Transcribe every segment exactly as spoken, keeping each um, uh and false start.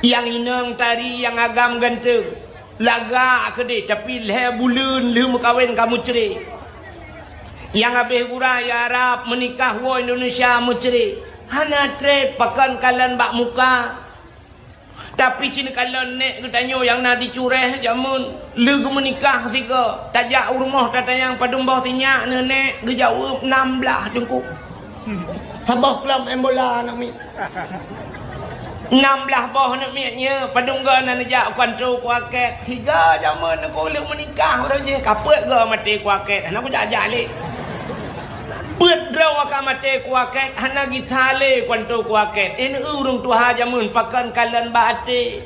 Nyang inong tari nyang agam ganteung, lagak keudeh, tapi lhèe buleuen lheueh meukawen ka meucre. Nyang habéh gura i Arab meunikah woe Indonesia meucre. Hana trép pakon kalon bak muka. Tapi cit neukalon nèk geutanyoe nyang na di Cureh jameun, lheueh geumeunikah sigoe, tajak u rumoh tatanyong padum boh sinyak neuh nèk, geujaweueb nam blah teungku. Saboh klub main bola aneuk miet. Nam blah boh aneuk miet nyoe, padum goe na neujak u kantô kuakét. Sigoe jameun teungku lheueh meunikah uroe jih, ka peuet goe maté kuakét, hana kujak-jak lé. Peuet droe ka maté kuakét, hana gisa lé kantô kuakét. Nyan ureueng tuha jameun pakon kalon bak até.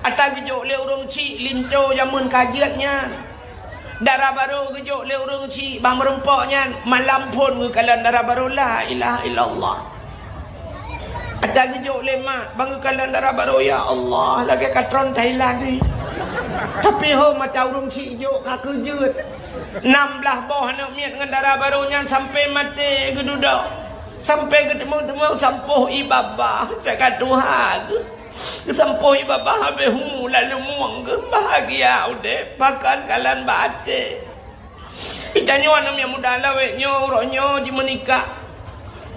Ata geujok lé ureueng chik linto jameun ka jeuet nyan. Dara barô geujok lé ureueng chik bak meurumpok nyan, malam phôn geukalon dara barô, la ilaha illallah. Ata geujok lé mak, ban geukalon dara barô, ya Allah, lagèe katron Thailand nyoe. Tapi ho mata ureueng chik jok ka keujeuet. Nam blah boh aneuk miet ngon dara barô nyan sampoe maté geududoe. Sampoe geuteumèe-teumèe sampoh ie babah, teuka tuha geuh. Geusampoh ie babah habéh umu lalu mueng geuh, bahagia udép, pakon kalon bak até. Geutanyoe aneuk miet muda lawét nyoe, uroe nyoe jimeunikah.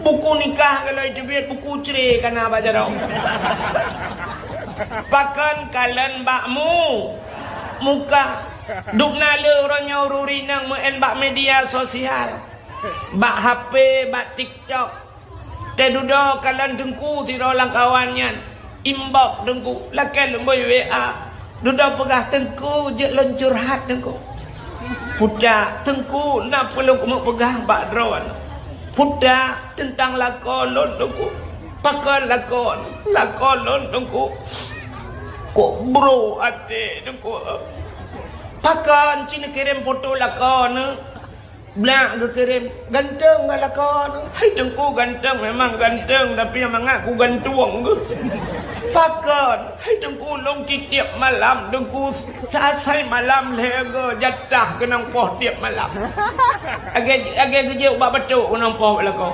Buku nikah kalau jiteubiet, buku cre ka na bak jaroe. Pakon kalon bak mu-, muka. Dubna le uroe nyoe ureueng inong meu'en bak media sosial. Bak HP, bak TikTok. Teududoe kalon teungku sidroe lam kawan nyan. Inbox teungku, lakèe lôn bri WA. Dudoe peugah, "Teungku, jeuet lôn curhat, Teungku." Puta, "Teungku, na peue lôn keumeung peugah bak droeneuh." Puta, "Teuntang lakoe lôn, Teungku." "Pakon lakoe?" "Lakoe lôn, Teungku, kok bro até, Teungku." "Pakon?" "Ci neukirém foto lakoe neuh." Blah geukirém, "Ganteng ngon lakoe neuh." "Hai Teungku, ganteng memang ganteng, tapi nyang mangat kugantueng geuh." "Pakon?" "Hai Teungku, lôn tiep-tiep malam, Teungku, saat sai malam lhèe goe jatah keunong poh tiep malam. Lagèe, lagèe geujeuet ubak batôk keunong poh bak lakoe."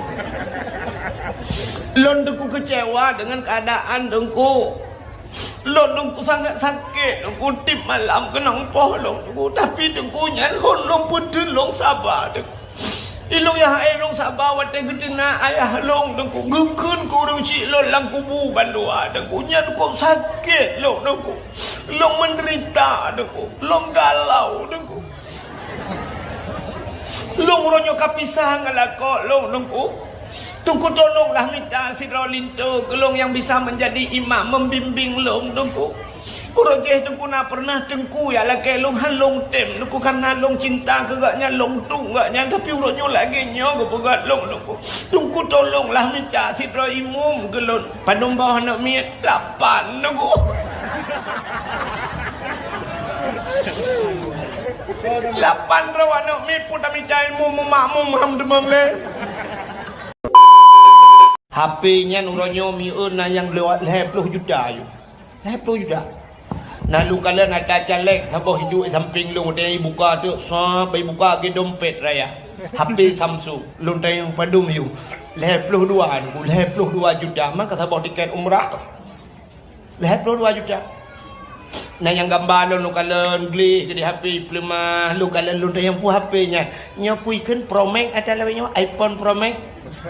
"Lôn, Teungku, keucewa deungon keuadaan, Teungku. Lôn, Teungku, sangat sakét, Teungku, tiep malam keunong poh lôn, Teungku. Tapi, Teungku, nyan hon lôn peuteun lôn saba, Teungku. Ilôn nyang hai lôn saba watèe geuteunak ayah lôn, Teungku. Geukheun keu ureueng chik lôn lam kubu bandua, Teungku. Nyan kok sakét lôn, Teungku. Lôn meudeurita, Teungku. Lôn galau, Teungku. Lôn uroe nyoe ka pisah ngon lakoe lôn, Teungku. Teungku, tolonglah mita sidroe linto keu lôn nyang bisa meunjadi imam meubimbéng lôn, Teungku. Uroe jih, Teungku, na peureunah teungku jak lakèe lôn, han lôn tem, Teungku, kareuna lôn cinta keu gobnyan, lôn tueng gobnyan, tapi uroe nyoe lagèe nyoe geupeugah lôn, Teungku. Teungku, tolonglah mita sidroe imum keu lôn. Padum boh aneuk miet? Lapan, Teungku. Lapan droe aneuk miet pun tamita ilmu meumakmum ham teumam lé. HP nyan uroe nyoe mi'eun na nyang lewat lhèe ploh juta yôh. Lhèe ploh juta. Na lôn kalon ata caleg saboh hidup sampéng lôn, watèe ibuka teuk, sab, ibuka lagèe dompet raya. HP Samsung, lôn tanyong padum yôh. Lhèe ploh dua, lhèe ploh dua juta, maka saboh tiket umrah. Lhèe ploh dua juta. Na nyang gamba lôn, lôn kalon gleh keudéh HP ipeuleumah, lôn kalon lôn tanyong peue HP nyan. Nyoe peue ikheun Pro Max ata lawét nyoe, iPhone Pro Max.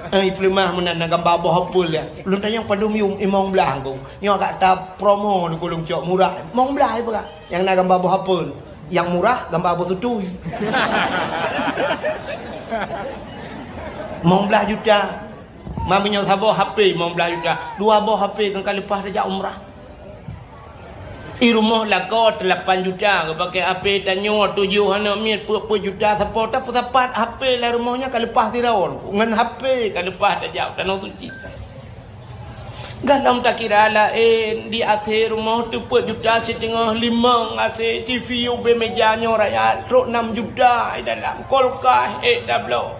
Eh, ipeuleumah meunan na gamba boh apel nyan. Lôn tanyong padum yum, limong blah Teungku. Nyoe agak ta promo Teungku lôn cok murah. Limong blah ipeugah. Nyang na gamba boh apel. Nyang murah gamba boh tutui. Limong blah juta. Ma meunyoe saboh HP limong blah juta, dua boh HP kan ka leupah tajak umrah. I rumoh lakoe teulapan juta, geupakè HP tanyoe tujoh aneuk miet peuet-peuet juta sapo, tapeusapat HP lam rumoh nyan ka leupah sidroe, ngon HP ka leupah tajak u Tanoh Suci. Gohlom takira laén, di AC rumoh teupeuet juta siteungoh, limong AC, TV ubé meja nyoe raya, trok nam juta i dalam, kulkas ék tabloe.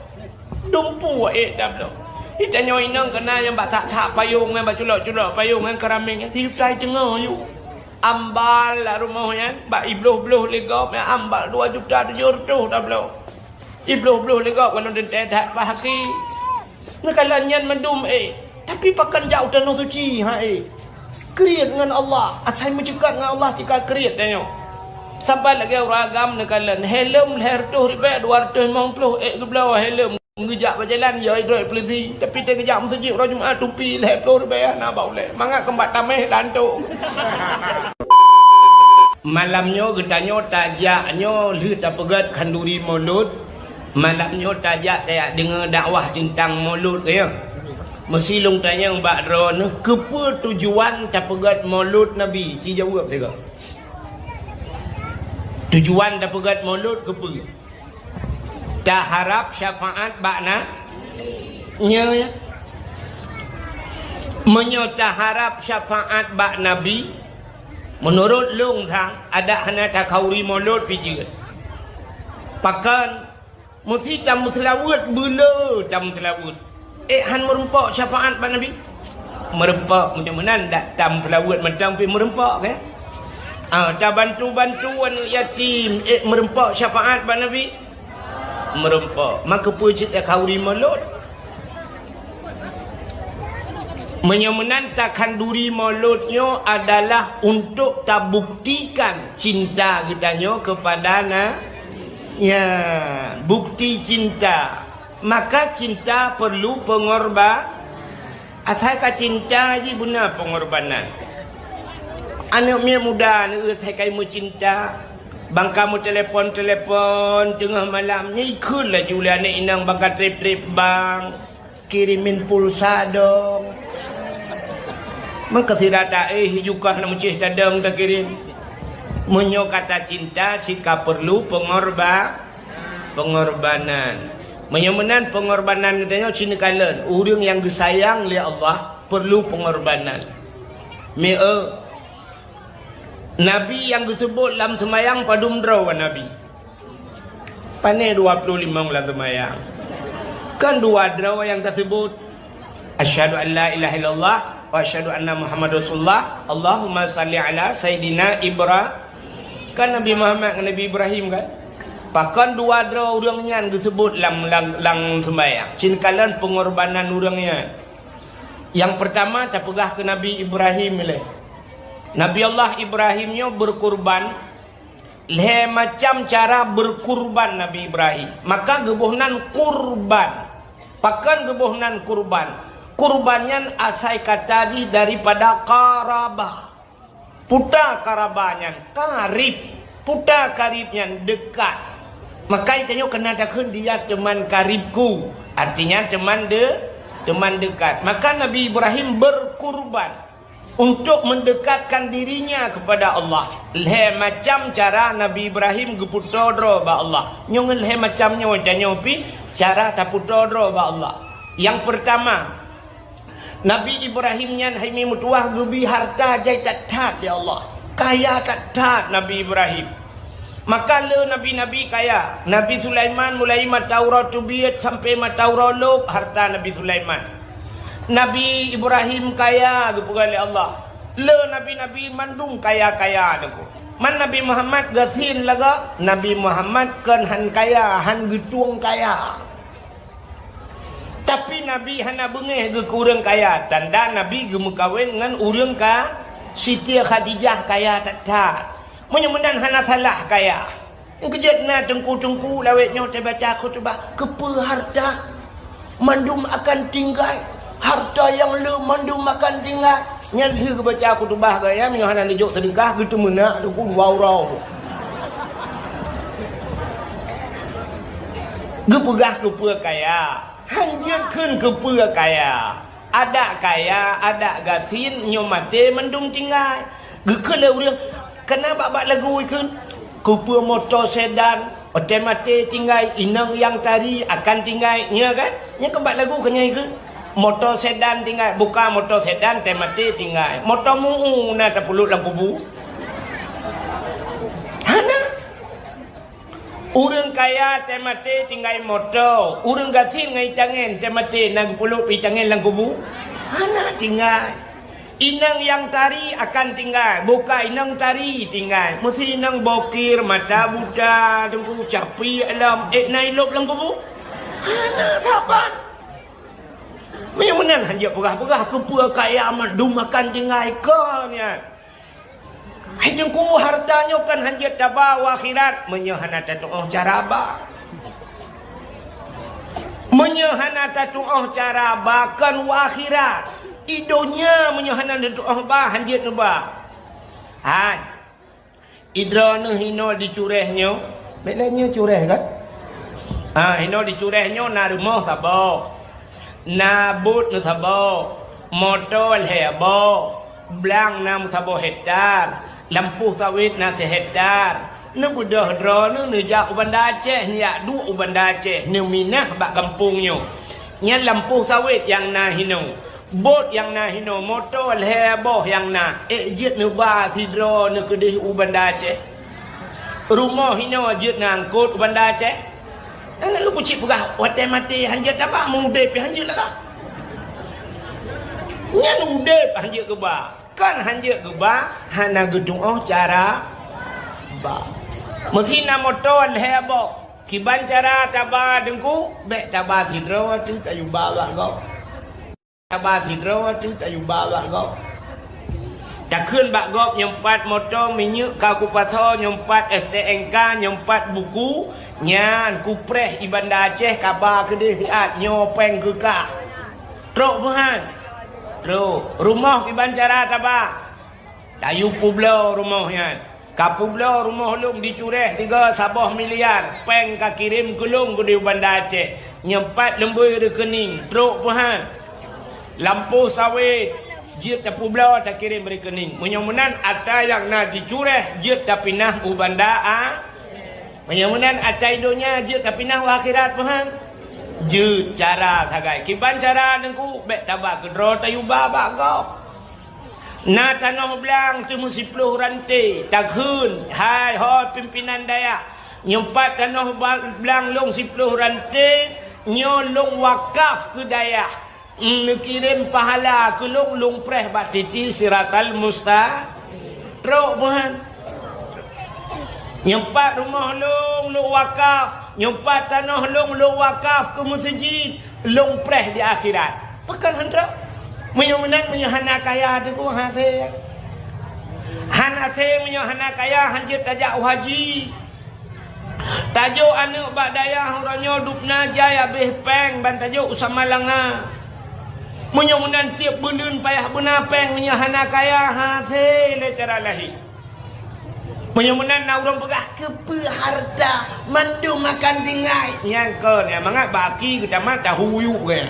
Dumpeue ék tabloe. Di tanyoe inong keunan nyang bak sak-sak payong nyan, bak culok-culok payong nyan, keramik nyan, sijuta siteungoh yôh. Ambal lam rumoh nyan, bak ibloh-bloh lé gob nyan, ambal dua juta tujoh reutôh tabloe. Ibloh-bloh lé gob, kalau teuntèe that bak haki. Neukalon nyan mandum ék. Tapi pakon jak u Tanoh Suci, ha ék. Kriet ngon Allah, asai meuceukat ngon Allah sika kriet tanyoe. Saban lagèe ureueng agam neukalon, helm lhèe reutôh ribèe, dua reutôh limong ploh ék geubloe helm, geujak bak jalan, ya idroe polisi. Tapi teugeujak meuseujid uroe Jumat, tupi lhèe ploh ribèe hana ba ulèe. Mangat keumbak tamèh lantok. Malam nyoe geutanyoe tajak nyoe lheueh tapeugèt khanduri Maulud. Malam nyoe tajak tajak deungö dakwah teuntang Maulud, ya. Meusilông tanyong bak droeneuh, keupeue tujuan tapeugèt Maulud Nabi? Ci jaweueb sigoe. Tujuan tapeugèt Maulud keupeue? Taharab syafaat bak na-, nyoe, ya. Meunyoe taharab syafaat bak Nabi, meunurot lôn sang, adak hana takhanduri Maulud pih jeuet. Pakon? Meusti tameuseulaweuet, beuleu tameuseulaweuet. Ék han meurumpok syafaat bak Nabi? Meurumpok, meunyoe meunan dak tameuseulaweuet mantong pih meurumpok, kan? Ah, tabantu-bantu aneuk yatim, ék meurumpok syafaat bak Nabi? Meurumpok. Maka peue cit takhanduri Maulud? Meunyoe meunan takhanduri Maulud nyoe adalah untuk tabuktikan cinta geutanyoe keupada na-, ya, bukti cinta. Maka cinta perlu pengorba-, asai ka cinta jih beuna pengorbanan. Aneuk miet muda neueu asai ka meucinta, bangka meutelepon-telepon teungoh malam, nyan ikheun laju lé aneuk inong bangka trép-trép bank. Kirimin pulsa dong. Meukeusira taéh jukah lam céh tadong takirém. Meunyoe ka tacinta, cit ka peurlu peungorba-, peungorbanan. Meunyoe meunan peungorbanan geutanyoe cit neukalon, ureuëng nyang geusayang lé Allah peurlu peungorbanan. Mieu, Nabi nyang geuseubut lam seumayang padum droe Nabi? Pané dua ploh limong lam seumayang. Kan dua droe nyang taseubut, "Asyhadu an la ilaha illallah wa asyhadu anna Muhammadar Rasulullah. Allahumma shalli ala Sayyidina Ibra-," kan Nabi Muhammad ngon Nabi Ibrahim kan? Pakon dua droe ureuëng nyan geuseubut lam, lam, lam seumayang? Cit neukalon peungorbanan ureuëng nyan. Nyang peurtama tapeugah keu Nabi Ibrahim ilée. Nabi Allah Ibrahim nyoe beukurban. Lhée macam cara beukurban Nabi Ibrahim. Maka geuboh nan kurban. Pakon geuboh nan kurban? Kurban nyan asai kata jih daripada qarabah. Peue ta qarabah nyan? Karib. Peue ta karib nyan? Dekat. Maka tanyoe keunan takheun, "Dia teman karibku." Artinya teman de-, teman dekat. Maka Nabi Ibrahim beukurban untuk mendekatkan dirinya kepada Allah. Lhée macam cara Nabi Ibrahim geupeutoe droe bak Allah. Nyoe ngon lhée macam nyoe tanyoe pih cara tapeutoe droe bak Allah. Nyang peurtama, Nabi Ibrahim nyan hai mi meutuwah geubi harta jai that-that lé Allah. Kaya that-that Nabi Ibrahim. Maka le nabi-nabi kaya. Nabi Sulaiman mulai mata uroe teubiet sampai mata uroe lôb harta Nabi Sulaiman. Nabi Ibrahim kaya geupeugah lé Allah. Le nabi-nabi mandum kaya-kaya teungku. Man Nabi Muhammad gasien lagak, Nabi Muhammad kon han kaya, han geutueng kaya. Tapi Nabi hana beungéh geuh keu ureuëng kaya, tanda Nabi geumeukawen ngon ureuëng ka-, Siti Khadijah kaya that-that. Meunyoe meunan hana salah kaya. Keujeuet na teungku-teungku lawét nyoe teubaca khutubah, keupeue harta mandum akan tinggai, harta nyang le mandum akan tinggai. Nyan lheueh geubaca khutubah gaya, meunyoe hana neujok seudeukah, geuteumeunak teungku dua uroe. Geupeugah keupeue kaya. Han jeuet kheun keupeue kaya. Adak kaya, adak gasien, nyoe maté mandum tinggai. Geukheun lé ureuëng, kana bak-bak lagu ikheun, keupeue moto sedan, watée maté tinggai, inong nyang tari akan tinggai, nyoe kan? Nyoe kan bak lagu keu nyan ikheun. Moto sedan tinggai, buka moto sedan, watée maté tinggai. Moto mu'u na tapeulut lam kubu? Hana. Ureuëng kaya watée maté tinggai moto, ureuëng gasien ngon itangen watée maté na geupeulut itangen lam kubu? Hana tinggai. Inong nyang tari akan tinggai, buka inong tari tinggai. Meusi inong bokir, mata buta, teungku capi alam, ék na ilôb lam kubu? Hana saban. Meunyoe meunan hanjeuet peugah-peugah keupeue kaya mandum makan tinggai kon nyan. Hai Teungku, hareuta nyoe kan hanjeuet taba u akhirat meunyoe hana tatu'oh cara ba. Meunyoe hana tatu'oh cara ba kon u akhirat. I donya meunyoe hana tatu'oh ba hanjeuet neuba. Han. Idroeneuh hinoe di Cureh nyoe, bèk lé nyoe Cureh kan? Ha, hinoe di Cureh nyoe na rumoh saboh, na bot meusaboh, moto lhèe boh, blang na meusaboh hektar, lampôh sawét na sihektar. Neubeudôh droeneuh neujak u Banda Aceh, neujak duek u Banda Aceh, neuminah bak gampông nyoe. Nyan lampôh sawét nyang na hinoe. Bot nyang na hinoe, moto lhèe boh nyang na, ék jeuet neuba sidroe neukeudeh u Banda Aceh. Rumoh hinoe jeuet neuangkot u Banda Aceh. Hana lôn peucit peugah watèe maté hanjeuet taba, meu udeb pih hanjeuet lagak. Nyan udeb hanjeuet geuba, kon hanjeuet geuba hana geutu'oh cara ba. Meusi na moto lhèe boh, kiban cara taba Teungku, bèk taba sidroe teuh tayue ba bak gob. Taba sidroe teuh tayue ba bak gob. Takheun bak gob nyoe pat moto, minyeuk ka kupasoe, nyoe pat S T N K, nyoe pat buku, nyan kupreh i Banda Aceh kaba keudeh siat nyoe péng keu kah. Trok meuhan. Trok. Rumoh kiban cara taba. Tayue peubloe rumoh nyan. Ka peubloe rumoh lôn di Cureh tiga saboh miliar, péng ka kirém keu lôn keudeh u Banda Aceh. Nyoe pat leumbôi rekening, trok meuhan. Lampôh sawét, jeuet tapeubloe takirém rekening. Meunyoe meunan atra nyang na di Cureh jeuet tapinah u Banda A. Meunyoe meunan atra i donya jeuet tapinah u akhirat meuhan. Jeuet cara sagai. Kiban cara Teungku, bèk taba keudroe tayue ba bak gob. Na tanoh blang teuh meusiploh ranté, takheun, hai ho pimpinan dayah, nyoe pat tanoh ba-, blang lôn siploh ranté, nyoe lôn wakaf keu dayah. Neukirém pahala keu lôn, lôn preh bak titi Siratal Musta-, trok meuhan. Nyoe pat rumoh lôn, lôn wakaf. Nyoe pat tanoh lôn, lôn wakaf keu meuseujid. Lôn preh di akhirat. Pakon han trok? Meunyoe meunan, meunyoe hana kaya Teungku, han asé. Han asé meunyoe hana kaya, han jeuet tajak u haji. Tajok aneuk bak dayah uroe nyoe dubna jai habéh péng ban tajok u Samalanga. Meunyoe meunan tiep buleuen payah beuna péng meunyoe hana kaya, han asé lé cara lahé. Meunyoe meunan na ureueng peugah, "Keupeue hareuta mandum makan tinggai?" Nyan kon, nyang mangat baki geutamat tahu yuk ke.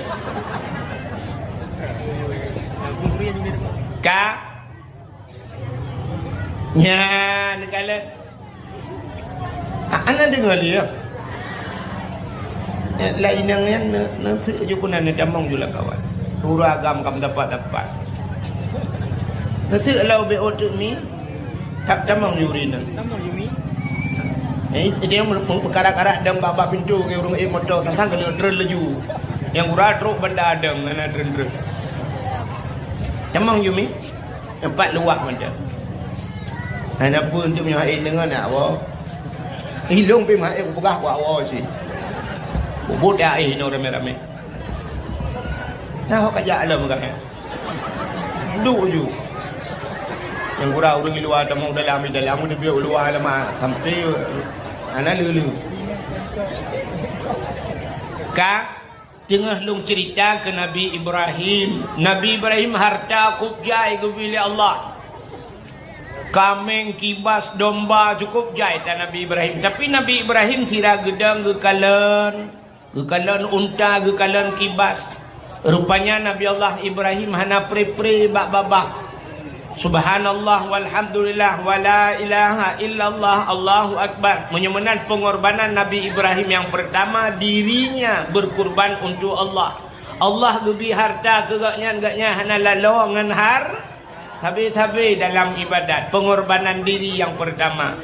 Ka? Nyan, neukalon. A-, hana deungoe lé, ya? Eh, lam inong nyan, ne-, neuseuek ju keunan, neutamong ju lam kawan. Ureueng agam ka meudapat-dapat. Neuseuek lam ubé otot mi, ta-, tamong ju rinong. Eh, dia meukarat-karat dong bak-bak pintu ke ureueng ék moto, sang-sang keuneuk treun laju. Nyang gura trok banda dong, hana treun-treun. Tamong ju mi. Teumpat luwah mantong. Hana peue untuk meunyoe hai deungon nak woe. Ilong pih hai kupeugah wak woe cit. Bubut dak eh inoe ramé-ramé. Nah, ho kajak lom gah. Duek ju. Nyang gura ureueng luwa tamong dalam, dalam udah biar luwa lama sampai hana lulu. Ka Teungoh lôn ceurita keu Nabi Ibrahim. Nabi Ibrahim hareuta kôb jai geubri lé Allah. Kaméng, kibas, domba cukôp jai that Nabi Ibrahim. Tapi Nabi Ibrahim sira geudong geukalon, geukalon unta, geukalon kibas. Rupanya Nabi Allah Ibrahim hana pre-pre bak babah. Subhanallah walhamdulillah wala ilaha illallah Allahu akbar. Meunyoe meunan pengorbanan Nabi Ibrahim yang pertama, dirinya berkurban untuk Allah. Allah geubri harta keu gobnyan, gobnyan hana lalo ngon har-, sabe-sabe dalam ibadat, pengorbanan diri yang pertama.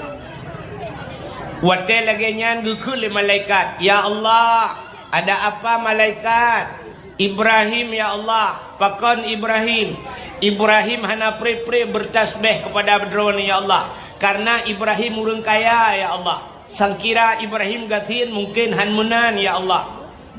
Watée lagée nyan geukheun lé malaikat, "Ya Allah, ada apa malaikat?" "Ibrahim, ya Allah." "Pakon Ibrahim?" "Ibrahim hana pre-pre bertasbeh kepada Droeneuh, ya Allah. Karena Ibrahim ureuëng kaya, ya Allah. Sangkira Ibrahim gasien mungkin han meunan, ya Allah."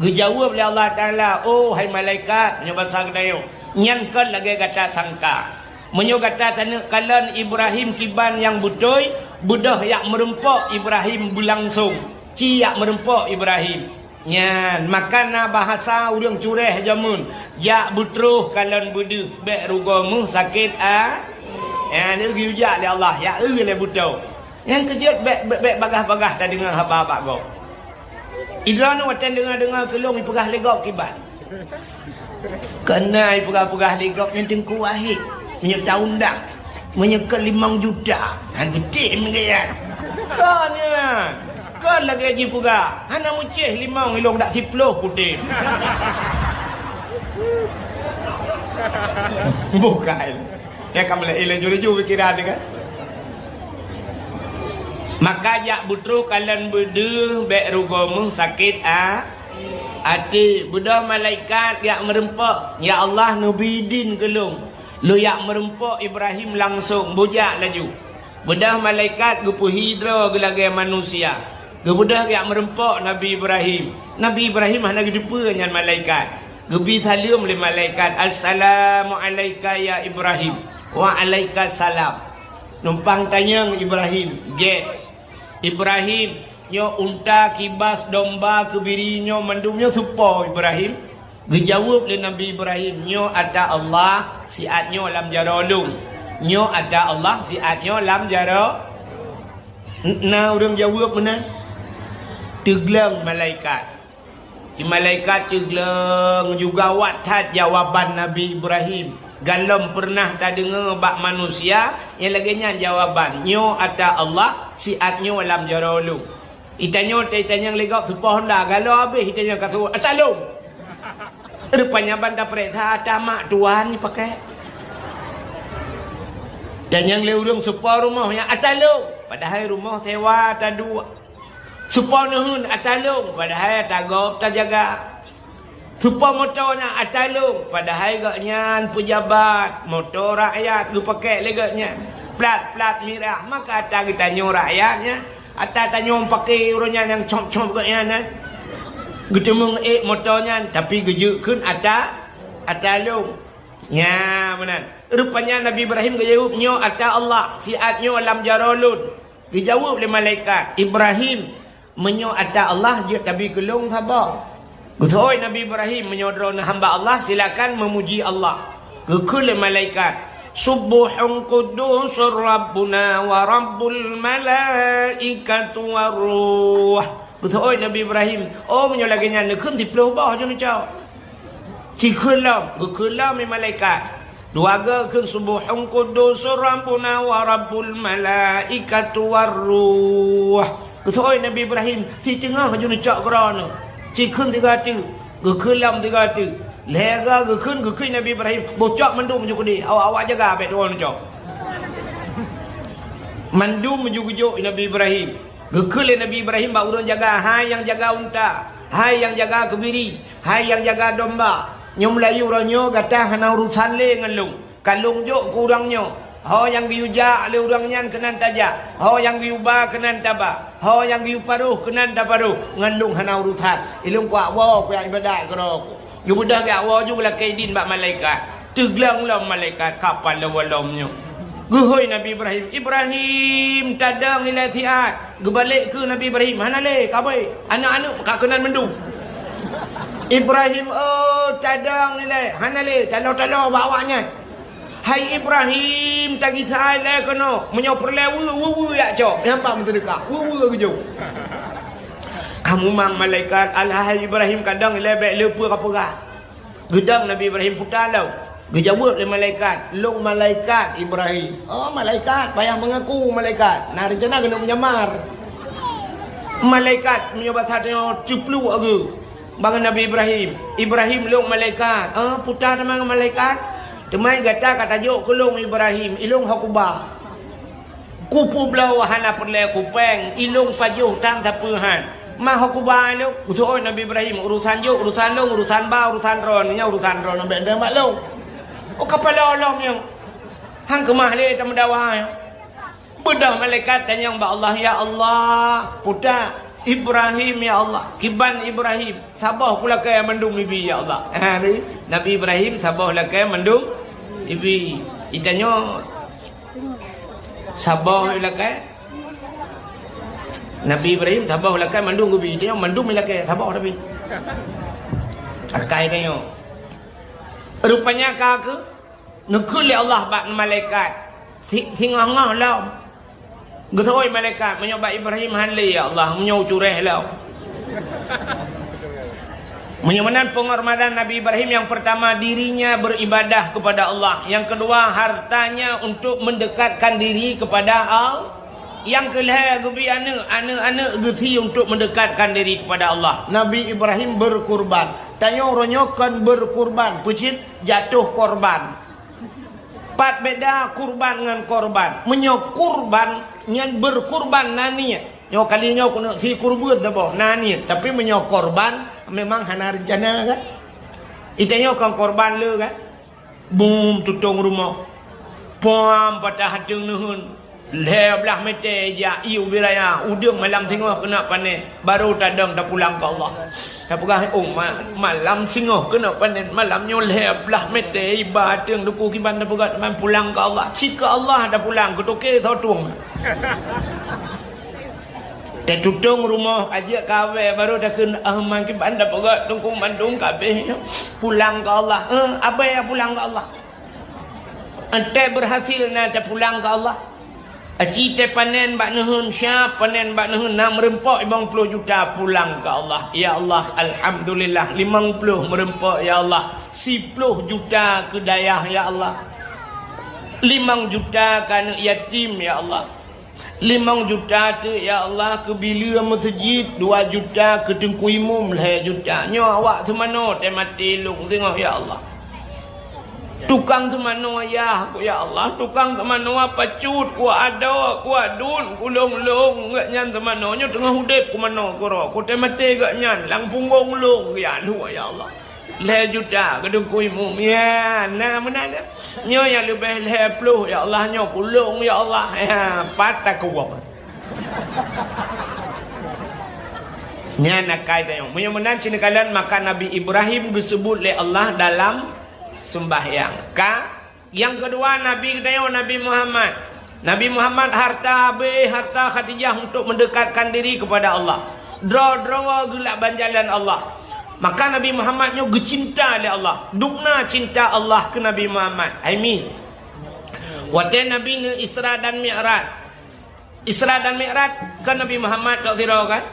Geujaweueb lé Allah Taala, "Oh, hai malaikat," meunyoe basa geutanyoe, "nyan kon lagée gata sangka. Meunyoe gata taneuk kalon Ibrahim kiban nyang beutôi, beudôh jak meurumpok Ibrahim beulangsong. Ci jak meurumpok Ibrahim." Nyan, maka na bahasa ureuëng cureh jameun, "Jak beutroh kalon beudeuh, bék rugoe meuh sakét a." Nyan, geuyue jak lé Allah, jak eu lé beutoe. Nyang keujeuet bék, bék, bék bagaih-bagaih tadeungoe haba bak gob. Idroeneuh watée deungoe-deungoe keu lôn ipeugah lé gob kiban. Keuneuk ipeugah-peugah lé gob nyan Teungku Wahid. Meunyoe taundang, meunyoe keu limong juta, han beutém geuyan. Kon nyan, kon lagée jipeugah, hana meucéh limong ilong dak siploh putéh. Bukai. Ya, ka mulai ilée ju-ju pikiran dia kan. Maka jak beutroh kalon beudeuh bék rugoe meuh sakét a, até. Beudôh malaikat jak meurumpok, "Ya Allah, neubi idin keu lôn, lôn jak meurumpok Ibrahim langsong, beujak laju." Beudôh malaikat geupeuhi droe geulagée manusia, geubeudôh jak meurumpok Nabi Ibrahim. Nabi Ibrahim hana geuteupeue nyan malaikat. Geubi saleuem lé malaikat, "Assalamu alaika ya Ibrahim." "Wa alaika salam." Numpang tanyong Ibrahim, "Gét Ibrahim, nyoe unta, kibas, domba, keubiri, nyoe mandum nyoe soe po Ibrahim?" Geujaweueb lé Nabi Ibrahim, "Nyoe ata Allah, siat nyoe lam jaroe lôn. Nyoe ata Allah, siat nyoe lam jaroe." N-, na ureuëng jaweueb meunan? Teugleng malaikat. Di malaikat teugleng juga awak that jawaban Nabi Ibrahim. Galom peureunah tadeungoe bak manusia nyang lagée nyan jawaban, "Nyoe ata Allah, siat nyoe lam jaroe lôn." Itanyoe ta-, itanyong lé gob soe po honda, galoe habéh itanyong ka seuôt, "Ata lôn?" Rupanya ban tapeuriksa ata mak tuan jipakée. Tanyong lé ureuëng soe po rumoh nyan, "Ata lôn?" Padahai rumoh sewa taduek. Soe po neuheun, "Ata lôn?" Padahai ata gob tajaga. Soe po moto nyan, "Ata lôn?" Padahai gobnyan peujabat, moto rakyat geupakée lé gobnyan. Plat-plat mirah, maka ata geutanyoe rakyat nyan. Ata tanyoe pakée uroe nyan nyang com-com gobnyan, eh. Geuteumeung ék moto nyan, tapi geujeuet kheun ata, ata lôn. Nya meunan. Rupanya Nabi Ibrahim geujaweueb, "Nyoe ata Allah, siat nyoe lam jaroe lôn." Geujaweueb lé malaikat, "Ibrahim, meunyoe ata Allah, jeuet tabi keu lôn saboh." Geuseuôt Nabi Ibrahim, "Meunyoe droeneuh hamba Allah, silakan meumuji Allah." Geukheun lé malaikat, "Subbuhun quddusur Rabbuna wa Rabbul malaikatu war ruh." Geuseuôt Nabi Ibrahim, "Oh, meunyoe lagée nyan neukheun siploh boh jeuet neucok." Cikheun lom, geukheun lom lé malaikat. Dua goe kheun, "Subbuhun quddusur Rabbuna wa Rabbul malaikatu war ruh." Geuseuôt Nabi Ibrahim, "Siteungoh jeuet neucok keudroe nyoe." Cikheun tiga teuk, geukheun lom tiga teuk. Lhée goe geukheun, geukheun Nabi Ibrahim, "Boh cok mandum ju keudeh, awak-awak jaga bék droe neucok." Mandum ju geujok Nabi Ibrahim. Geukheun lé Nabi Ibrahim bak ureuëng jaga, "Hai nyang jaga unta, hai nyang jaga keubiri, hai nyang jaga domba, nyoe meulayeue uroe nyoe gata hana urosan lé ngon lôn. Ka lôn jok keu ureuëng nyoe, ho nyang geuyue jak lé ureuëng nyan keunan tajak, ho nyang geuyue ba keunan taba, ho nyang geuyue paroh keunan taparoh, ngon lôn hana urosan. Ilôn kuat woe kuyak iébadat keudroe ku." Geubeudôh geujak woe ju geulakée idin bak malaikat. Teugleng lom malaikat ka paloe lom nyoe. Geuhôi Nabi Ibrahim, "Ibrahim, tadong ilée siat." Geubalek keu Nabi Ibrahim, "Hana lé, ka abée. Aneuëk-aneuëk ka keunan mandum." "Ibrahim, oh, tadong ilée. Hana lé, taloe-taloe bak awaknyan." "Hai Ibrahim, tagisa ilée keunoe. Meunyoe peureulée weue, weue-weue jak cok. Nyang pat meuteudeuka, weue-weue geujok." Ka mumang malaikat, "Alah hai Ibrahim, kadang ilée bék le peue ka peugah." Geudong Nabi Ibrahim puta lom. Geujaweueb lé malaikat, "Lôn malaikat Ibrahim." "Oh, malaikat, payah meungaku malaikat. Na reuncana keuneuk meujamar." Malaikat meunyoe basa tanyoe ceupluk ageue. Bangon Nabi Ibrahim, "Ibrahim, lôn malaikat." "Oh, puta teuma malaikat." "Teuma gata ka tajok keu lôn Ibrahim, ilôn ho kuba. Kupeubloe hana peureulée kupéng, ilôn pajoh tan sapeue han. Ma ho kuba ilôn." Geuseuôt Nabi Ibrahim, "Urosan jok, urosan lôn, urosan ba, urosan droeneuh, nyan urosan droeneuh, bék neudeungoe bak lôn." Oh, ka paloe lom nyoe. Han keumah lé tameudawa nyoe. Beudôh malaikat tanyong bak Allah, "Ya Allah, puta, Ibrahim, ya Allah, kiban Ibrahim, saboh kulakée mandum ibi, ya Allah. Ha, ni, Nabi Ibrahim saboh lakée mandum ibi. Itanyoe saboh lakée. Nabi Ibrahim saboh lakée mandum ibi. Itanyoe mandum lakée saboh tapi. Akai tanyoe. Rupanya ka keu Neukheun lé Allah bak malaikat, si-, singoh-ngoh lom. Geutôi malaikat, "Meunyoe bak Ibrahim han lé, ya Allah, meunyoe cureh lom." Meunyoe meunan penghormatan Nabi Ibrahim, yang pertama, dirinya beribadah kepada Allah. Yang kedua, hartanya untuk mendekatkan diri kepada Allah. Nyang keu lhée geubi aneuëk, aneuëk-aneuëk geusie untuk mendekatkan diri kepada Allah. Nabi Ibrahim berkurban. Tanyoe uroe nyoe kon berkurban, peucit jatuh korban. Pat beda kurban ngon korban. Meunyoe kurban nyan berkurban na niet. Nyoe kali nyoe keuneuk sie kurban teuboh na niet. Tapi meunyoe korban memang hana rencana kan. Itanyoe kon korban le kan. Bum tutong rumoh. Pom patah ateueng neuheun. Lhée blaih mete jak ié ubit raya, udeueng malam singoh keuneuk panen, barô tadong tapulang keu Allah. Tapeugah, "Oh, ma-, malam singoh keuneuk panen, malam nyoe lhée blaih mete iba ateueng duku kiban tapeugah teuma pulang keu Allah." Cit keu Allah tapulang, keu toke soe tueng. Tatutong rumoh ajak kawé, barô takheun, "Ah, man kiban tapeugah tungku mandum kabeh nyoe pulang keu Allah." Eh, abée pulang keu Allah. Entée berhasil na tapulang keu Allah. Aci tée panen bak neuheun, siap panen bak neuheun, na meureumpok limong ploh juta pulang keu Allah. Ya Allah, alhamdulillah, limong ploh meureumpok, ya Allah. Siploh juta keu dayah, ya Allah. Limong juta keu aneuëk yatim, ya Allah. Limong juta teuk, ya Allah, keu bileue meuseujid, dua juta keu teungku imum, lhée juta. Nyoe awak seumanoe teuh maté lôn singoh, ya Allah. Tukang seumanoe yah, ya Allah, tukang seumanoe pacut, kuadok, kuadun, kulong lôn, geuhnyan seumanoe nyoe teungoh udeb kumanoe keudroe, kutée maté geuhnyan, lam punggong lôn, ya Allah, ya Allah. Lhée juta keu teungku imum. Ya, na meunan. Nyoe nyang leubeh lhée ploh, ya Allah, nyoe kulong, ya Allah. Ya, pat takuwong. Nyan akai tanyoe. Meunyoe meunan cit neukalon, maka Nabi Ibrahim geuseubut lé Allah dalam seumbahyang. Ka Nyang keudua, Nabi geutanyoe, Nabi Muhammad. Nabi Muhammad harta habéh, harta Khadijah untuk mendekatkan diri kepada Allah. Droe-droe geulak ban jalan Allah. Maka Nabi Muhammad nyoe geucinta lé Allah. Dubna cinta Allah keu Nabi Muhammad. Hai mi. Watée Nabi neu-Isra dan Mi'raj. Isra dan Mi'raj kan Nabi Muhammad tok sidroe kan?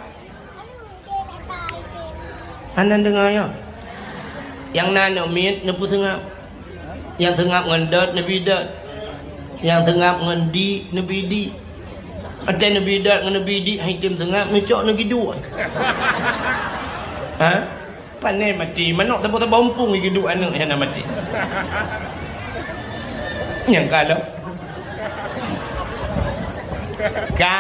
Hana deungoe nyoe. Nyang na neumiet neupeuseungab. Nyang seungab ngon dot neubi dot. Nyang seungab ngon di neubi di. Watée neubi dot ngon neubi di hai tem seungab neucok neugiduek. Ha? Pané maté, manok saboh-saboh umpung geuduek aneuëk nyang na maté. Nyang ka lom. Ka.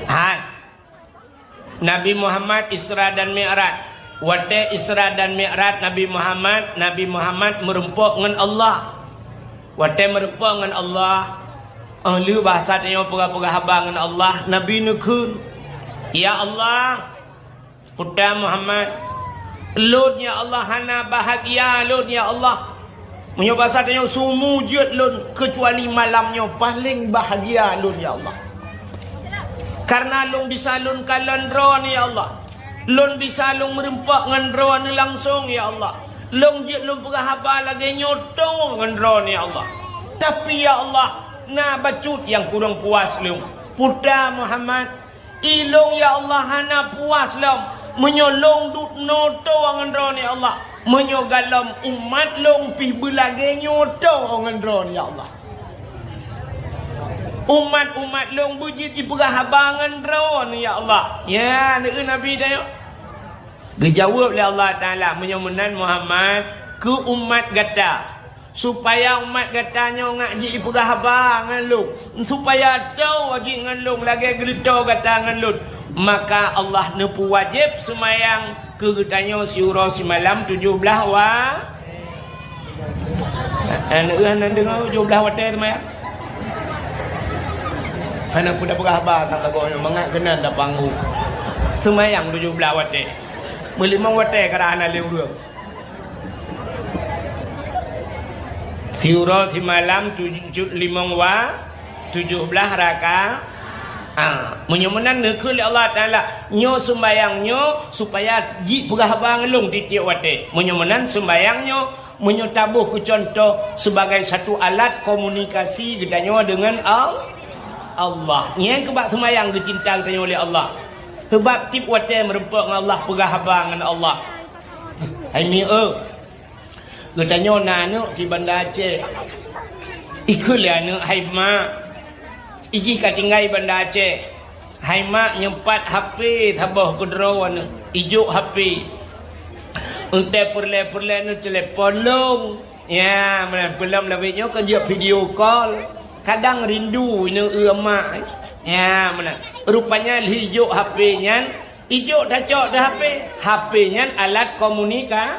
Hai. Nabi Muhammad Isra dan Mi'raj. Watée Isra dan Mi'raj Nabi Muhammad, Nabi Muhammad meureumpok ngon Allah. Watée meureumpok ngon Allah, óh lheueh bahsa tanyoe peugah-peugah haba ngon Allah, Nabi neukheun, "Ya Allah, Puta Muhammad, lôn ya Allah hana bahagia lôn ya Allah. Meunyoe bahsa tanyoe sumu jeuet lôn keucuali malam nyoe paleng bahagia lôn ya Allah. Kareuna lôn bisa lôn kalon droeneuh ya Allah. Lôn bisa lôn meureumpok ngon droeneuh langsong ya Allah. Lôn jeuet lôn peugah haba lagée nyoe toe ngon droeneuh ya Allah. Tapi ya Allah, na bacut nyang kurang puas lôn. Puta Muhammad, ilôn ya Allah hana puas lom. Meunyoe lôn duek noe toe ngon droeneuh ya Allah. Meunyoe galom umat lôn pih beulagée nyoe toe ngon droeneuh ya Allah. Umat-umat lôn beujeuet jipeugah haba ngon droeneuh ya Allah." Ya, neukheun Nabi tanyoe. Geujaweueb lé Allah Taala, "Meunyoe meunan Muhammad, keu umat gata, supaya umat gata nyoe ngak jipeugah haba ngon lôn, supaya toe jih ngon lôn lagée geureutoe gata ngon lôn, maka Allah neupeuwajéb seumayang keu geutanyoe siuroe simalam tujoh blaih wa-, eh, eh, hana deungoe tujoh blaih watée seumayang." Hana peue tapeugah haba ka lagoe nyoe, mangat keunan tapanggu. Seumayang tujoh blaih watée. Meulimong watée kadang hana lé ureuëng. Siuroe simalam tujoh, limong wa, tujoh blaih raka-, ah, meunyoe meunan neukheun lé Allah Taala, nyoe sumbayang nyoe supaya jipeugah haba ngon lôn tieb-tieb watée. Meunyoe meunan sumbayang nyoe, meunyoe taboh keu cuntoh sebagai satu alat komunikasi geutanyoe deungon Al-, Allah. Nyang keubah sumbayang geucinta geutanyoe lé Allah. Sebab tieb watée meureumpok ngon Allah, peugah haba ngon Allah. Hai mi eu, geutanyoe na aneuëk di Banda Aceh. Ikheun lé aneuëk, "Hai mak, ijih ka tinggai Banda Aceh. Hai mak, nyoe pat H P saboh keudroe aneuëk. Ijok H P. Eunteuk peureulée-peureulée nyoe telepon lôn." Ya, meunan peulom lawét nyoe kan jeuet video call. Kadang rindu inong eu mak. Ya, meunan. Rupanya lheuh ijok H P nyan, ijok tacok di H P. H P nyan alat komunika-,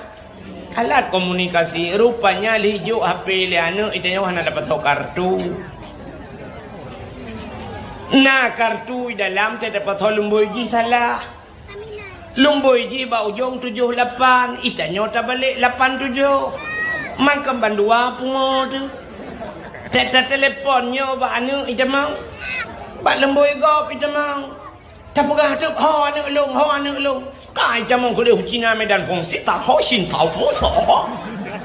alat komunikasi. Rupanya lheuh ijok H P lé aneuëk, itanyoe hana dapat kartu. Na kartu di dalam, teudapat leumboi jih salah. Lumboi jih bak ujong tujoh lapan, itanyoe tabalek lapan tujoh. Mangkam bandua pungo teuh. Tata telepon nyoe bak aneuëk itamong. Bak lumboi gob itamong. Tapeugah teuk, "Ho aneuëk lôn, ho aneuëk lôn." Ka itamong keudeh Cina Medan fungsi, ta ho shin tau fungsi ho.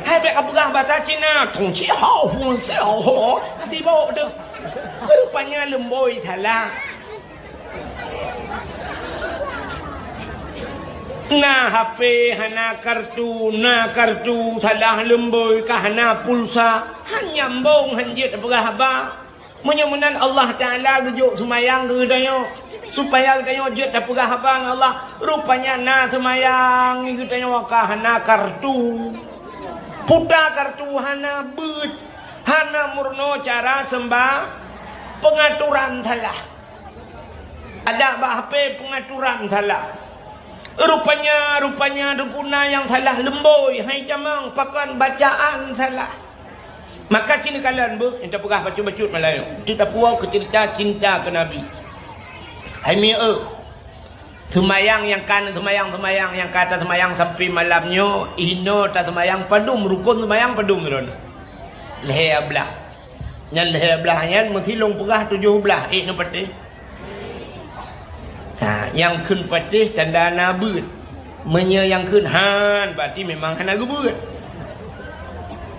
Hai bék kapeugah basa Cina, tungci ho fungsi ho. Hati bawok teuh. Rupanya lumboi salah. Na H P hana kartu, na kartu salah lumboi ka hana pulsa, han nyambong, han jeuet peugah haba. Meunyoe meunan Allah Taala geujok seumayang keu geutanyoe, supaya geutanyoe jeuet tapeugah haba ngon Allah. Rupanya na seumayang geutanyoe ka hana kartu. Puta kartu hana beuet, hana meurunoe cara seumba-, peungaturan salah. Ada bak H P peungaturan salah. Rupanya, rupanya guna nyang salah lumboi, hai tamong pakon bacaan salah. Maka cit neukalon beuh, nyang tapeugah bacut-bacut Meulayu. Teudapuwoe keu ceurita cinta keu Nabi. Hai mi eu, seumayang nyang ka seumayang-seumayang nyang ka taseumayang sampai malam nyoe, inoe taseumayang padum rukon seumayang padum droeneuh? Lhée blaih. Nyan lhée blaih nyan meusi lôn peugah tujoh blaih, ék neupatéh. Ha, nyang kheun patéh tanda na beuet. Meunyoe nyang kheun han, berarti memang hana geubeuet.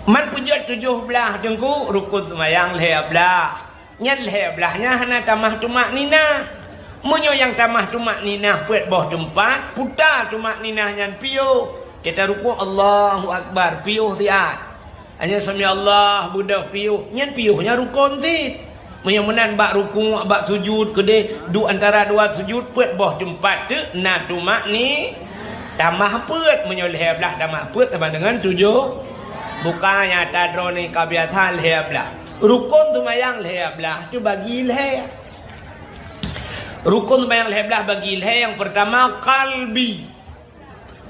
Man peujeuet tujoh blaih teungku, rukon seumayang lhée blaih. Nyan lhée blaih nyan hana tamah tumakninah. Meunyoe nyang tamah tumakninah peuet boh teumpat, puta tumakninah nyan piôh. Kita rukuk, Allahu Akbar, piôh siat. Hanya sami Allah beudôh piôh, nyan piôh nyan rukon cit. Meunyoe meunan bak rukuk, bak sujud keudeh, duek antara dua sujud peuet boh teumpat teuk na tumakni-, tamah peuet. Meunyoe lhée blaih tamah peuet sama dengan tujoh. Bukan nyata droeneuh ka biasa lhée blaih. Rukon seumayang lhée blaih teubagi lhée. Rukon seumayang lhée blaih bagi lhée, nyang peurtama kalbi,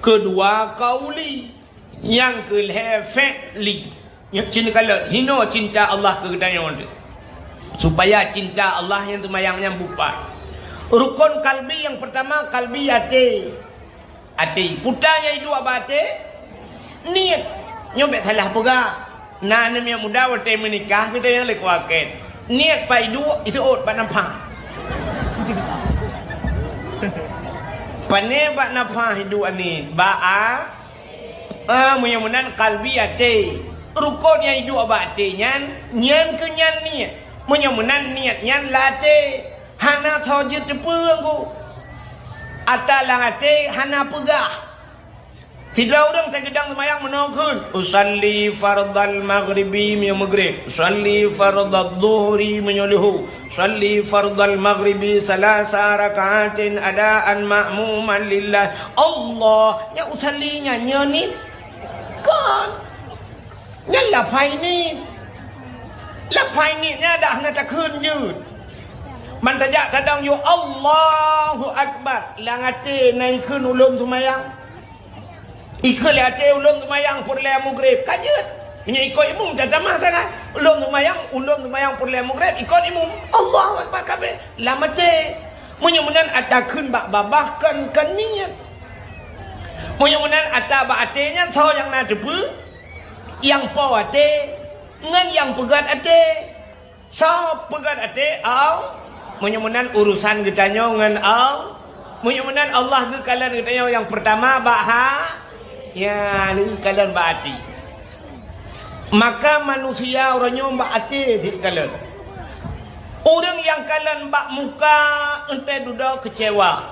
keudua kauli, nyang keulhée fi'li. Nyoe cit neukalon, hinoe cinta Allah keu geutanyoe teuh. Supaya cinta Allah nyang seumayang nyan bupat. Rukon kalbi nyang peurtama, kalbi até. Até, puta nyang iduek bak até, niet. Nyoe bék salah peugah. Na aneuk miet muda watée meunikah, geutanyoe lé kuakét. Niet pat iduek, iseuôt bak nafah. Pané bak nafah iduek niet, bak a-, Ah, meunyoe meunan kalbi até. Rukon nyang iduek bak até nyan, nyan keuh nyan niet. Meunyoe meunan niet nyan lam até, hana soe jeuet teupeu ku. Ata lam até hana peugah. Sidroe ureuëng tageudong seumayang meunoe kheun, "Usalli fardal maghribi," meunyoe meugreb, "Usalli fardal dhuhri," meunyoe leuhô. Usalli fardal maghribi salasa rakaatin adaan ma'muman lillah. Allah, nyan usalli nyan, nyan niet. Kon. Nyan lafai niet. Lafai niet nyan dak hana takheun jeuet. Man tajak tadong yue Allahu Akbar, lam até na ikheun ulôn seumayang. Ikheun lé até ulôn seumayang peureulée meugreb, ka jeuet. Meunyoe ikot imum, tatamah sangat. Ulôn seumayang, ulôn seumayang peureulèe Maghrib, ikot imum. Allahu Akbar kabeh. Lam até. Meunyoe meunan ata kheun bak babah, kon, kon niet. Meunyoe meunan ata bak até nyan, soe nyang na teupeue? Nyang po até ngon nyang peugöt até. Soe peugöt até? Al-, meunyoe meunan urusan geutanyoe ngon Al-, meunyoe meunan Allah geukalon geutanyoe nyang peurtama bak ha-, ya, geukalon bak até. Maka manusia uroe nyoe bak até geukalon. Ureueng nyang kalon bak muka, enteuk dudoe keucewa.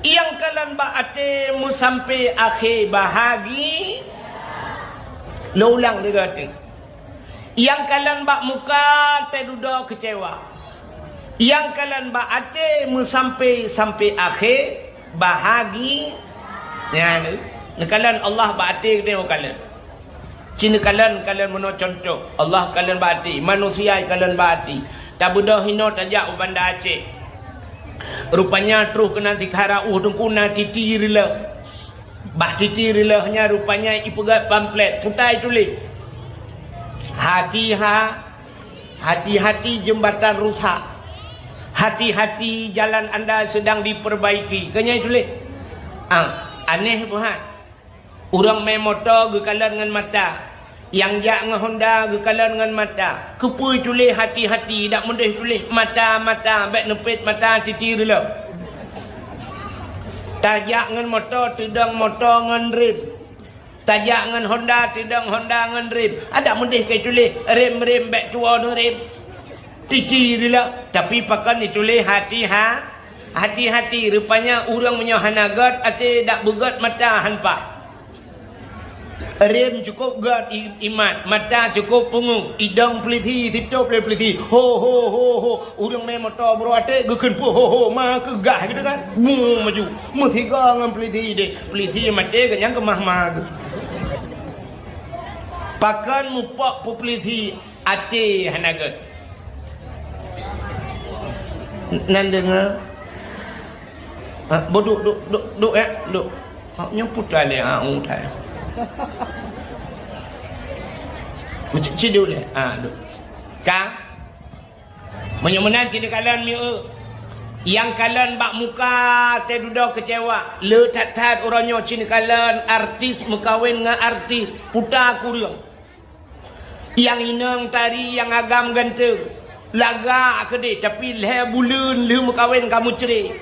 Nyang kalon bak até meusampé akhé bahagi. Lôn ulang lé gata. Nyang kalon bak muka teududoe keucewa. Nyang kalon bak até meusampé, sampé akhé bahagi. Nyan, neukalon Allah bak até geutanyoe kalon. Ci neukalon, kalon meunoe cuntoh. Allah kalon bak até, manusia kalon bak até. Tabeudôh inoe tajak u Banda Aceh. Rupanya troh keunan sikhala ueh teungku na titi riloh. Bak titi riloh nyan rupanya ipeugöt pamflet, peue ta ituléh? Hati ha-, hati-hati jembatan rusak. Hati-hati jalan anda sedang diperbaiki. Keu nyan ituléh. Ah, aneh buhan. Ureueng mé moto geukalon ngon mata. Nyang jak ngon Honda geukalon ngon mata. Keupeue tuléh hati-hati, dak meudeh tuléh mata-mata, bèk neupet mata titi riloh. Tajak ngon moto, teudong moto ngon rem. Tajak ngon Honda, teudong Honda ngon rem. Adak meudeh keu tuléh rem-rem, bèk tuwoe neurem. Titi riloh, tapi pakon ituléh hati ha-, hati-hati. Rupanya ureueng meunyoe hana göt até, dak beugöt mata han paih. Rem cukôp göt i-, imat, mata cukôp pungo, idong peulisi, sitôp lé peulisi. Ho, ho, ho, ho. Ureueng mé moto bro até geukheun peue ho, ho, ma keugah gitu kan. Bung maju. Meusigoe ngon peulisi deh. Peulisi maté geuh nyang keumah-mah geuh. Pakon mupok peue peulisi? Até hana göt. Nan deungoe? Ha, boh duek, duek, duek, duek, eh, duek. Ha, nyoe putra lé, ha, utai. Meucit-cit duek lé, ha, duek. Ka? Meunyoe meunan cit neukalon mieu. Nyang kalon bak muka teududoe keucewa. Le that-that uroe nyoe cit neukalon artis meukawen ngon artis. Puta kureueng. Nyang inong tari nyang agam ganteng, lagak keudeh, tapi lhèe buleuen lheueh meukawen ka meucre.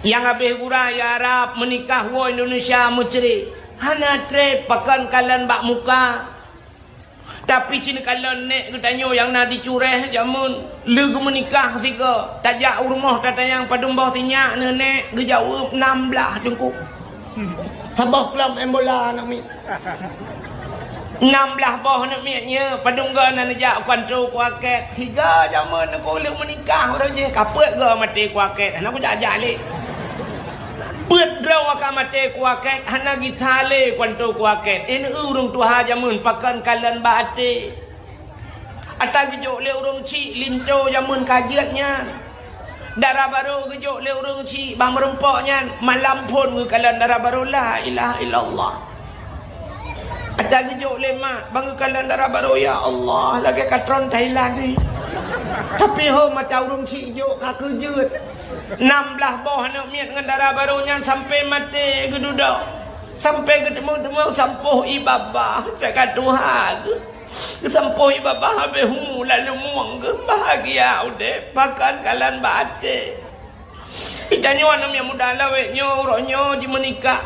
Nyang habéh gura i Arab meunikah woe Indonesia meucre. Hana trép pakon kalon bak muka. Tapi cit neukalon nèk geutanyoe nyang na di Cureh jameun. Lheueh geumeunikah sigoe, tajak u rumoh tatanyong padum boh sinyak neuh nèk, geujaweueb nam blah teungku. Saboh klub main bola aneuk miet. Nam blah boh aneuk miet nyoe, padum goe na neujak u kantô kuakét. Tiga jameun neuku lheueh meunikah uroe jih, ka peuet goe maté kuakét. Hana kujak-jak lé. Peuet droe ka maté kuakét, hana gisa lé kantô kuakét. Nyan ureueng tuha jameun pakon kalon bak até. Ata geujok lé ureueng chik linto jameun ka jeuet nyan. Dara barô geujok lé ureueng chik bak meurumpok nyan, malam phôn geukalon dara barô, la ilaha illallah. Ata geujok lé mak, ban geukalon dara barô, ya Allah, lagèe katron Thailand ni. Tapi ho mata ureueng chik jok ka keujeuet. Nam blah boh aneuk miet ngon dara barô nyan sampoe maté geududoe. Sampoe geuteumé-teumé sampoh ie babah, teuka tuha geuh. Geusampoh ie babah habéh umu lalu mueng geuh bahagia udép, pakon kalon bak até. Geutanyoe aneuk miet muda lawét nyoe uroe nyoe jimeunikah.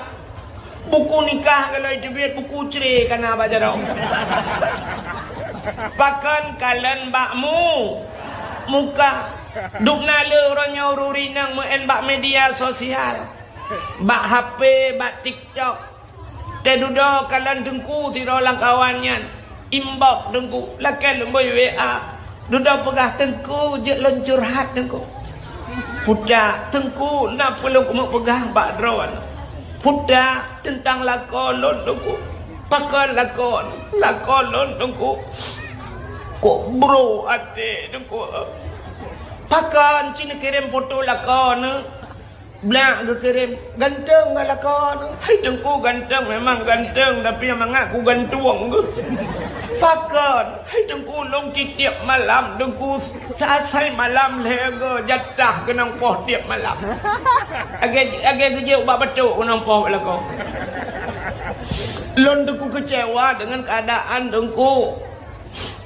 Buku nikah kalau iteubiet buku cre kana bak jaroe. Pakon kalon bak mu-, muka. Dubna le uroe nyoe ureueng inong meu'en bak media sosial. Bak H P, bak TikTok. Teududoe kalon teungku sidroe lam kawan nyan. Inbox teungku, lakèe lôn bri W A. Dudoe peugah teungku, jeuet lôn curhat teungku. Puta, teungku, na peue lôn keumeung peugah bak droe. Puta, teuntang lakoe lôn teungku. Pakon lakoe, lakoe lôn teungku. Kok bro até teungku. Pakon cit neukirém foto lakoe neuh. Blak geukirém, ganteng galakon. Hai Teungku, ganteng memang ganteng, tapi nyang mangat kugantung geuh. Pakon? Hai Teungku, lôn tiep-tiep malam Teungku, sa-, asai malam lhèe go jatah keunong poh tiep malam. Lagèe, lagèe geujak ubak batuk keunong poh lakoe. Lôn Teungku keucewa deungon keuadaan Teungku.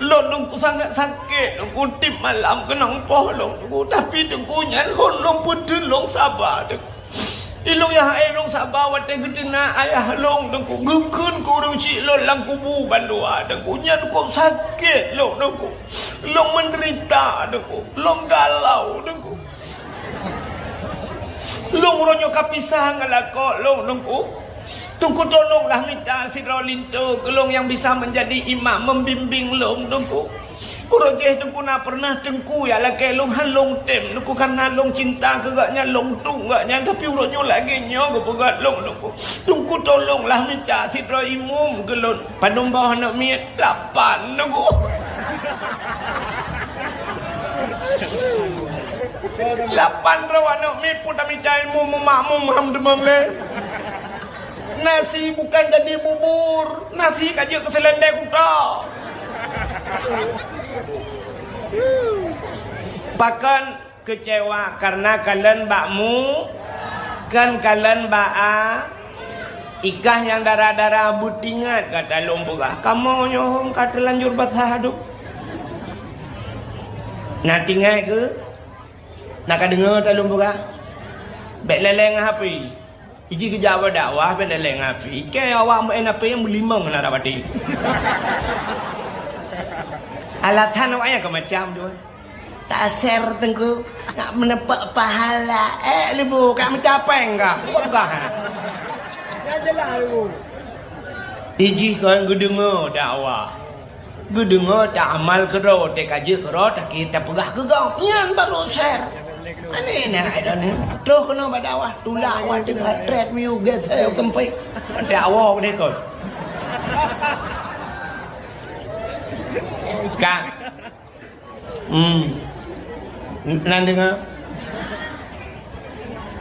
Lôn Teungku sangat sakét, Teungku tiep malam keunong poh lôn Teungku, tapi Teungku nyan hon lôn peuteun lôn saba Teungku. Ilôn nyang hai lôn saba watèe geuteunak ayah lôn Teungku, geukheun keu ureueng chik lôn lam kubu bandua Teungku, nyan kok sakét lôn Teungku. Lôn meudeurita Teungku, lôn galau Teungku. Lôn uroe nyoe ka pisah ngon lakoe lôn Teungku. Teungku tolonglah mita sidroe linto keu lôn nyang bisa meunjadi imam membimbing lôn Teungku. Uroe jéh Teungku na peureunah teungku jak lakèe lôn, han lôn tem Teungku, kareuna lôn cinta keu gobnyan, lôn tueng gobnyan, tapi uroe nyoe lagèe nyoe geupeugah lôn Teungku. Teungku tolonglah mita sidroe imum keu lôn. Padum boh aneuk miet? Lapan Teungku. Lapan droe aneuk miet pun tamita imum, meumakmum ham teumam lé. Nasi bukan jadi bubur, nasi ka jeuet keu seulendek kuta. Pakon keucewa kareuna kalon bak mu, kon kalon bak a. Ikah nyang dara-dara beutingat gata lôn peugah, kamoe nyoe hom ka teulanjur basah adoe. Na tingat keu? Na ka deungoe ta lôn peugah? Bèk lé-lé ngon H P. Iji geujak bak dakwah bèk lé-lé ngon H P. Kèe awak meu'en H P nyang meulimong na rab até. Alasan awak nyan ka macam tu. Taser Teungku, nak meuneupok pahala. Eh, leubeh ka meucapèng ka. Bukan, bukan. Ijih kon geudeungoe dakwah. Geudeungoe ta amal keudroe, teuka jeuet keudroe, taki tapeugah keu gob. Nyan baru ser. Aneh nah, ai dah ni. Troh keunoe bak dakwah, tulak watèe ka trét miyueb geusée u teumpat. Dakwah deh kon. Ka. Hmm. Nan deungoe?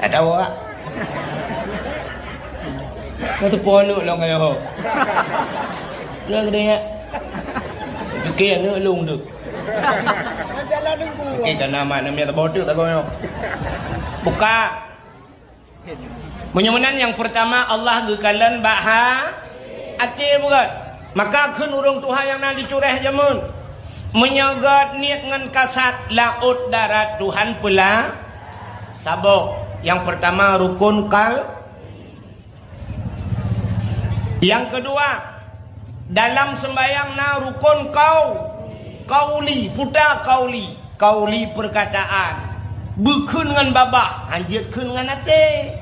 Tak tahu, Kak. Kau tu pun aneuk lôn kaya ho. Lôn gede ya. Pikir aneuk lôn tu. Oke, karena mak namanya tak bodoh tak kau. Buka. Meunyoe meunan, nyang peurtama Allah geukalon bak ha-, até bukan? Maka kheun ureueng tuha nyang na di Cureh jameun, meunyoe gèt niet ngon kasat, laôt darat Tuhan peula-, saboh. Nyang peurtama rukun kal-, nyang keudua, dalam seumbahyang na rukun kau-, kauli, puta kauli. Kauli peurkataan, beukheun ngon babah, hanjeuet kheun ngon até.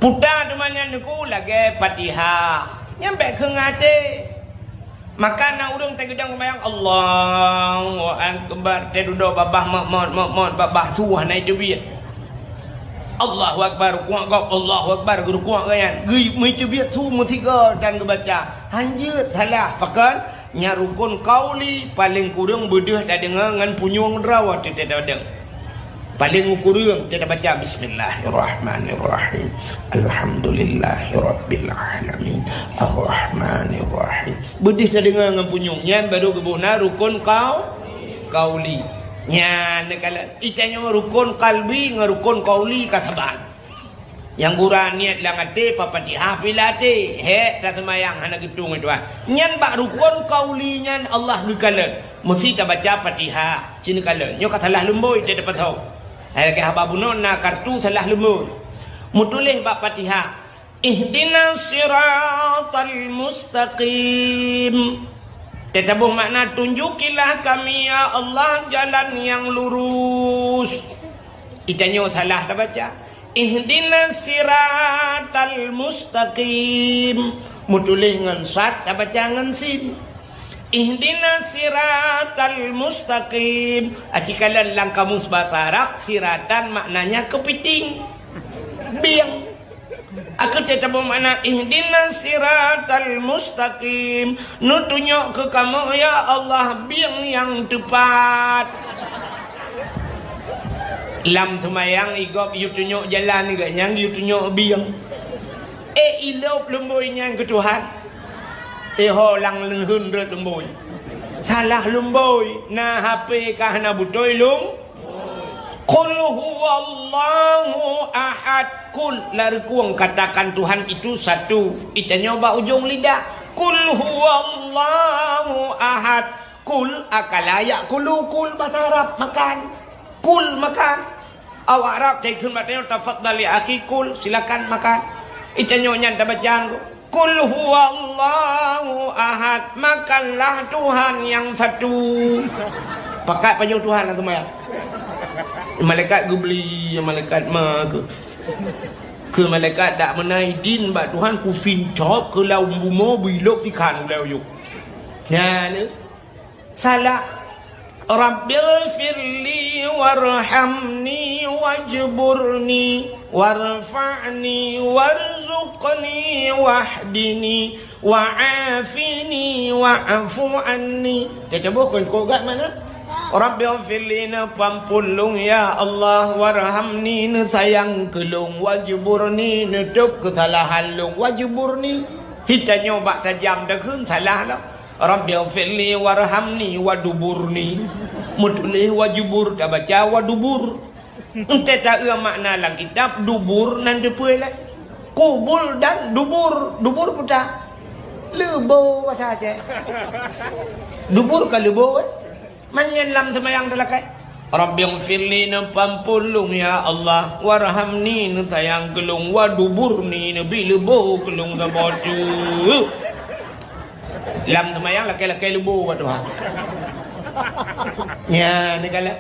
Puta teuma nyan Teungku lagèe Fatihah, nyan bèk kheun ngon até. Maka na ureueng teugeudong seumayang, Allahu Akbar, teududoe babah mot-mot, mot-mot, babah su hana jiteubiet. Allahu Akbar, rukuk gob, Allahu Akbar, geurukuk gobnyan. Geu-, meuteubiet su meusigoe tan geubaca. Hanjeuet, salah, pakon? Nyan rukun kauli, paleng kureueng beudeuh tadeungoe ngon punyueng droe teuh tadeungoe. Paleng kureueng tabaca, "Bismillahirrahmanirrahim. Alhamdulillahirabbil alamin. Arrahmanirrahim." Beudeuh tadeungoe ngon punyueng. Nyan baru geuboh na rukun kau-, kauli. Nyan neukalon. Itanyoe rukun kalbi ngon rukun kauli ka saban. Nyang gura niet lam até, Fatihah pih lam até. Hék taseumayang hana geutueng, tuan. Nyan bak rukun kauli nyan Allah geukalon. Meusti tabaca Fatihah. Cit neukalon. Nyoe ka salah lumbôi, teuh tapasoe. Hai lagèe haba bunoe na kartu salah lumbôi. Meutuléh bak Fatihah, "Ihdinas siratal mustaqim." Teuh taboh makna, "Tunjukilah kami, ya Allah, jalan yang lurus." Itanyoe salah tabaca. "Ihdinas siratal mustaqim." Meutuléh ngon sad, tabaca ngon sin. "Ihdinas siratal mustaqim." Aci kalon lam kamus basa Arab, siratan maknanya keupiting. Bieng. Aku teuh taboh makna, "Ihdinas siratal mustaqim." Neutunyok keu kamoe, ya Allah, bieng nyang teupat. Lam seumayang i gob yue tunyok jalan, gobnyan yue tunyok bieng. Eh, ilop lumbôi nyan keu Tuhan. Eh, ho lam leuheun rot lumbôi. Salah lumbôi, na H P ka hana beutôi lum. Qul huwallahu ahad. Qul, lareukong katakan Tuhan itu satu. Itanyoe bak ujong lidah. Qul huwallahu ahad. Kul akala ya'kulu, kul bahasa Arab, makan. Kul, makan. Awak Arab, cai kheun bak tanyoe, "Tafadhal ya akhi, kul, silakan makan." Itanyoe nyan tabaca, "Kul huwallahu ahad, makanlah Tuhan yang satu." Pakat pajoh Tuhan lah teuma. Malaikat geubri, malaikat ma ke. Ke malaikat dak meunai din bak Tuhan, kusincop keu lam bumoe bilop tikhan ulée uyuek. Nyan. Salah. Rabbighfirli warhamni wajburni warfa'ni warzuqni wahdini wa'afini wa'fu anni. Teucuba kon kok gak mana? Rabbighfirli, neupeuampôn lôn ya Allah, warhamni, neusayang keu lôn, wajburni, neutôb keusalahan lôn, wajburni. Hitanyoe bak tajam takheun salah lom. Rabbighfirli warhamni waduburni. Meutuléh wajubur, tabaca wadubur. Entée taeu makna lam kitab, dubur nan teupeue lé. Kubul dan dubur. Dubur puta. Leubo bahasa Aceh. Dubur ka leubo, eh? Manyan lam seumayang teulakée. Rabbighfirli, neupeuampôn lôn ya Allah, warhamni, neusayang keu lôn, waduburni, neubi leubo keu lôn saboh teuk. Lam seumayang lakée-lakée leubo bak Tuhan. Nya, neukalon.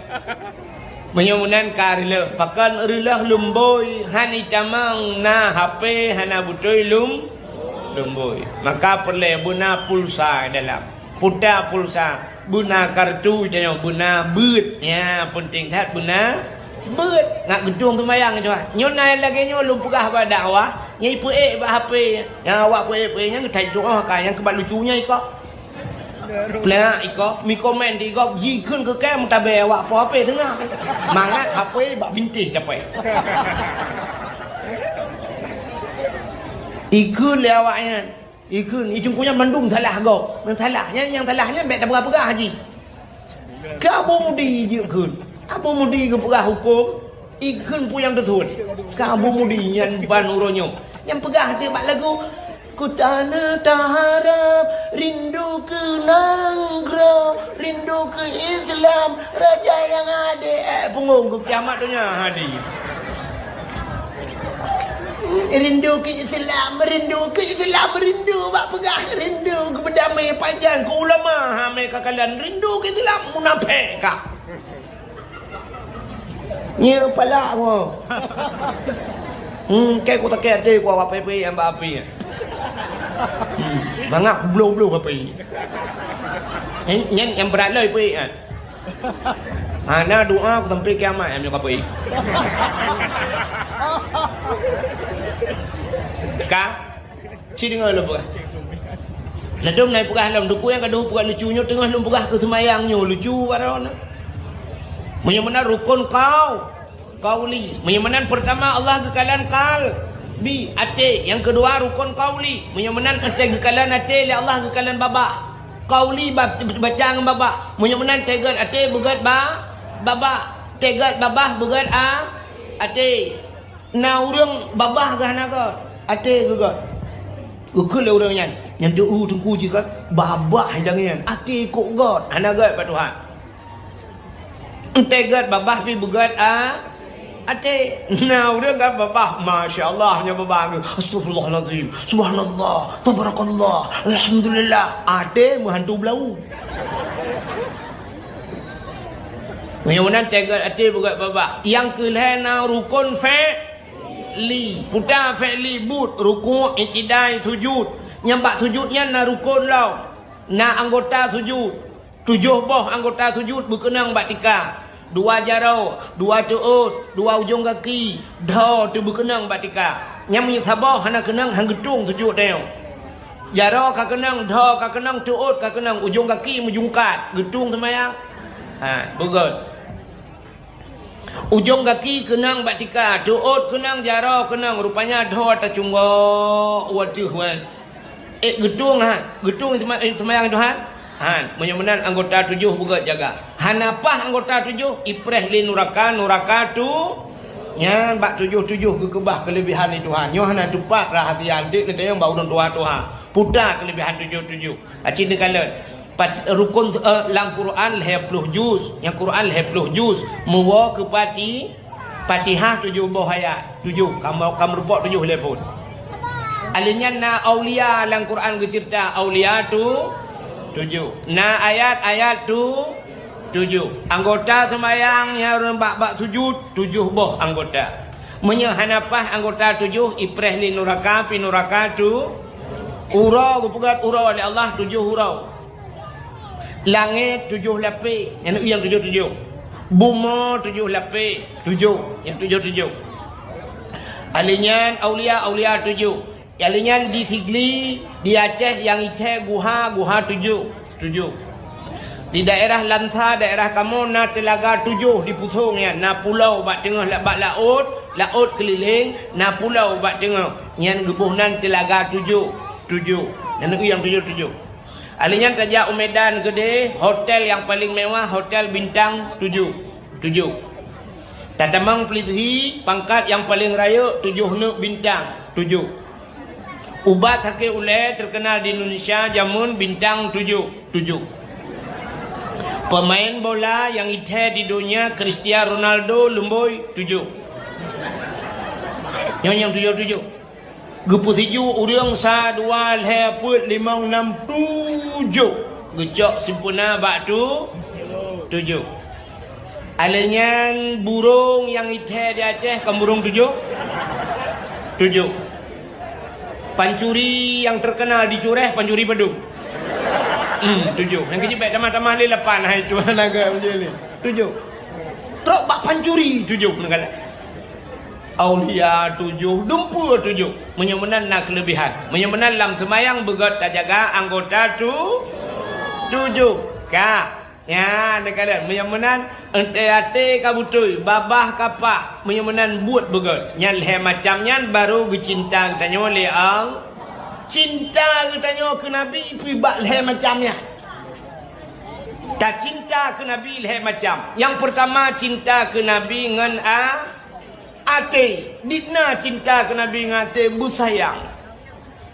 Meunyoe meunan ka reuloh, pakon reuloh lumbôi, han itamong na H P, hana beutôi lum-, lumbôi. Maka peureulée beuna pulsa dalam. Puta pulsa, beuna kartu tanyoe, beuna beuet. Nya, peunteng that beuna beuet. Ngat geutueng seumayang nyoe. Nyoe na lagée nyoe lôn peugah bak dakwah, nyang ipeuék bak H P. Nyang awak peuék-peuék nyan geutai tuoh ka, nyang keubat lucu nyan ikoh. Plak ikoh, mi komen di gob, jikheun keu kée meutabée awak po H P teungoh. Mangat H P bak bintéh dapée. Ikheun lé awak nyan. Ikheun, i teungku nyan mandum salah gob. Nyang salah nyan, nyang salah nyan bék tapeugah-peugah jih. Keu Abu Mudi jikheun. Abu Mudi geupeugah hukôm, ikheun peue nyang teusuet. Keu Abu Mudi nyan ban uroe nyoe. Nyang peugah teuk bak lagu, "Ku tanah taharap, rindu keu nanggroe, rindu keu Islam, raja yang adil." Eh, punggong keu kiamat donya hadir. Rindu keu Islam, rindu keu Islam, rindu bak peugah, rindu keu beudamé pajan, keu ulama, ha, mé ka kalon, rindu keu Islam, munafék ka. Nyeuk palak nyoe. Hmm, kée ku takée até ku awak peuék-peuék nyang bak api. Hmm, mangat bloh-bloh api. Eh, nyan nyang brat lom peuék nyan. Hana doa ku sampai kiamat nyang meunyoe ka peuék. Ka? Ci deungoe lôn peugah. Ladôm na peugah lom, teungku nyang ka deuh peugah lucu nyoe teungoh lôn peugah keu seumayang nyoe, lucu baroe na. Meunyoe meunan rukon kau, qauli. Meunyoe meunan peurtama Allah geukalon qalbi, até. Nyang keudua rukon qauli. Meunyoe meunan até geukalon até lé Allah geukalon babah. Qauli ba-, baca ngon babah. Meunyoe meunan teugot até beugét ba-, babah. Teugot babah beugét a-, até. Na ureuëng babah geuh hana göt, até geuh göt. Geukheun lé ureuëng nyan, nyan teu teungku jih kan, babah nyang nyan, até kok göt, hana göt bak Tuhan. Entée göt babah pih beugöt a-, até. Na ureuëng kan babah, masya Allah, nyan babah, astagfirullahalazim, subhanallah, tabarakallah, alhamdulillah, até meuhantu beulau. Meunyoe meunan teugot até beugöt babah. Nyang keu lhée na rukon fi'li. Puta fi'li buet, rukuk, i'tidai, sujud. Nyang bak sujud nyan na rukon lom. Na anggota sujud. Tujoh boh anggota sujud beukeunong bak tika. Dua jaroe, dua teuôt, dua ujong gaki, dhoe teubeukeunong bak tika. Nyang meunyoe saboh hana keunong, han geutueng sujud tanyoe. Jaroe ka keunong, dhoe ka keunong, teuôt ka keunong, ujong gaki meujungkat, geutueng seumayang. Ha, beugöt. Ujong gaki keunong bak tika, teuôt keunong, jaroe keunong, rupanya dhoe tacunggok u ateueh, wan. Eh, geutueng, ha? Geutueng sema-, eh, seumayang Tuhan? Han, meunyoe meunan anggota tujoh beugét jaga. Hana paih anggota tujoh, ipreh lé nuraka, nuraka tu. Nyan bak tujoh-tujoh geukeubah keuleubihan lé Tuhan. Nyoe hana teupat rahsia, anteuk neutanyong bak ureueng tuha-tuha. Puta keuleubihan tujoh-tujoh. Aci neukalon. Pat-, rukun, eh, lam Quran lhèe ploh juz. Nyang Quran lhèe ploh juz. Meuwoe keu Fati-, Fatihah tujoh boh ayat. Tujoh. Kamoe, kamoe reupok tujoh lhèe phon. Alèh nyan na aulia lam Quran geuceurita. Aulia tu tujoh. Na ayat-ayat tu tujoh. Anggota seumayang nyang bak, bak sujud, tujoh boh anggota. Meunyoe hana paih anggota tujoh, ipreh lé nuraka, pi nuraka tu, uroe geupeugöt uroe lé Allah, tujoh uroe. Langét tujoh lapéh, nyan nyang tujoh-tujoh. Bumoe tujoh lapéh, tujoh, nyang tujoh-tujoh. Alèh nyan aulia, aulia tujoh. Alèh nyan di Sigli, di Aceh nyang ithèe guha, guha tujoh, tujoh. Di daerah Lansa, daerah kamoe na teulaga tujoh di Pusong nyan, na pulo bak teungoh la-, bak laôt, laôt keulileng, na pulo bak teungoh. Nyan geuboh nan teulaga tujoh, tujoh. Nyan nyang tujoh-tujoh. Alèh nyan tajak u Medan keudéh, hotel nyang paleng mewah, hotel bintang tujoh. Tujoh. Tatamong polisi, pangkat nyang paleng rayeuk, tujoh neuk bintang, tujoh. Ubat sakét ulèe teukeunal di Indonesia jameun bintang tujoh, tujoh. Peumaén bola nyang ithèe di donya Cristiano Ronaldo leumbôi tujoh. Nyoe nyang tujoh-tujoh. Geupeusiju ureueng sa, dua, lhèe, peuet, limong, nam, tujoh. Geucok sempurna bak tu, tujoh. Alèh nyan burông nyang ithèe di Aceh kan burông tujoh? Tujoh. Pancuri nyang teukeunal di Cureh, pancuri padum? Hmm, tujoh. Nyang keujeuet bèk tamah-tamah lé lapan, hai tuan agam je ni. Tujoh. Trok bak pancuri tujoh neugala. Aulia tujoh, dumpeue tujoh. Meunyoe meunan na keuleubihan. Meunyoe meunan lam seumayang beugöt tajaga anggota tu-, tujoh. Ka. Nyan, neukalon. Meunyoe meunan, até-até ka beutôi, babah ka paih. Meunyoe meunan buet beugöt. Nyan lhèe macam nyan baru geucinta geutanyoe lé Allah. Cinta geutanyoe keu Nabi pih bak lhèe macam nyan. Tacinta keu Nabi lhèe macam. Nyang peurtama cinta keu Nabi ngon a-, até, dikna cinta keu Nabi ngon até beusayang.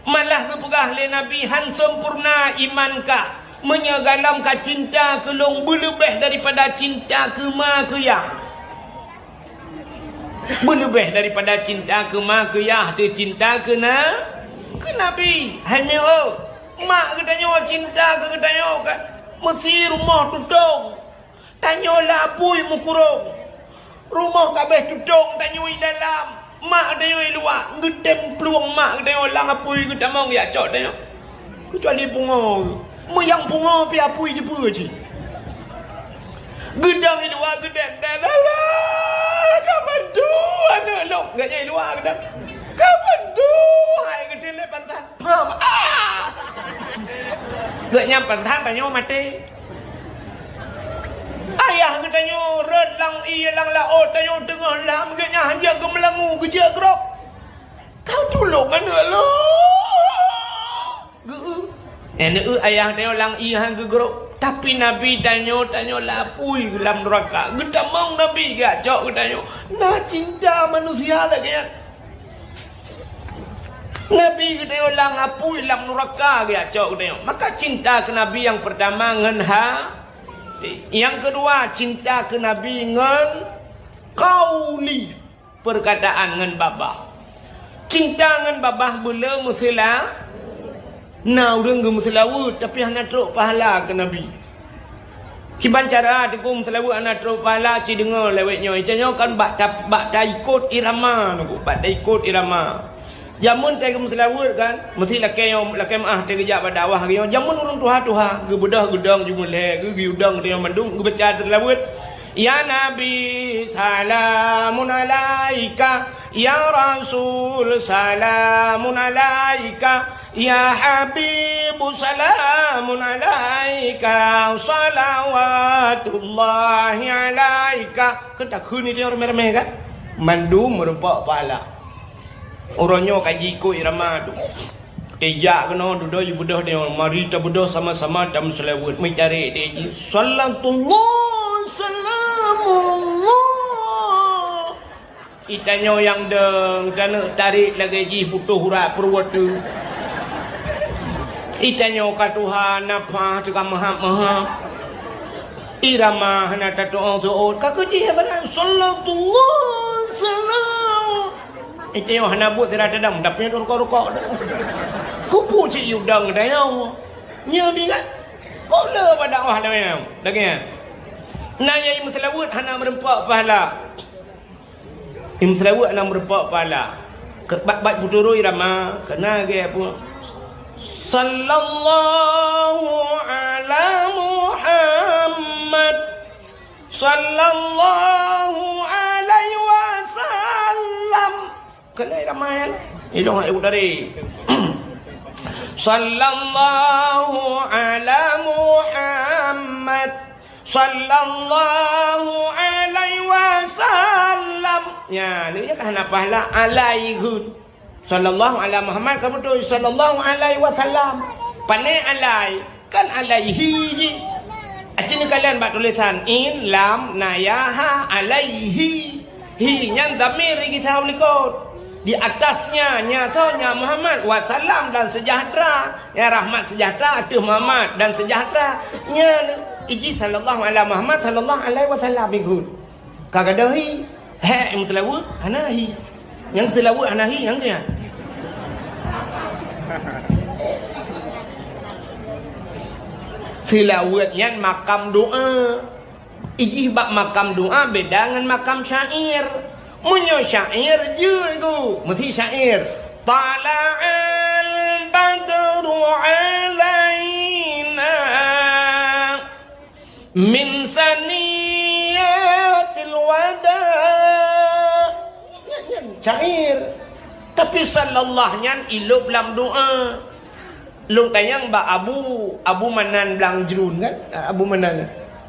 Malah geupeugah lé Nabi, "Han sempurna iman kah, meunyoe galom ka cinta keu lôn beuleubeh daripada cinta keu ma keu yah." Beuleubeh daripada cinta keu ma keu yah, teucinta keu na-, keu Nabi. Hai meu, mak geutanyoe cinta keu geutanyoe ka meusi rumoh tutong. Tanyoe lam apui meukurong. Rumoh ka abéh tutong tanyoe dalam. Mak tanyoe luwa, geutem plueng mak tanyoe lam apui geutamong jak cok tanyoe. Keucuali pungo. Meunyoe pungo pih apui jipeue cit. Geudong i luwa geudeng dalam. Ka padum aneuk lôn, geuh nyan i luwa geudong. Ka padum hai geuteulep pansan. Pam. Ah! Geuh nyan pansan tanyoe maté. Ayah geutanyoe rhot lam ié lam laôt, tanyoe teungoh lam, geuh nyan hanjeuet geumeulangu geujeuet grob. Ka tulông aneuk lôn. Geu-, eh, neueu ayah tanyoe lam ié han geugrob. Tapi Nabi tanyoe, tanyoe lam apui lam nuraka. Geutamong Nabi geujak cok geutanyoe. Na cinta manusia lagèe nyan. Nabi geutanyoe lam apui lam nuraka geujak cok geutanyoe. Maka cinta keu Nabi nyang peurtama ngon ha-, nyang keudua cinta keu Nabi ngon qauli, peurkataan ngon babah. Cinta ngon babah beu le meuseula-, na ureueng geumeuseulaweuet tapi hana trok pahala keu Nabi. Kiban cara teungku meuseulaweuet hana trok pahala, ci deungoe lawét nyoe. Ita nyoe kan bak ta-, bak taikot irama teungku, bak taikot irama. Jameun teuh geumeuseulaweuet kan, meusi lakèe nyoe, lakèe meu'ah teuh geujak bak dakwah lagèe nyoe. Jameun ureueng tuha-tuha, geubeudôh geudong jumeullhèe, geu-, geuyue dong teungoh mandum, geubaca teuh seulaweuet. Ya Nabi, salamun alaika. Ya Rasul, salamun alaika. Ya Habibu, salamun alaika, salawatullahi alaika. Ka, kan takheun ni dia ramé-ramé kan? Mandum meureumpok pahala. Uroe nyoe ka jikoi irama tu. Tijak keunoe dudoe beudôh dia, mari tabeudôh sama-sama tameuseulaweuet, meutarek dia jih. Salatullah, salamullah. Itanyoe nyang deueng, taneuk tarek lagée jih butôh urat peuruwet tu. Itanyoe ka tuha nafah teuka meuhab-meuhab. Irama hana tatu'oh-tu'oh, ka keuh jih hana, sallallahu alaihi wasallam. Itanyoe hana buet sira tadam, tapi rukok-rukok. Kupu cit yudang dayong. Nya bingat. Kok le pada Allah dayong. Lagée nyan. Na nyang meuseulaweuet hana meureumpok pahala. Imeuseulaweuet hana meureumpok pahala. Keu, bak, bak peuturoi rama, keu na geuh pun. Sallallahu ala Muhammad. Sallallahu alaihi wasallam. Keu na rama nyan. Ilong hak tadi. Sallallahu ala Muhammad. Sallallahu alaihi wasallam. Nya, lé nyan ka hana pahala alaihi. Sallallahu ala Muhammad ka beutôi, sallallahu alaihi wasallam. Pane alai, kan alaihi jih. Aci neukalon bak tulisan in, lam, na ya, ha, alaihi. Hi nyan dhamir gisa u likot. Di atasnya, nya soe, nya Muhammad, wasallam dan sejahtera. Ya, rahmat sejahtera ateueh Muhammad dan sejahtera. Nyan, iji sallallahu ala Muhammad, sallallahu alaihi wasallam ikut. Ka gadôh hi, hek nyang seulaweuet hana hi. Nyang seulaweuet hana hi, nyang tu nyan. Seulaweuet nyan makam doa. Ijih bak makam doa beda ngon makam syair. Meunyoe syair jeuet ku, meusi syair. Tala'al badru alaina min saniyatil wada. Nyan, nyan syair. Tapi sallallahu nyan ilop lam doa. Lôn tanyong bak Abu, Abu Manan Blang Jrun kan? Abu Manan.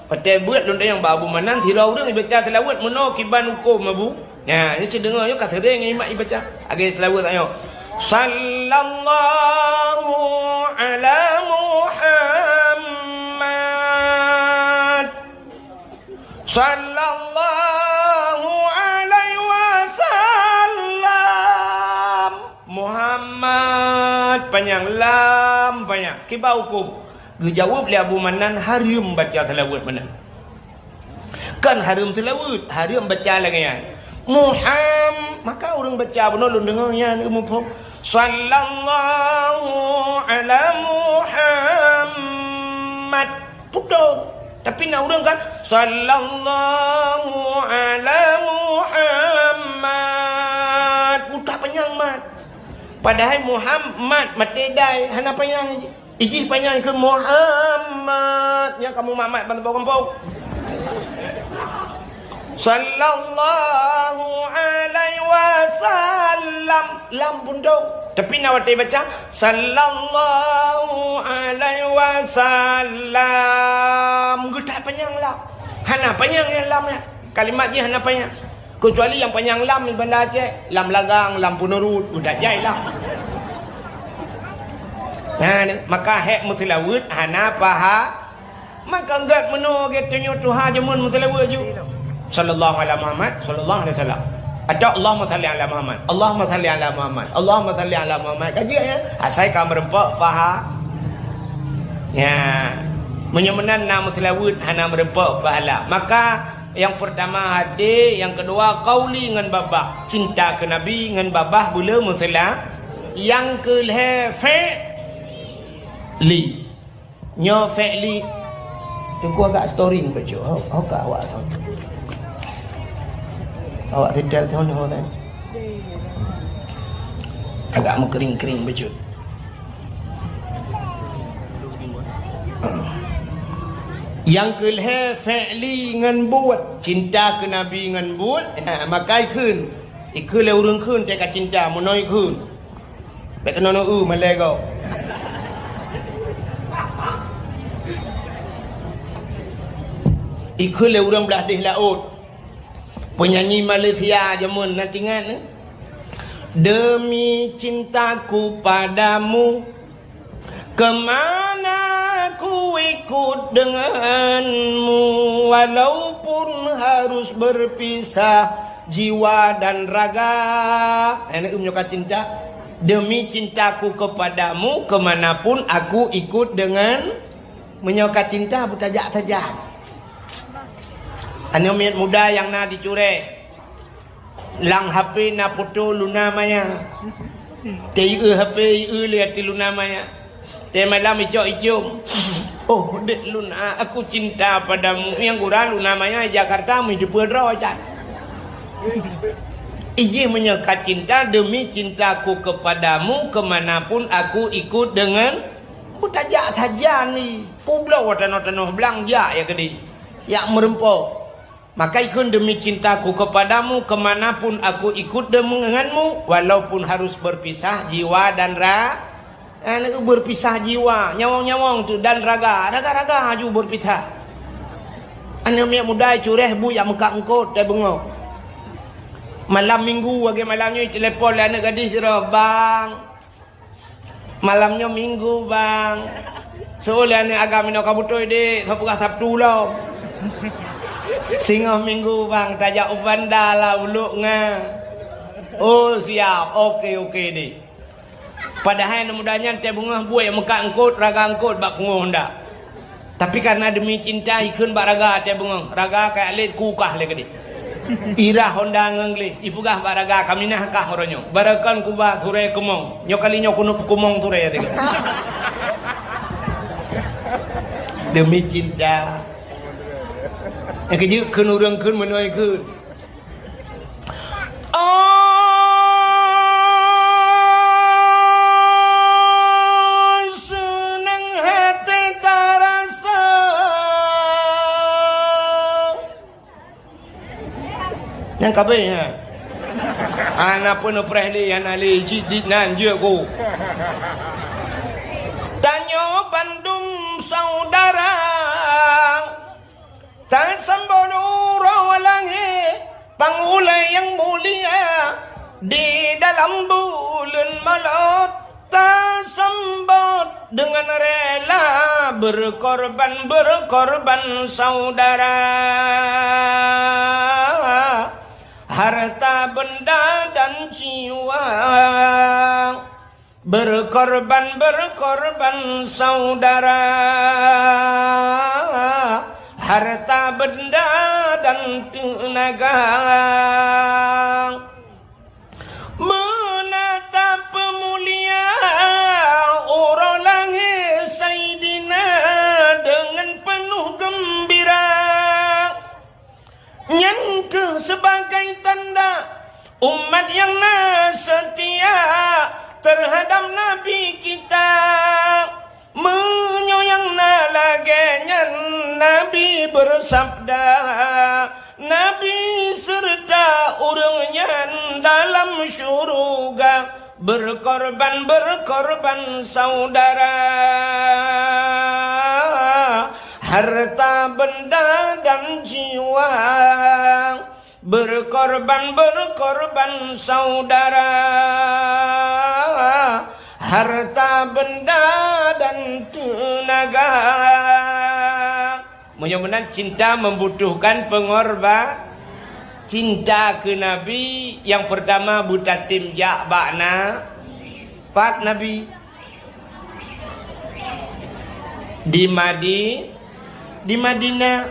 Watée beuet lôn tanyong bak Abu Manan, sidroe ureuëng ibaca seulaweuet meunoe kiban huköm Abu. Nyan, nyoe cit deungoe nyoe ka seuréng imat ibaca. Lagée seulaweuet tanyoe. Sallallahu ala Muhammad. Sallallahu alaihi wasallam. Muhammad panyang, lam panyang. Kiban huköm? Geujaweueb lé Abu Manan, hareuem baca seulaweuet meunan. Kan hareuem seulaweuet, hareuem baca lagée nyan. Muham-, maka ureuëng baca bunoe lôn deungoe nyan muphom. Sallallahu ala Muhammad. Putong. Tapi na ureuëng kan, "Sallallahu ala Muhammad." Utak panyang mat. Padahai Muhammad maté dai, hana panyang. Ijih panyang keu Muhammad. Nyang kamu mat-mat ban teubong gampông. Sallallahu alaihi wasallam. Lam pun dong. Tapi na watée baca, "Sallallahu alaihi wasallam." Geutak panyang lam. Hana panyang nyang lam nyan. Kalimat jih hana panyang. Keucuali nyang panyang lam di Banda Aceh, lam Lagang, lam Peuneurut, geudak jai lam. Nah, maka hék meuseulaweuet hana paha. Maka gét meunoe gét tanyoe tuha jameun meuseulaweuet ju. Sallallahu ala Muhammad, sallallahu alaihi wasallam. Atau Allahumma salli ala Muhammad, Allahumma salli ala Muhammad, Allahumma salli ala Muhammad. Ka jeuet ya? Asai ka meureumpok paha. Ya. Meunyoe meunan na meuseulaweuet hana meureumpok pahala. Maka nyang peurtama hadé, nyang keudua qauli ngon babah. Cinta keu Nabi ngon babah bula meuseula. Nyang keulhée fi'li. Nyoe fi'li. Teungku agak storing bacut. Ho, ho ka awak son. Awak setel son ho kan. Agak meukering-kering bacut. Nyang keulhée fi'li ngon buet, cinta keu Nabi ngon buet, ha, maka ikheun. Ikheun lé ureuëng kheun teuka cinta, meunoe ikheun. Bék keunoe neu-eu malée gob. Ikheun lé ureuëng blah deh laôt. Penyanyi Malaysia jameun na teuingat, eh? Demi cintaku padamu, kemana ku ikut denganmu, walaupun harus berpisah jiwa dan raga. Eh, na meunyoe ka cinta, demi cintaku kepadamu, kemanapun aku ikut dengan. Meunyoe ka cinta, beutajak sajan. Aneuk miet muda nyang na di Cureh, lam H P na foto Luna Maya. Teu-eu H P, eu lé ateueh Luna Maya. Teumalam icok icong. Oh, dek Luna, aku cinta padamu. Nyang gura Luna Maya Jakarta, meujeupeue droe jan. Ijih meunyoe ka cinta, demi cintaku kepadamu, kemanapun aku ikut dengan. Beutajak sajan ni. Peubloe tanoh-tanoh blang jak ya keudeh. Jak meureumpok. Maka ikheun, demi cintaku kepadamu, kemanapun aku ikut denganmu, walaupun harus berpisah jiwa dan ra-, eh, berpisah jiwa, nyawöng-nyawöng tu, dan raga, raga-raga aju berpisah. Aneuk miet muda Cureh bu jak meukat eungkôt, teubeungöh. Malam minggu, lagèe malam nyoe, telepon lé aneuk gadih sidroe, "Bang, malam nyoe minggu, Bang. Seuôt lé aneuk agam inoe ka beutôi, Dek, soe peugah Sabtu lom." "Singoh minggu, Bang, tajak u Banda lah, Uluk nga." "Oh, siap. Oke, oke, Dek." Padahai aneuk muda nyan teubeungöh buet meukat eungkôt, raga eungkôt bak pungoh Honda. Tapi karena demi cinta, ikheun bak raga teubeungöh, raga ka lét kukah lé keudeh. Irah Honda ngon gleh, ipeugah bak raga, "Kaminah kah uroe nyoe. Barokon kuba surée keumong. Nyoe kali nyoe keuneuk peukeumong surée," teuka. Demi cinta. Nyang keujeuet kheun ureueng kheun meunoe kheun. Oh, seunang até tarasa. Nyang kabeh, ha. Hana peunoh preh lé, hana lé, cit dit nan jeuet ku. Tanyoe bandum saudara. Tasambot uroe langét, pang ulée nyang mulia, di dalam buleuen Maulud tasambot deungon rela, berkorban-berkorban saudara, harta benda dan jiwa. Berkorban-berkorban saudara, harta benda dan teunaga. Beuna tapeumulia uroe lahé Saidina deungon peunoh geumbira. Nyan kheueh sibagai tanda umat nyang na seutia teuhadab Nabi kita. Meunyoe nyang na lagée nyan, Nabi beusabda, Nabi seureuta ureuëng nyan dalam syeuruga. Berkorban-berkorban saudara, harta benda dan jiwa. Berkorban-berkorban saudara, harta benda dan teunaga. Meunyoe meunan, cinta membutuhkan pengorba-, cinta keu Nabi nyang peurtama beutatem jak bak na-, pat Nabi. Di Madi-, di Madinah,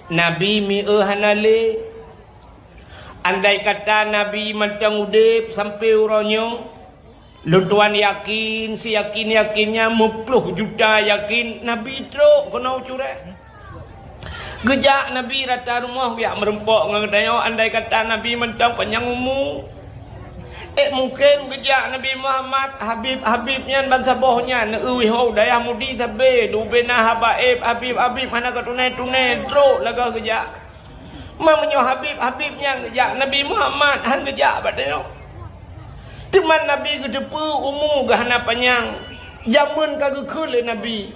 Nabi mieu hana lé. Andai kata Nabi mantong udeb sampoe uroe nyoe, lôn tuan yakin, siyakin-yakinnya, meuploh juta yakin, Nabi trok keunoe u Cureh. Geujak Nabi rata rumoh geujak meurumpok ngon geutanyoe, andai kata Nabi mantong panyang umu. Eh, mungken geujak Nabi Muhammad, Habib-Habib nyan bansaboh nyan, neueu ho dayah Mudi sabe, dubena habaib, Habib-Habib hana ka tuné-tuné, trok lagak geujak. Ma meunyoe Habib-Habib nyan geujak, Nabi Muhammad han geujak bak tanyoe. Teuma Nabi geuteupeue umu geuh hana panyang, jameun ka geukheun lé Nabi.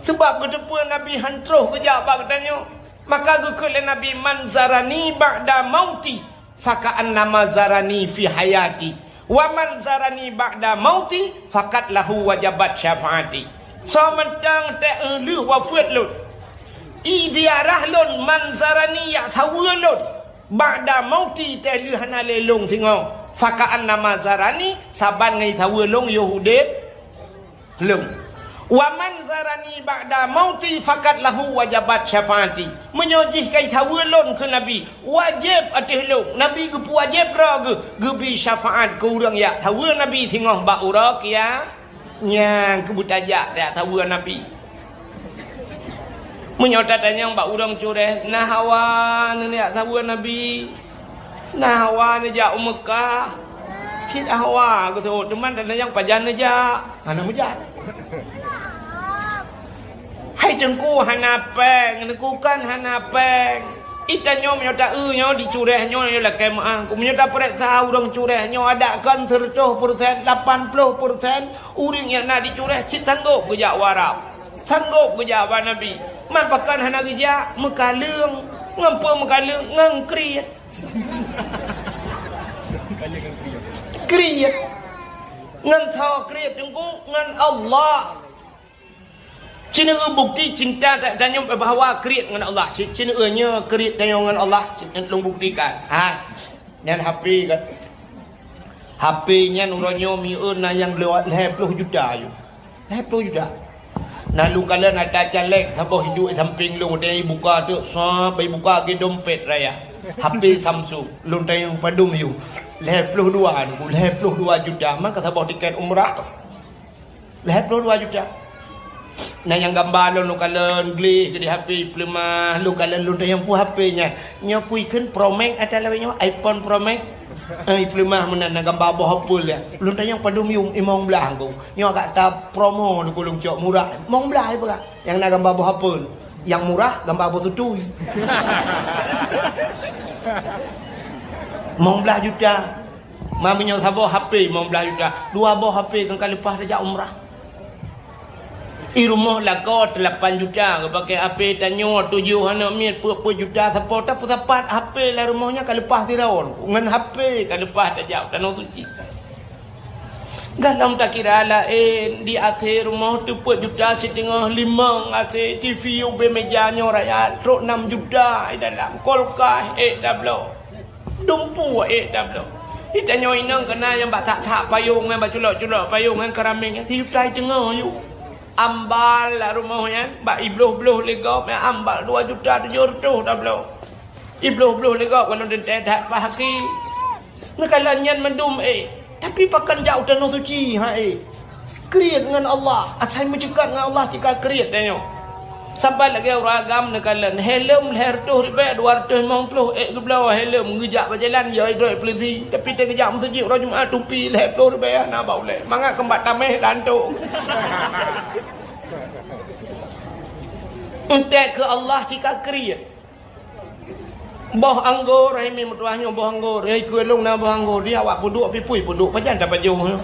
Sabab geuteupeue Nabi han troh geujak bak geutanyoe. Maka geukheun lé Nabi, "Man zarani ba'da mauti, faka'annama zarani fi hayati. Wa man zarani ba'da mauti, faqad lahu wajabat syafaati." Soe mantong teuh lheueh wafeuet lôn, i ziarah lôn, man zarani, jak saweue lôn, ba'da mauti, teuh lheueh hana lé lôn singoh, faka'annama zarani, saban ngon saweue lôn yoh udeb lôn. Wa man zarani ba'da mauti, faqad lahu wajabat syafaati. Meunyoe jih ka jisaweue lôn keu Nabi, wajéb ateueh lôn, Nabi geupeuwajéb droe geuh, geubri syafaat keu ureuëng jak saweue Nabi singoh bak uroe kia-, nyang keubeut tajak jak saweue Nabi. Meunyoe tatanyong bak ureuëng cureh, na hawa neujak saweue Nabi? Na hawa neujak u Meukah? Cit hawa geuteuôt, teuma tanyong pajan neujak? Hana meujak. Hai Teungku hana péng, Teungku kan hana péng. Itanyoe meunyoe ta-eu nyoe di cureh nyoe, nyoe lakée meuáh. Meunyoe tapareksa ureuëng cureh nyoe, adak kon seureutôh persen, lapan ploh persen ureuëng nyang na di cureh cit sanggôp geujak u Arab. Sanggôp geujak bak Nabi. Man pakon hana geujak? Meukaleueng. Ngon peue meukaleueng? Ngon kriet. Kriet. Ngon soe kriet Teungku? Ngon Allah. Ci neueu bukeuti cinta ta-, tanyoe bahwa kriet ngon Allah. Ci, ci neueu nyoe kriet tanyoe ngon Allah. Ci, lôn buktikan. Ha. Nyan H P kan. H P nyan uroe nyoe mieu na nyang lewat lhée ploh juta yue. Lhée ploh juta. Na lôn kalon ata caleg saboh iduek sampéng lôn, watée ibuka teuk, sab, ibuka lagée dompet raya. H P Samsung, lôn tanyong padum yue. Lhée ploh dua, lhée ploh dua juta, maka saboh tiket umrah. Lhée ploh dua juta. Na nyang gamba lôn, lôn kalon gleh di H P ipeuleumah, lôn kalon lôn tanyong peue H P nyan. Nyoe peue ikheun Pro Max ata lawét nyoe, iPhone Pro Max. Eh, ipeuleumah meunan na gamba boh apel ya. Lôn tanyong padum yum imong blah ko. Nyoe agak ta promo lôn, lôn cok murah. Mong blah ipeugah. Nyang na gamba boh apel. Nyang murah gamba boh tutui. Mong blah juta. Ma meunyoe saboh H P mong blah juta, dua boh H P kan ka leupah tajak umrah. I rumoh lakoe teulapan juta, geupaké H P tanyoe tujoh aneuk miet peuet-peuet juta sapo, tapeusapat H P lam rumoh nyan ka leupah sidroe, ngon H P ka leupah tajak tanoh suci. Gohlom takira laén, di A C rumoh teupeuet juta siteungoh, limong A C, T V ubé meja nyoe raya, trok nam juta i dalam, kulkas ék tabloe. Dumpeue ék tabloe. Itanyoe inong keunan nyang bak that-that payong nyan, bak culok-culok payong nyan, keurameng nyan, sijuta iteungoh yue. Ambal lam rumoh nyan, bak ibloh-bloh lé gob nyan, ambal dua juta tujoh reutôh tabloe. Ibloh-bloh lé gob, kalau teuntée that bak haki. Neukalon nyan mandum ék. Tapi pakon jak u tanoh suci, ha ék. Kriet ngon Allah, asai meuceukat ngon Allah sika kriet tanyoe. Saban lagée ureuëng agam neukalon, helm lhée reutôh ribée dua reutôh limong ploh ék geubloe helm, geujak bak jalan jai droe polisi, tapi teugeujak meuseujid uroe Jumat tupi lhée ploh ribée hana ba ulée, mangat keumbak tameh lantok. Entek keu Allah sika kriet. Boh anggô, hai mi meutuah nyoe boh anggô, hai keu lôn na boh anggô, di awak peuduek pipui peuduek pajan tapajoh nyoe.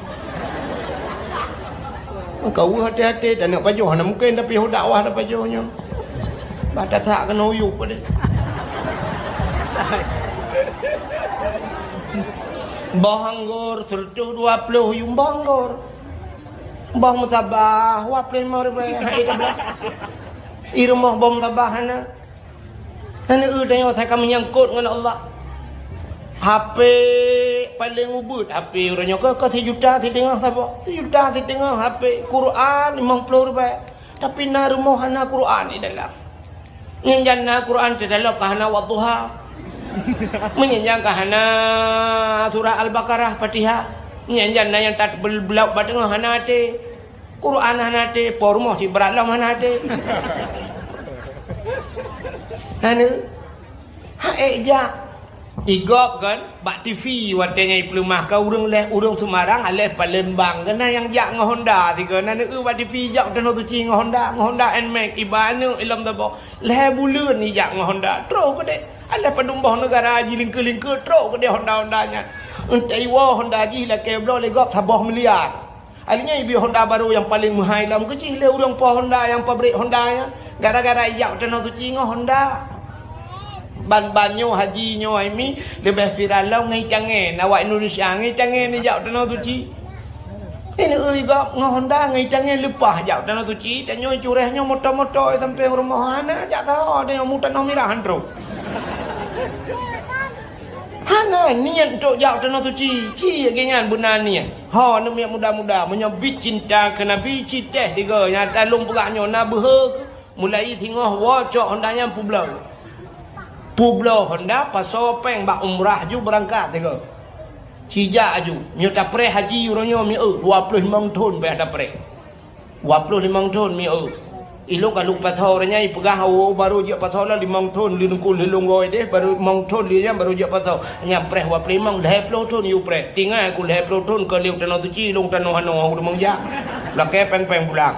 Ka weueh até-até taneuk pajoh hana mungken, tapi ho dakwah tapajoh nyoe. Bah tasak keunoe uyuek padé. Boh anggô seureutôh dua ploh yuem boh anggô. Boh meusabah dua ploh limong ribée hai tablah. I rumoh boh meusabah hana. Nyan eu tanyoe asai ka meunyangkot ngon Allah. H P paleng ubeuet, H P uroe nyoe ka, ka sijuta siteungoh saboh. Sijuta siteungoh H P. Quran limong ploh ribée. Tapi na rumoh hana Quran di dalam. Nyan jan na Quran teuh dalam ka hana Wadduha. Meunyan jan ka hana surah Al-Baqarah, Fatihah. Meunyan jan na nyang tat bel-, beulauek bak teungoh hana até. Quran hana até, po rumoh cit brat lom hana até. Hana. Ha ék jak. Igob kan, bak T V watée nyan ipeuleumah ka ureuëng lhée ureuëng Semarang, aléh Palembang. Keunan nyang jak ngon Honda sigoe, na neueu bak T V jak u tanoh suci ngon Honda, ngon Honda Nmax, iba aneuk ilom saboh. Lhée buleuen ijak ngon Honda, troh keudeh. Aléh padum boh neugara jilingkeu-lingkeu, troh keudeh Honda-Honda nyan. Entai woe Honda jih lakée bloe lé gob saboh miliar. Akhirnya ibi Honda barô nyang paleng meuhai lom keu jih lé ureuëng po Honda nyang pabrik Honda nyan. Gara-gara ijak u tanoh suci ngon Honda. Ban-ban nyoe haji nyoe hai mi leubeh viral lom ngon itangen. Awak Indonesia ngon itangen jijak u Tanoh Suci. Ini eu gob ngon Honda ngon itangen leupah jak u Tanoh Suci. Tanyoe cureh nyoe moto-moto sampai rumoh hana jak saho tanyoe mu Tanoh Mirah han trok. Hana niet untuk jak u Tanoh Suci. Ci lagèe nyan beuna niet. Ho, aneuk miet muda-muda, meunyoe bit cinta keu Nabi, ci teh tiga nyang talông peugah nyoe na beuhe. Mulai singoh woe cok Honda nyan peubloe. Peubloe Honda, pasoe péng bak umrah ju beurangkat sigoe. Ci jak aju. Meunyoe tapreh haji uroe nyoe mieu dua ploh limong thon payah tapreh. Dua ploh limong thon mieu. Ilôn ka lôn pasoe uroe nyan ipeugah, "Oh, barô jeuet pasoe lom limong thon, lôn ku lôn goe deh, barô limong thon lé nyan barô jeuet pasoe." Nyan preh dua ploh limong, lhèe ploh thon yue preh. Tinggai ku lhèe ploh thon keu lôn Tanoh Suci, lôn Tanoh Anoe, ureueng jak. Lakèe péng-péng pulang.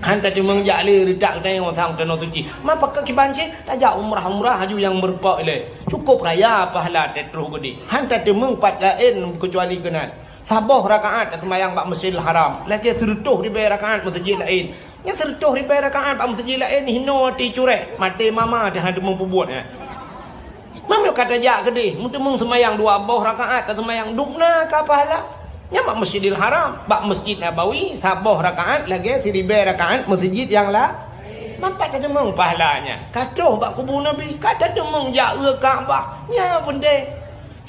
Han tateumeung jak lé reutak geutanyoe sang Tanoh Suci. Ma pakon kiban cit tajak umrah-umrah aju nyang meurumpok ilèe. Cukôp raya pahala teutroh geudeh. Han tateumeung pat laén keucuali keunan. Saboh rakaat taseumayang bak Masjidil Haram, lagèe sireutôh ribèe rakaat meuseujid laén. Nyang sireutôh ribèe rakaat bak meuseujid laén hinoe ati cureh, maté mama teuh han teumeung peubuet nyan. Meunyoe ka tajak keudeh, meuteumeung seumayang dua boh rakaat, taseumayang dum na ka pahala. Nyan bak Masjidil Haram, bak Masjid Nabawi, saboh rakaat lagèe siribèe rakaat meuseujid nyang la-, manfaat tateumeung pahala nyan. Ka troh bak kubu Nabi, ka tateumeung jak u Ka'bah. Nyan peunteng.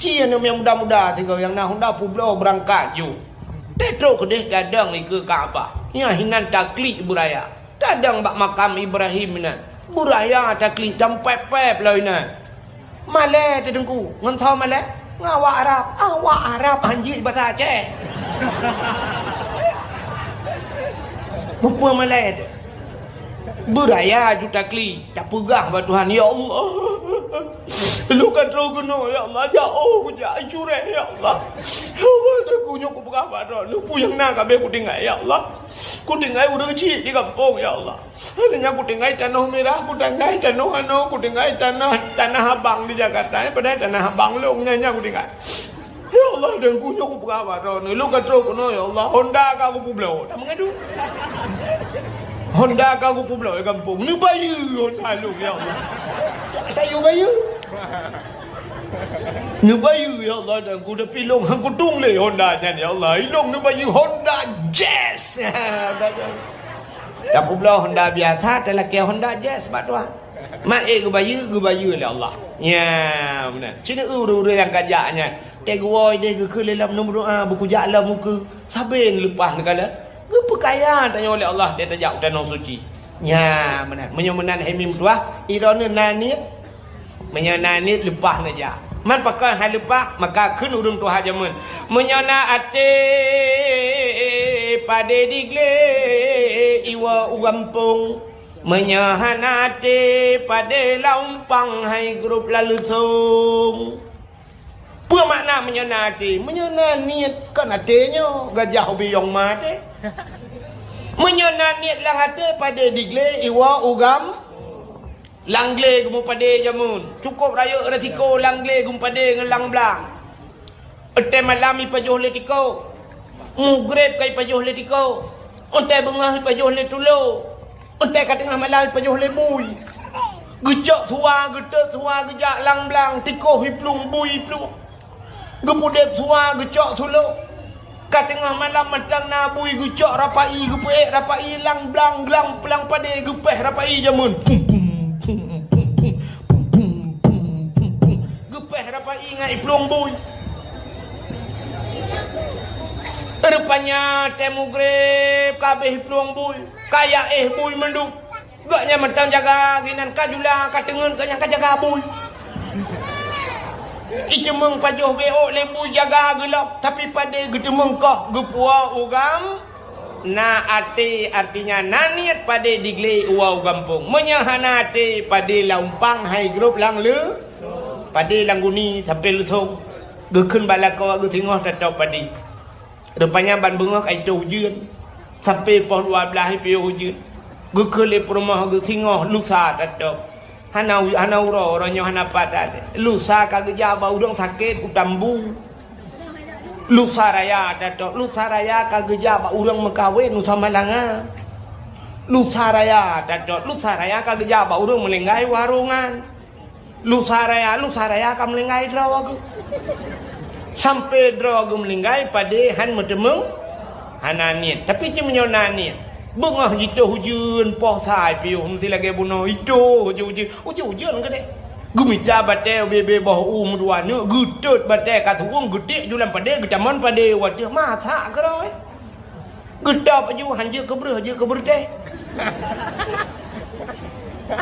Ci aneuk miet muda-muda sigoe nyang na Honda peubloe beurangkat ju. Teutrok keudeh tadong dikeue Ka'bah. Nyan hinan taklik beuraya. Tadong bak makam Ibrahim inan. Beuraya taklik tampép-pép lom inan. Malèe teuh Teungku, ngon soe malèe? Ngon awak Arab. Awak Arab han jeuet basa Aceh. Mupeue malèe teuh. Beuraya ju taklik, tapeugah bak Tuhan, "Ya Allah, lôn ka troh keunoe, ya Allah, jak oh kujak cureh, ya Allah. Ya Allah, dan kunyueng kupeugah bak Droeneuh, peue nyang na ka abéh kutinggai, ya Allah. Kutinggai ureueng chik di gampông, ya Allah. Hana nyan kutinggai Tanoh Mirah, kutinggai Tanoh Anoe, kutinggai tanah, Tanah Abang di Jakarta, padahai Tanah Abang lôn nyan, nyan kutinggai." Ya Allah, dan kunyueng kupeugah bak Droeneuh, lôn ka troh keunoe, ya Allah, Honda ka kupeubloe. Tameungadu. Honda ka kupeubloe di gampông. Neubayeue Honda lôn, ya Allah. Tayue bayeue. Neubayeue, ya Allah, dan ku, tapi lôn han kutueng lé Honda nyan, ya Allah. Ilôn neubayeue Honda Jazz. Tapeubloe Honda biasa, talakèe Honda Jazz bak Tuhan. Mak ék geubayeue, geubayeue lé Allah. Nya, meunan. Ci neu ureueng-ureueng nyang ka jak nyan. Teuh geuwoe deh geukheun lé lom neumeudoa, beukujak lom ukeue. Sabe neuleupah neukalon. Geupeukaya tanyoe lé Allah teuh tajak u Tanoh Suci. Nya, meunan. Meunyoe meunan hai mi meutuah, droeneuh na niet. Meunyoe na niet leupah neujak. Man pakon han leupah, maka kheun ureueng tuha jameun. Meunyoe na até padé di glé iwoe u gampông. Meunyoe hana até padé lam umpang hai grup lam leusông. Peue makna meunyoe na até? Meunyoe na niet kon até nyoe, gajah ubiyong ma até. Meunyoe na niet lam até padé di glé iwoe u gam-, lam glé geumeupadé jameun. Cukôp rayeuk resiko lam glé geumeupadé ngon lam blang. Watèe malam ipajoh lé tiko. Mugreb ka ipajoh lé tiko. Watèe beungoh ipajoh lé tulo. Watèe ka teungoh malam ipajoh lé bui. Geucok suwa, geutot suwa, geujak lam blang, tiko iplueng, bui iplueng. Geupeudeb suwa, geucok sulo. Ka teungoh malam mantong na bui, geucok rapai, geupeuék rapai lam blang, glang plang padé, geupéh rapai jameun. Pum, pum, pum, pum, pum, pum, pum, pum, pum, pum. Geupéh rapai ngon iplueng bui. Rupanya watèe mugreb ka abéh iplueng bui, ka jak éh bui mandum. Gobnyan mantong jaga sinan ka jula, ka teungeut gobnyan ka jaga bui. Iteumeung pajoh beuôk lé bui jaga geulom, tapi padé geuteumeung koh geupuwoe u gam-, na até, artinya na niet padé di glé iwoe u gampông. Meunyoe hana até, padé lam umpang hai grup lam leu-, padé lam guni sampoe leusông. Geukheun bak lakoe geusingoh tatôb padé. Rupanya ban beungoh ka itôh ujeuen. Sampoe poh dua blaih ipiôh ujeuen. Geukheun lé peurumoh geusingoh lusa tatôb. Hana u-, hana uroe, uroe nyoe hana pat até. Lusa ka geujak bak ureueng sakét u Tambu. Lusa raya tatôb, lusa raya ka geujak bak ureueng meukawen u Samalanga. Lusa raya tatôb, lusa raya ka geujak bak ureueng meuninggai u Harongan. Lusa raya, lusa raya ka meulinggai droe geuh. Sampoe droe geuh meulinggai padé han meuteumeung, hana niet. Tapi cit meunyoe na niet, beungoh jitoh ujeuen poh sa piôh meusti lagée bunoe itoh ujeuen-ujeuen, ujeuen-ujeuen keudeh. Geumita batée ubé-bé boh u meudua neuk, geutot batée ka tuwong, geutiek ju lam padé, geutamong padé u ateueh, masak keudroe. Geutôb aju, han jeuet keu breueh, jeuet keu beureutéh.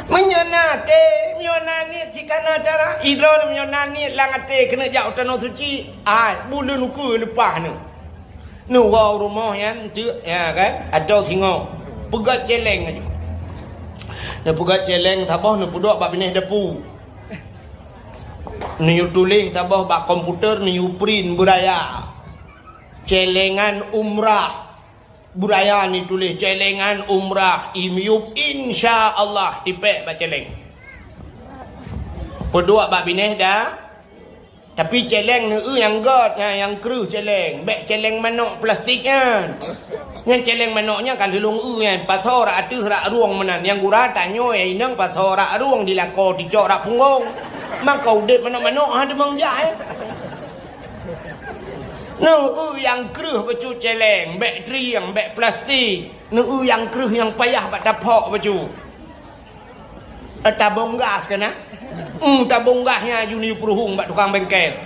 Meunyoe na até, meunyoe na niet, cit kana cara. Idroe meunyoe na niet lam até keuneuk jak u tanoh suci, ai, buleuen ukeue leupah neuh. Neuwoe u rumoh nyan teuk, ya kan? Atau singoh. Peugét céléng aju. Neupeugét céléng saboh neupeuduek bak binéh dapu. Neuyue tuléh saboh bak komputer, neuyue print beuraya. Céléngan umrah. Beuraya neutuléh céléngan umrah, imiyup, insya Allah, tipék bak céléng. Peuduek bak binéh da, tapi céléng neueu nyang gét, nyang, nyang kreueh céléng. Bék céléng manok plastik nyan. Nyang céléng manok nyan ka lheueh lôn eu nyan, pasoe rak ateueh rak rueng meunan. Nyang gura tanyoe inong pasoe rak rueng, dilakoe ticok rak punggong. Maka udeb manok-manok ha deungon jak, eh. Neueu nyang kreueh bacut céléng, bék trieng, bék plastik. Neueu nyang kreueh nyang payah bak taphok bacut. Eh, tabong gas keunan? Hmm, tabong gas nyan aju neuyue peuruhueng bak tukang bengkel.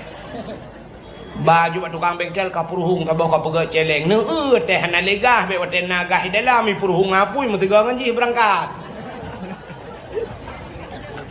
Ba aju bak tukang bengkel ka peuruhueng saboh ka peugét céléng. Neueu teuh hana lé gas, bék watée na gas di dalam, i peuruhueng apui meusigoe ngon jih beurangkat.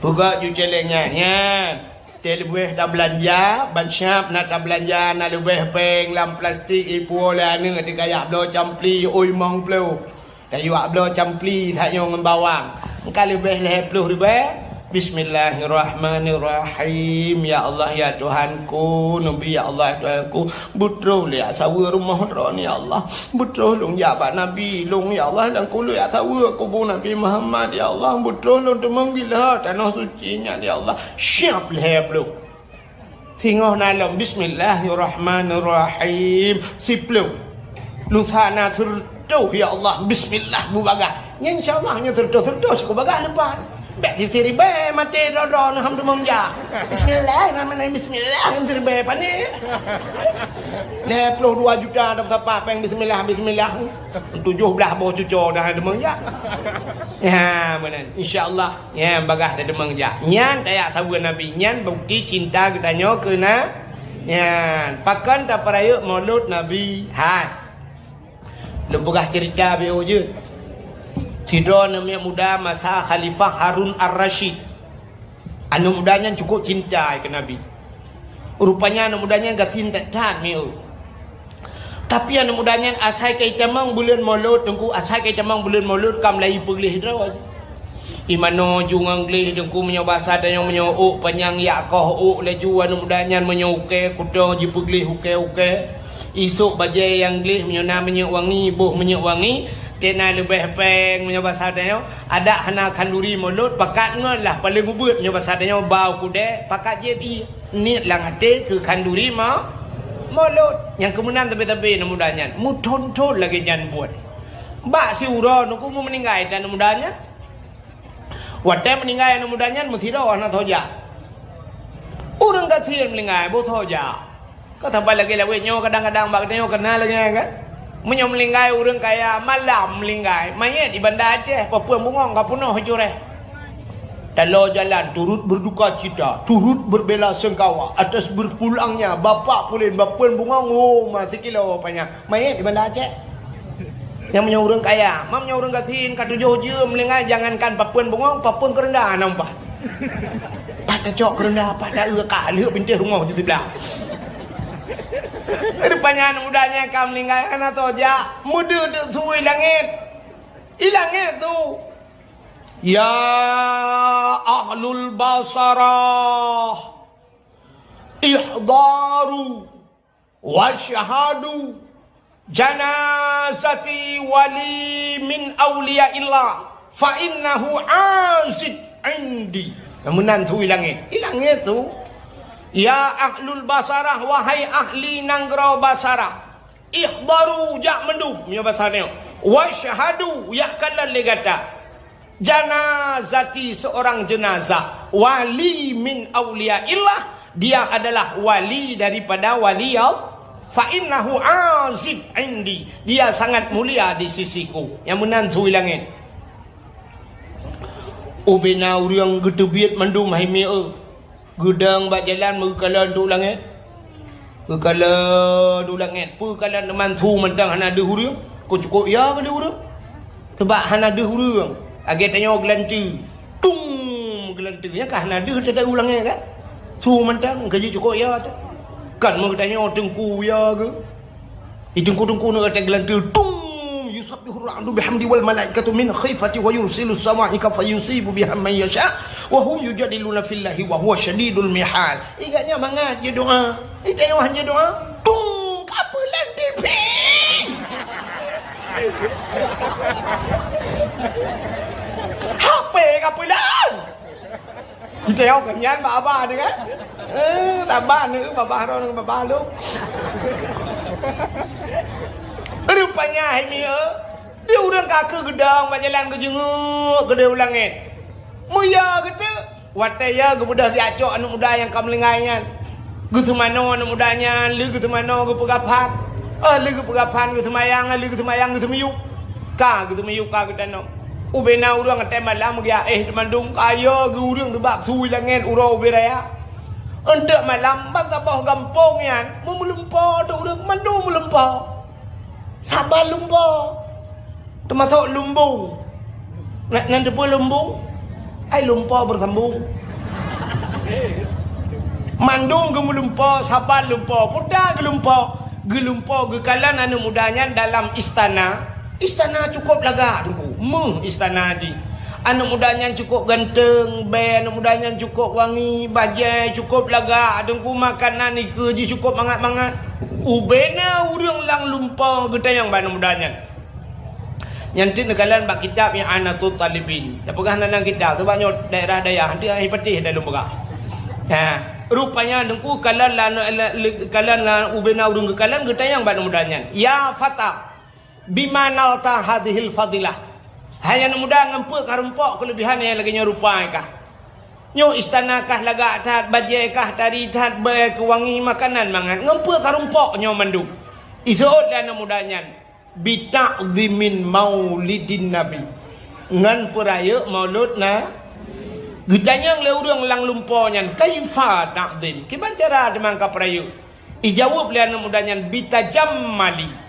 Peugét ju céléng nyan, nyan. Teuleubeh tabeulanja, ban siab na tabeulanja, na leubeh péng lam plastik, ipuwoe lé aneuk teuka jak bloe campli, oi mong ploh. Tayue jak bloe campli that nyoe ngon bawang. Ka leubeh lhée ploh ribée. Bismillahirrahmanirrahim. Ya Allah, ya Tuhanku, neubi, ya Allah, ya Tuhanku. Beutroh lé jak saweue rumoh droeneuh, ya Allah. Beutroh lôn jak bak Nabi lôn, ya Allah, dan kulôn jak saweue kubu Nabi Muhammad, ya Allah. Beutroh lôn teumeung gila tanoh suci nyan, ya Allah. Siab lhée ploh. Singoh na lom, bismillahirrahmanirrahim. Siploh. Lusa na seureutôh, ya Allah, bismillah bubagaih. Nyan insya Allah nyoe seureutôh, seureutôh siku bagaih leupah. Bék sisi ribée maté droe-droe neuh han teumeung jak. Bismillahirrahmanirrahim, bismillah, nyan siribée pané. Lhée ploh dua juta dah sapat péng bismillah, bismillah. Tujoh blaih boh cuco dah han teumeung jak. Ya, meunan. Insya Allah, nyan bagaih tateumeung jak. Nyan tajak saweue Nabi, nyan bukti cinta geutanyoe keu na-, nyan. Pakon tapeurayeuk Maulud Nabi? Hai. Lôn peugah ceurita beu jeuet. Sidroe aneuk muda masa Khalifah Harun Ar-Rasyid. Aneuk muda nyan cukup cinta keu Nabi. Rupanya aneuk muda nyan gasien that-that mieu. Tapi aneuk muda nyan asai ka itamong buleuen Maulud, Teungku, asai ka itamong buleuen Maulud ka mulai ipeugleh droe. Imanoe ju ngon gleh, Teungku, meunyoe basa tanyoe meunyoe ôk panyang yak koh ôk laju aneuk muda nyan, meunyoe ukée kuto jipeugleh ukée-ukée. Isôk bajée nyang gleh meunyoe na minyeuk wangi, boh minyeuk wangi, tena leubeh péng meunyoe basa tanyoe, adak hana khanduri Maulud, pakat ngon lah paleng ubeuet meunyoe basa tanyoe, bau kudée, pakat jieb ié. Niet lam até keu khanduri ma-, Maulud. Nyang keumeunan tabe-tabe aneuk muda nyan, meuthon-thon lagée nyan buet. Bak siuroe Teungku meuninggai that aneuk muda nyan. Watée meuninggai aneuk muda nyan meusidroe hana soe jak. Ureuëng gasien meuninggai boh soe jak. Ka saban lagée lawét nyoe kadang-kadang bak geutanyoe ka na lagée nyan kan. Meunyoe meuninggai ureuëng kaya malam meuninggai, manyét di Banda Aceh, papeuen bungong ka peunoh curée. Taloe jalan turut berduka cita, turut berbela sungkawa atas berpulangnya Bapak Pulen, papeuen bungong, oh, ma sikilo panyang. Manyét di Banda Aceh. Nyang meunyoe ureuëng kaya, ma meunyoe ureuëng gasien ka tujoh jeuem meuninggai, jangankan papeuen bungong, papeuen keureunda hana meupat. Pat tacok keureunda, pat ta-eu ka lheueh bintéh rumoh di siblah. Rupanya aneuk muda nyan ka meuninggai, hana soe jak, meudeudeuek su i langét. I langét su. Ya ahlul Basarah, ihdaru wasyhadu janazati wali min auliyaillah, fa innahu azid indi. Meunan su i langét. I langét su. Ya ahlul Basarah, wahai ahli nanggroe Basarah. Ihdaru, jak mandum, meunyoe basa nyoe. Wasyhadu, jak kalon lé gata. Janazati, seorang jenazah, wali min auliyaillah, dia adalah wali daripada wali Allah. Fa innahu azim indi, dia sangat mulia di sisiku. Nyang meunan su i langét. Ubena ureuëng geuteubiet mandum hai mieu. Geudong bak jalan meukalon u langét. Meukalon u langét, peukalon teuma su mantong hana deuh ureuëng. Kok cukôp ya keu deuh ureuëng. Sabab hana deuh ureuëng. Lagée tanyoe geulanteue. Tung geulanteue. Nyan ka hana deuh teuh u langét kan? Su mantong ka jicukôp ya teuh. Kan meugeutanyoe teungku ya keu. Di teungku-teungku nyoe gata geulanteue, tung! Yusabbihur ra'du bihamdi wal malaikatu min khifati wa yursilus sawa'iqa fayusibu biha man yasha wa hum yujadiluna fillahi wa huwa syadidul mihal. Ingat nyan mangat jeuet doa. Di tanyoe han jeuet doa, tung! Ka peulan T V. H P ka peulan. Ite awak nyan bak abah ni kan? Eh, saban ni, babah ron babah lu. Rupanya hai mieu, di ureuëng ka keu geudong bak jalan geujeunguk keudeh u langét. Meuya geuteuk, watée ya geubeudôh geujak cok aneuëk muda nyang ka meulinggai nyan. Geuseumanoe aneuëk muda nyan, lheueh geuseumanoe geupeugaphan. Oh, lheueh geupeugaphan geuseumayang, lheueh geuseumayang geuseumiyueb. Ka geuseumiyueb ka geutanoh. Ubena ureuëng até malam geuéh teumandum kaya geu ureuëng teuba su i langét uroe ubé raya. Eunteuk malam ban saboh gampông nyan meumeuleumpo teuh ureuëng mandum meulumpo. Saban lumpo. Teumasok lumbung. Na, nan teupeue lumbung? Ai lumpo beusambong. Mandum geumeulumpo, saban lumpo, puta geulumpo. Geulumpo geukalon aneuëk muda nyan dalam istana. Istana cukôp lagak teungku, meuh istana jih. Aneuëk muda nyan cukôp ganteng, bée aneuëk muda nyan cukôp wangi, bajée cukôp lagak teungku, makanan ikeue jih cukôp mangat-mangat. Ubena ureuëng lam lumpo geutanyong bak aneuëk muda nyan. Nyan teuk neukalon bak kitab I'anatut Talibin. Tapeugah nan kitab, sabab nyoe daerah dayah, nanti ai patéh dah lôn peugah. Nah, rupanya teungku kalon la, la, la, kalon la ubena ureuëng geukalon geutanyong bak aneuëk muda nyan. Ya fata, bima nalta hadhil fadilah. Hai aneuëk muda, ngon peue karumpok keuleubihan nyang lagée nyoe rupa kah? Nyoe istana kah lagak that, bajée kah tari that, bée keuwangi makanan mangat, ngon peue karumpok nyoe mandum? Iseuôt lé aneuëk muda nyan, bita'zimin maulidin nabi, ngon peurayeuk maulud na. Geutanyong lé ureuëng lam lumpo nyan, kaifa ta'zim? Kiban cara teuma ka peurayeuk? Ijaweueb lé aneuëk muda nyan, bitajammali.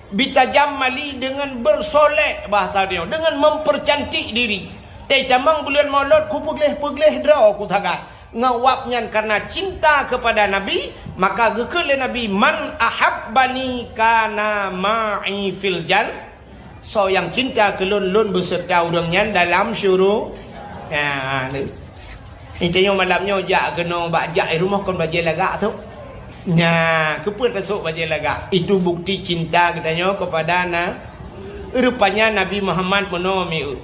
Bitajammali deungon bersolek, bahasa dia, deungon mempercantik diri. Teutamong buleuen Maulud kupeugleh-peugleh droe kusagai. Ngon wab nyan karena cinta kepada Nabi, maka geukheun lé Nabi, "Man ahabbani kana ma'i fil jan." Soe nyang cinta keu lôn, lôn beuseureuta ureuëng nyan dalam syuru-, ya, ni. Ni tanyoe malam nyoe jak keunoe bak jak i rumoh kon bajée lagak sôk. Nya, keupeue tasôk bajée lagak? Itu bukti cinta geutanyoe kepada na-, rupanya Nabi Muhammad meunoe mieu.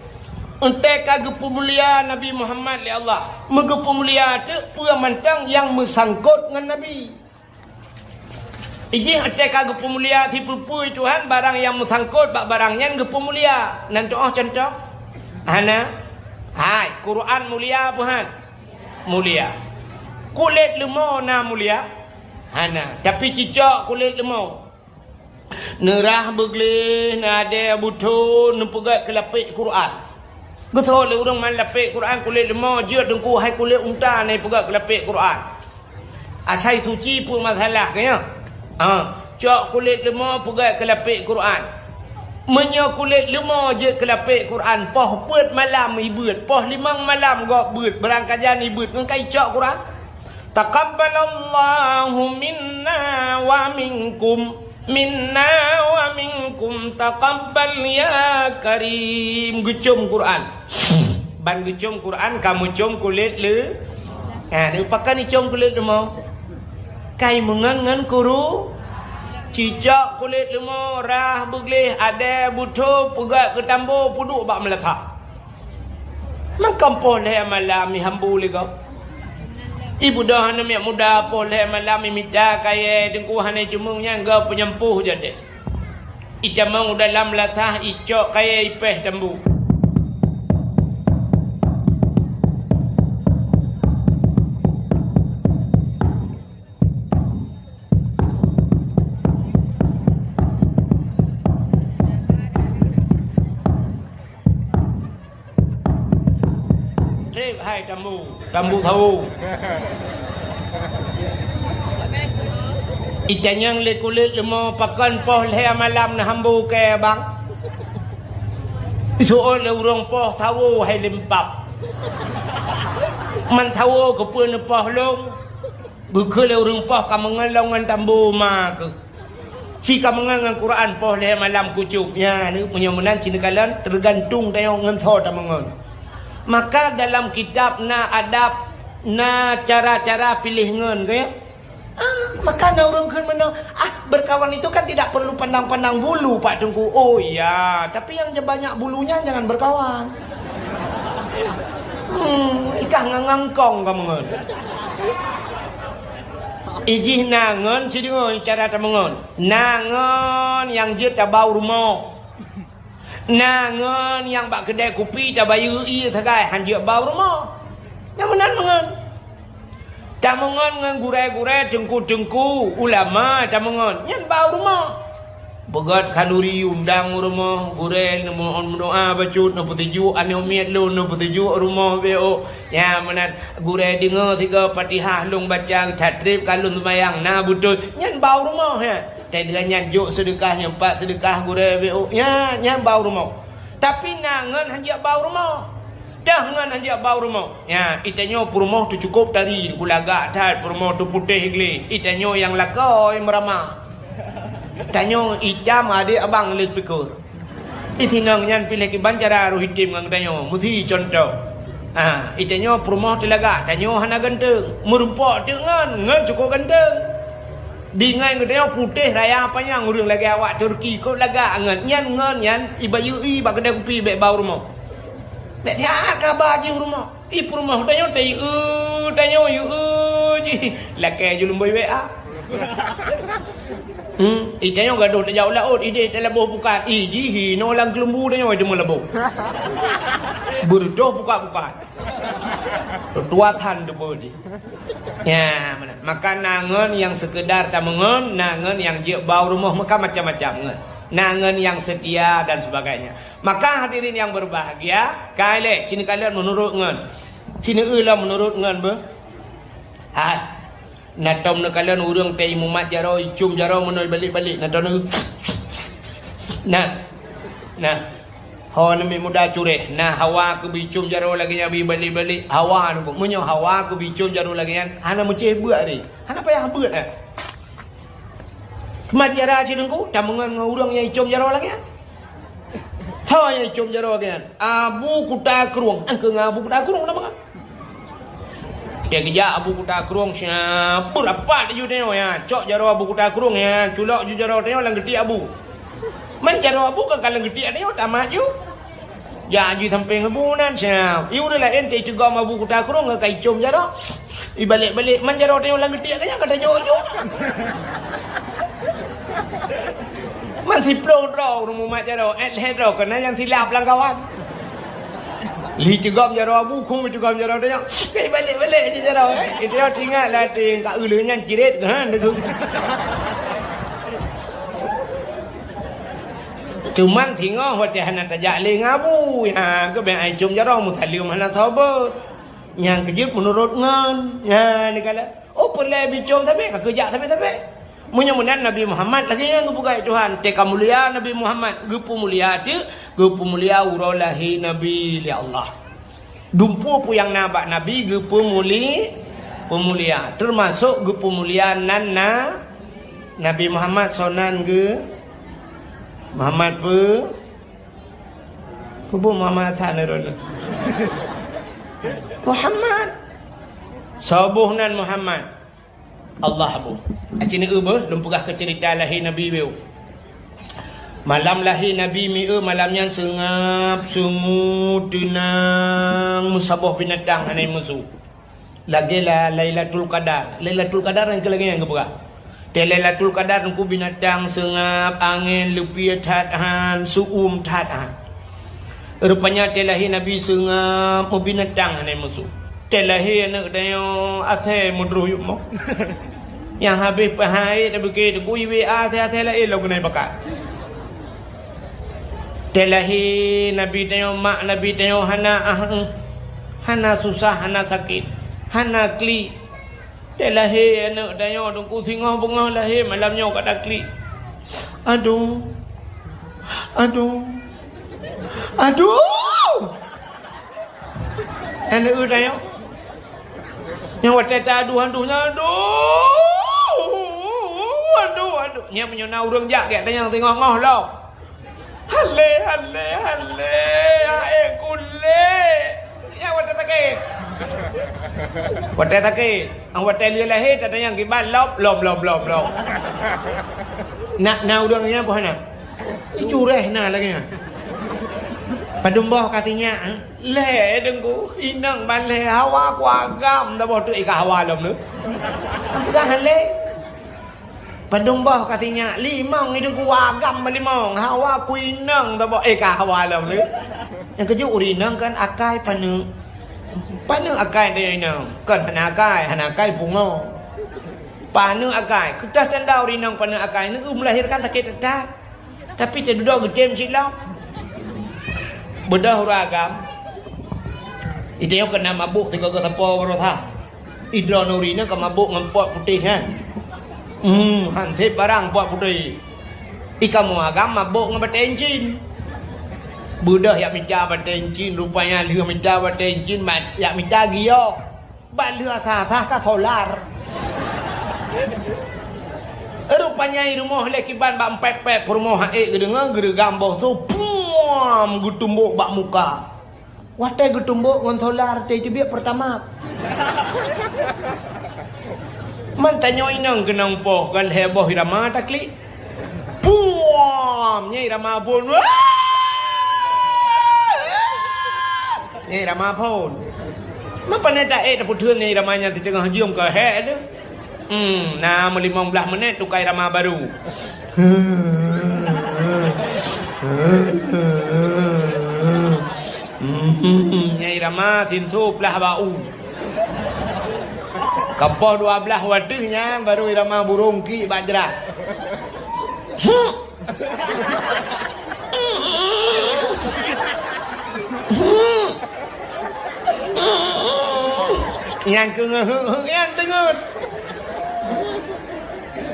Eunteuk ka geupeumulia Nabi Muhammad lé Allah. Meugeupeumulia teuk peue mantong nyang meusangkot ngon Nabi. Ijih watée ka geupeumulia sipeue-peue Tuhan, barang nyang meusangkot bak barang nyan geupeumulia. Nan tu'oh cuntoh? Hana. Hai, Quran mulia peue han? Mulia. Kulét leumô na mulia? Hana. Tapi cicok kulét leumô. Neurah beugleh, neuadée butho, neupeugét keu lapék Quran. Geutho lé ureuëng man lapék Quran kulét leumô jeuet teungku hai kulét unta na ipeugét keu lapék Quran. Asai suci peue masalah keu nyoe? Ha, cok kulét leumô peugét keu lapék Quran. Meunyoe kulét leumô jeuet keu lapék Quran, poh peuet malam ibeuet, poh limong malam gob beuet, beurangkajan ibeuet, ngon ka icok Quran. Taqabbalallahu minna wa minkum. Minna wa minkum taqabbal ya karim. Geucom Quran. Ban geucom Quran ka meucom kulét le. Ha, ni pakon icom kulét leumô? Kai meungon ngon kuru. Cicok kulét leumô, rah beugleh, adée butho, peugét keu tambo, peuduek bak meulasah. Mangkam poh lhée malam ihambu lé gob. Ibeudôh aneuk miet muda poh lhée malam imita kayée teungku hana iceumeung nyan gob peunyampoh jadeh. Itamong u dalam lasah icok kayée ipéh tambu. Trép hai tambu, tambu sawo. Itanyong lé kulét leumo pakon poh lhèe malam na hambu keu bang. Isuôt lé ureueng poh sawo hai limpab. Man sawo keupeue neupoh lôn? Bukeuh lé ureueng poh ka meungon lôn ngon tambu ma keuh. Ci ka meungon ngon Quran poh lhèe malam kucok. Nyan, meunyoe meunan ci neukalon teugantung tanyoe ngon soe tameungon. Maka dalam kitab na adab, na cara-cara piléh ngon, ka ya? Ah, maka na ureueng kheun meunoe, "Ah, berkawan itu kan tidak perlu pandang-pandang bulu, Pak Teungku." Oh iya, tapi yang banyak bulunya jangan berkawan. Hmm, ikah nganggangkong kameungon. Ijih na ngon sideungoe cara tameungon. Na ngon nyang jeuet tabau rumoh. Na ngon nyang bak keudè kupi tabayeue ié sagai han jeuet bau rumoh. Nyang meunan meungon. Tameungon ngon gurèe-gurèe, teungku-teungku, ulama tameungon. Nyan bau rumoh. Peugöt khanduri undang u rumoh, gurèe neumeudoa bacut, neupeutuju aneuk miet lôn, neupeutuju rumoh B O. Nyan meunan gurèe deungoe sigoe Fatihah lôn baca, that trép ka lôn seumayang, na beutôi. Nyan bau rumoh, ya. Teudeungon nyan jok seudeukah, nyan pat seudeukah gurèe B O. Nyan, nyan bau rumoh. Tapi na ngon han jeuet bau rumoh. Teuh ngon han jeuet bau rumoh. Nyan, itanyoe peurumoh teuh cukôp tari, kulagak that peurumoh teuh putéh glé. Itanyoe nyang lakoe meuramah. Tanyoe itam adék abang lé speaker. Itinong nyan piléh kiban cara roh item ngon geutanyoe. Meusi contoh. Ha, itanyoe peurumoh teuh lagak, tanyoe hana ganteng. Meurumpok teuk ngon, ngon cukôp ganteng. Di ngon geutanyoe putéh raya panyang ureueng lagèe awak Turki, kôp lagak ngon. Nyan ngon nyan, ibayeue i bak keudè kupi bèk bau rumoh. Bèk siat kaba jih rumoh. Ih, peurumoh tanyoe, tayue, tanyoe, yue jih. Lakèe ju lumbôi W A. Hmm, ih, tanyoe gadoh tajak u laôt, idéh talaboh pukat. Ih, jih, inoe lam keuleumbu tanyoe teuma laboh. Beureudoh pukat-pukat. Tutoe san teupeu jih. Ya, meunan. Maka na ngon nyang seukeudar tameungon, na ngon nyang jeuet bau rumoh, maka macam-macam ngon. Na ngon nyang seutia dan sebagainya. Maka hadirin yang berbahagia, ka ilèe, ci neukalon meunurot ngon. Ci neueu lom meunurot ngon beuh. Hai. Na tom neukalon ureueng teuh imumat jaroe, icôm jaroe meunoe ibalek-balek. Na tom neueu. Nah. Nah. Ho neumiet muda cureh. Nah, hawa keu bicôm jaroe lagèe nyan ibalek-balek. Hawa neuh. Meunyoe hawa keu bicôm jaroe lagèe nyan, hana meucéh beuet deh. Hana payah beuet, eh. Keumat jara sidungku, tameungon ngon ureueng nyang icôm jaroe lagèe nyan. Soe nyang icôm jaroe lagèe nyan? Abu Kuta Krueng. Angkeu ngon Abu Kuta Krueng tameungon. Dia geujak Abu Kuta Krueng siap. Beurapat laju tanyoe, ya. Cok jaroe Abu Kuta Krueng, ya. Culok ju jaroe tanyoe lam geutiek Abu. Man jaroe Abu ka lam geutiek tanyoe tamat ju. Jak ju sampéng Abu nan siap. Ié ureueng laén teuh iteugom Abu Kuta Krueng ka icôm jaroe. Ibalek-balek, man jaroe tanyoe lam geutiek ka nyan ka tajok ju. Man siplôh droe ureueng mumat jaroe, eh, lhèe droe keunan nyang silap lam kawan. Lheuh iteugom jaroe Abu, kheueh iteugom jaroe tanyoe. Ka ibalek-balek jih jaroe, eh. Iteungoh teuingat lam até ka ulèe nyan cirét, ha, deungon. Cuman singoh watèe hana tajak lé ngon Abu, ya, geubèe ai côm jaroe meusaleuem hana soe beuet. Nyang keujeuet meunurot ngon, ya, neukalon. Oh, peureulèe bicôm sabe, ka keujak sabe-sabe. Meunyoe meunan Nabi Muhammad lagèe nyan geupeugah Tuhan, teuka mulia Nabi Muhammad, geupeumulia teuk, geupeumulia uroe lahé Nabi lé Allah. Dumpeue peue nyang na bak Nabi geupeumuli-, peumulia, teumasok geupeumulia nan na Nabi Muhammad soe nan geu-, Muhammad peue? Peue Muhammad Hasan droeneuh? Muhammad. Soe boh nan Muhammad? Allah boh. Aci neueu beuh, lôn peugah keu ceurita lahé Nabi beuh. Malam lahé Nabi mieu malam nyan seungab, sungu, teunang, meusaboh binatang hana musoh. Lagèe la-, Lailatul Qadar. Lailatul Qadar nyang keu lagèe nyan geupeugah. Teuh Lailatul Qadar teungku binatang seungab, angén, leupie that han, seu-uem that han. Rupanya teuh lahé Nabi seungab, meubinatang hana musoh. Teuh lahé aneuk tanyoe asèe meudroh yup mo. Nyang habéh peuhai tapiké teungku iwé asèe-asèe laén lom keunan bakat. Teuh lahé Nabi tanyoe, mak Nabi tanyoe hana ah, eh. Hana susah, hana sakét, hana klik. Teuh lahé aneuk tanyoe Teungku, singoh beungoh lahé, malam nyoe ka taklik. Aduh. Aduh. Aduh. Aneuk tanyoe. Nyang watèe ta aduh-aduh nyan, aduh. Aduh, aduh. Nyan meunyoe na ureueng jak, gèt tanyong singoh ngoh lom. Halé, halé, halé, hai kulé. Ya, watèe sakét. Watèe sakét. Ah, watèe lheueh lahé, tatanyong kiban lom, lom, lom, lom, lom. Na, na ureueng nyan boh na. Ih, cureh na lagèe nyan. Padum boh ka sinyak, eh? Lhèe Teungku, inong ban lhèe, hawa ku agam, dah boh tu ika hawa lom tu. Peugah halé. Padum boh ka sinyak, limong itu ku agam limong, hawa ku inong tabok, eh, ka hawa lom tu. Nyang keujeuet ureueng inong kan akai paneuk. Paneuk akai tanyoe inong, kon hana akai, hana akai pungo. Paneuk akai, keutah tanda ureueng inong paneuk akai, neu melahirkan sakét that-that. Tapi teududoe geutem cit lom. Beudôh ureueng agam. Itu nyoe keunan mabôk tiga-tiga sapo baroesa. Idroe nuri nyan ka mabôk ngon pot putéh nyan. Hmm, han sép barang pot putéh. Ikamoe agam mabôk ngon batèe incin. Beudôh jak mita batèe incin, rupanya lheueh mita batèe incin, ma-, jak mita giok. Bak lheueh asah-asah ka solar. Rupanya i rumoh lé kiban bak empet-pet peurumoh, ék geudeungoe geureugam boh su, puam, geutumbok bak muka. Watèe geutumbok ngon solar, teuh teubiet Pertamax. Man tanyoe inong keunong poh, ka lhèe boh irama taklik. Puam! Nyan irama phôn. Nyan irama phôn. Meupanè taék tapeutheun nyan irama nyan siteungoh jeuem ka hék teuh. Hmm, na meulimong blaih menit tuka irama baru. Hmm, nyan irama sinso plah bak u. Ka poh dua blaih watèe nyan baru irama burông kiek bak jrah. Nyang keungeut-ngeut nyan teungeut.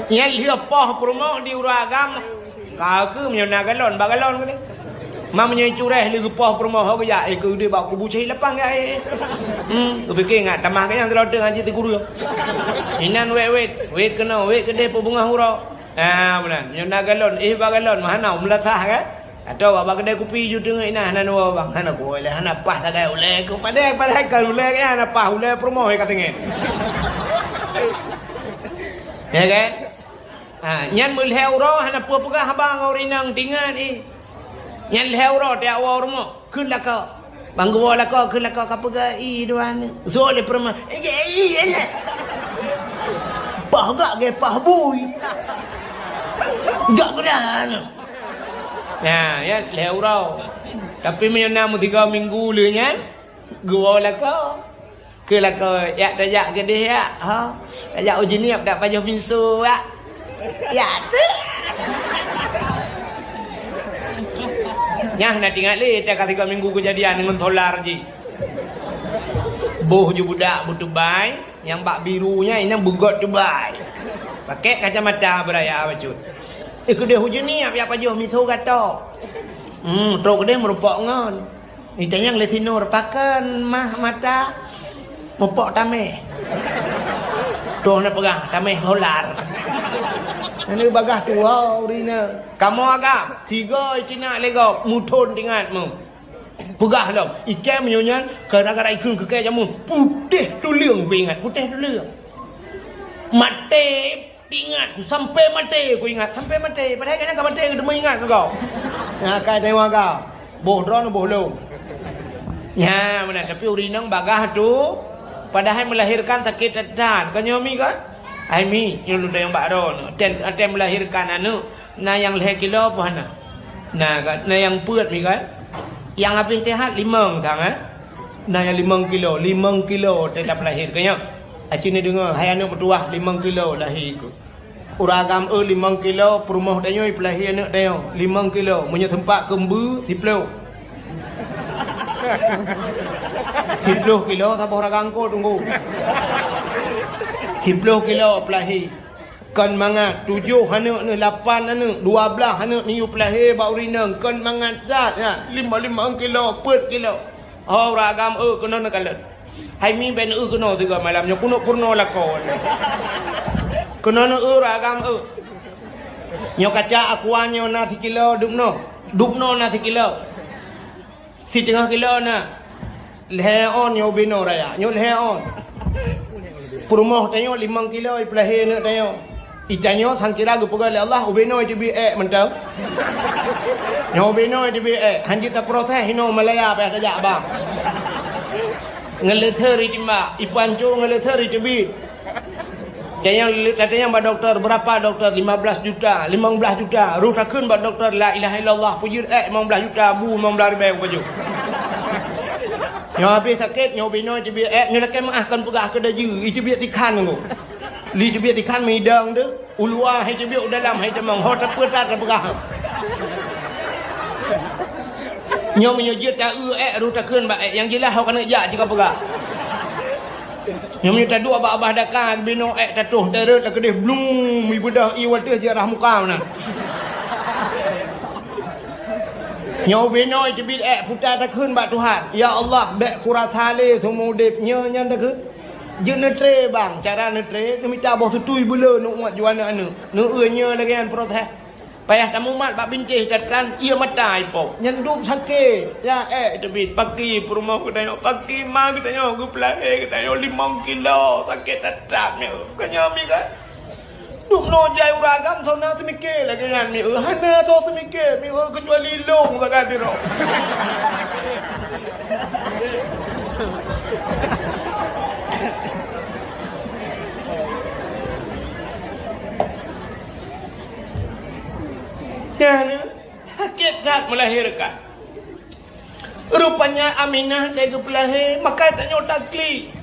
Nyan lheueh poh peurumoh di ureueng agam. Ka keuh meunyoe na galon, bak galon keuh. Ma meunyoe cureh lé geupoh peurumoh ho geujak, eh, keu deh bak kubu cai lapang gaya, eh. Hmm, geupiké ngat tamah gaya nyan teulote ngaji teukureueng. Inan wet-wet, wet keunoe, wet keudeh peubeungoh uroe. Ah, bulan. Meunyoe na galon, eh, bak galon, mah hana meulasah kan? Atau bak keudè kupi ju teungeut inan hana neuwoe bang, hana kuwoe lé, hana paih sagai ulèe ku padahai, padahai kan ulèe nyan hana paih, ulèe peurumoh ka teungeut. Ya kan? Ha, nyan meulhèe uroe hana peue peugah haba ngon ureueng inong, tingat i. Nyan lhèe uroe tajak woe u rumoh, kheun lakoe. Ban geuwoe lakoe, kheun lakoe ka peugah i dua aneuk. Sôk lé peurumoh, "Eh, eh, eh, eh, eh." Paih gak gé paih bui. Jak geudah aneuk. Nah, ya lhèe uroe. Tapi meunyoe na meusigoe minggu lé nyan, geuwoe lakoe. Keu lakoe, yak tajak keudeh yak, ha? Tajak u Jeunieb dak pajoh pinso yak. Yak tu. Nyah na tingat lé, dak ka tiga minggu keujadian ngon solar jih. Boh ju budak beutubai, nyang bak biru nyan inong beugot tubai. Pakai kacamata beuraya bacut. Eh, keudeh u Jeunieb yak pajoh pinso gato. Hmm, trok keudeh meurupok ngon. Itanyong lé sinur, "Pakon mah mata?" "Mupok tamèh." Troh na peugah, "Tamèh solar." Nyan bagah tuha ureueng inong. Kamoe agam, tiga icina lé gob, muthon tingat mu. Peugah lom, ikèe meunyoe nyan, gara-gara ikheun keu kèe jameun, putéh tuleueng kuingat, putéh tuleueng. Maté Ingat ku, sampai maté ku ingat, sampai maté. Padahai kayaknya ka maté, ka teumeuingat keu kau. Nyan akai teurimong agam. Boh droeneuh, boh lôn. Nyan meunan, tapi ureueng inong bagah tu, padahai melahirkan sakét that-that. Kan nyoe mi kan? Ai mi, nyoe lôn tanyong bak droeneuh. Watèe, watèe melahirkan aneuk, na nyang lhèe kilo peue hana? Na kan? Na nyang peuet mi kan? Nyang habéh sehat limong sang, eh? Na nyang limong kilo, limong kilo watèe tapeulahé keu nyoe. Aci neudeungoe, hai aneuk meutuwah limong kilo lahé keuh. Ureueng agam eu limong kilo, peurumoh tanyoe peulahé aneuk tanyoe limong kilo, meunyoe seumpat keu mbeue, siplôh. Siplôh kilo saboh ragam kot, Teungku. Siplôh kilo peulahé. Kon mangat, tujoh aneuk neuh, lapan aneuk, dua blaih aneuk neuyue peulahé bak ureueng inong, kon mangat that, nyan, limong-limong kilo, peuet kilo. Oh, ureueng agam, eu, keunoe neukalon. Hai mi ben eu keunoe sigoe malam nyoe, keuneuk peurunoe lakoe. Keunoe neu eu ureueng agam, eu. Nyoe kaca aqua nyoe na sikilo, dubnoe. Dubnoe na sikilo. Siteungoh kilo na. Lhèe ôn nyoe ubé noe raya. Nyoe lhèe ôn. Peurumoh tanyoe limong kilo ipeulahé aneuk tanyoe. Itanyoe sangkira geupeugah lé Allah, ubé noe iteubiet ék mantong. Nyoe ubé noe iteubiet ék. Hanjeuet taproses inoe Malaya payah tajak ba. Ngon leuseu itimbak, ipancô ngon leuseu iteubiet. Tanyong, tanyong bak dokto, berapa dokto? Lima belas juta, limong blaih juta. Roh takheun bak dokto, la ilaha illallah, peujeuet ék limong blaih juta, bu limong blaih ribèe baju. Nyoe habéh sakét, nyoe ubé noe iteubiet ék, nyoe lakèe meu'ah kon peugah keu daju, iteubiet sikhan nyoe. Li teubiet sikhan meudong tu, u luwa hai teubiet, u dalam hai tamong, ho tapeutat tapeugah. Nyoe meunyoe jeuet ta-eu ék, roh takheun bak ék, nyang jeulaih ho keuneuk jak cit kapeugah. Nyoe meunyoe taduek bak babah daka, binoe ék tatoh teureut lakeudeh blung, mibeudoh ié watèe jiarah muka meunan. Nyoe binoe teubiet ék puta takheun bak Tuhan, "Ya Allah, bèk kurasa lé seumeu udép nyoe nyan takheun." Jeuet neutré bang, cara neutré, neumita boh tutui beuleu neuuet juwa aneuk-aneuk. Neueu nyoe lagèe nyan proses. Payah tamumat bak bintéh tatran, ié mata ipok. Nyan dum sakét. Ya, ék teubiet, paki peurumoh geutanyoe, paki ma geutanyoe, geupeulahé geutanyoe limong kilo, sakét that-that nyoe. Bukan nyoe mi kan? Dum noe jai ureueng agam, soe na seumiké lagèe nyan mi, eu, hana soe seumiké mi, eu, keucuali lôn sagai sidroe. Nyan, sakét that melahirkan. Rupanya Aminah lé geupeulahé, maka tanyoe taklik.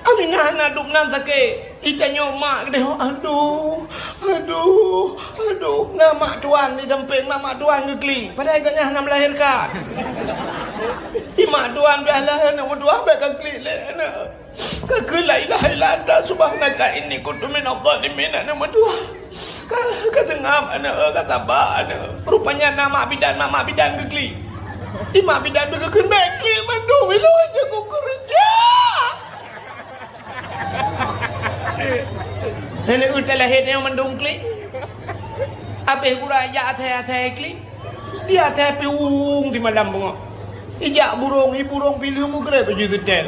Aminah hana dum nan sakét. Itanyoe mak keudeh, aduh, aduh, aduh. Na mak tuan di sampéng, na mak tuan geuklik. Padahai gobnyan hana melahirkan. Di mak tuan pih lahé aneuk meutuah, bèk ka klik lé aneuk. Ka kheun la ilaha illa anta subhanaka inni kuntu minadh dhalimin aneuk meutuah. Ka, ka seungab aneuk, ka saba aneuk. Rupanya na mak bidan, na mak bidan geuklik. Di mak bidan pih geukheun bèk klik mandum, ilôn aja kukeureuja. Nenek utai lahé nyoe mandum klik. Abéh gura jak asai-asai klik. Di asai piung di malam beungoh. Ijak burông, i burông pileung mugreb baju seutèl.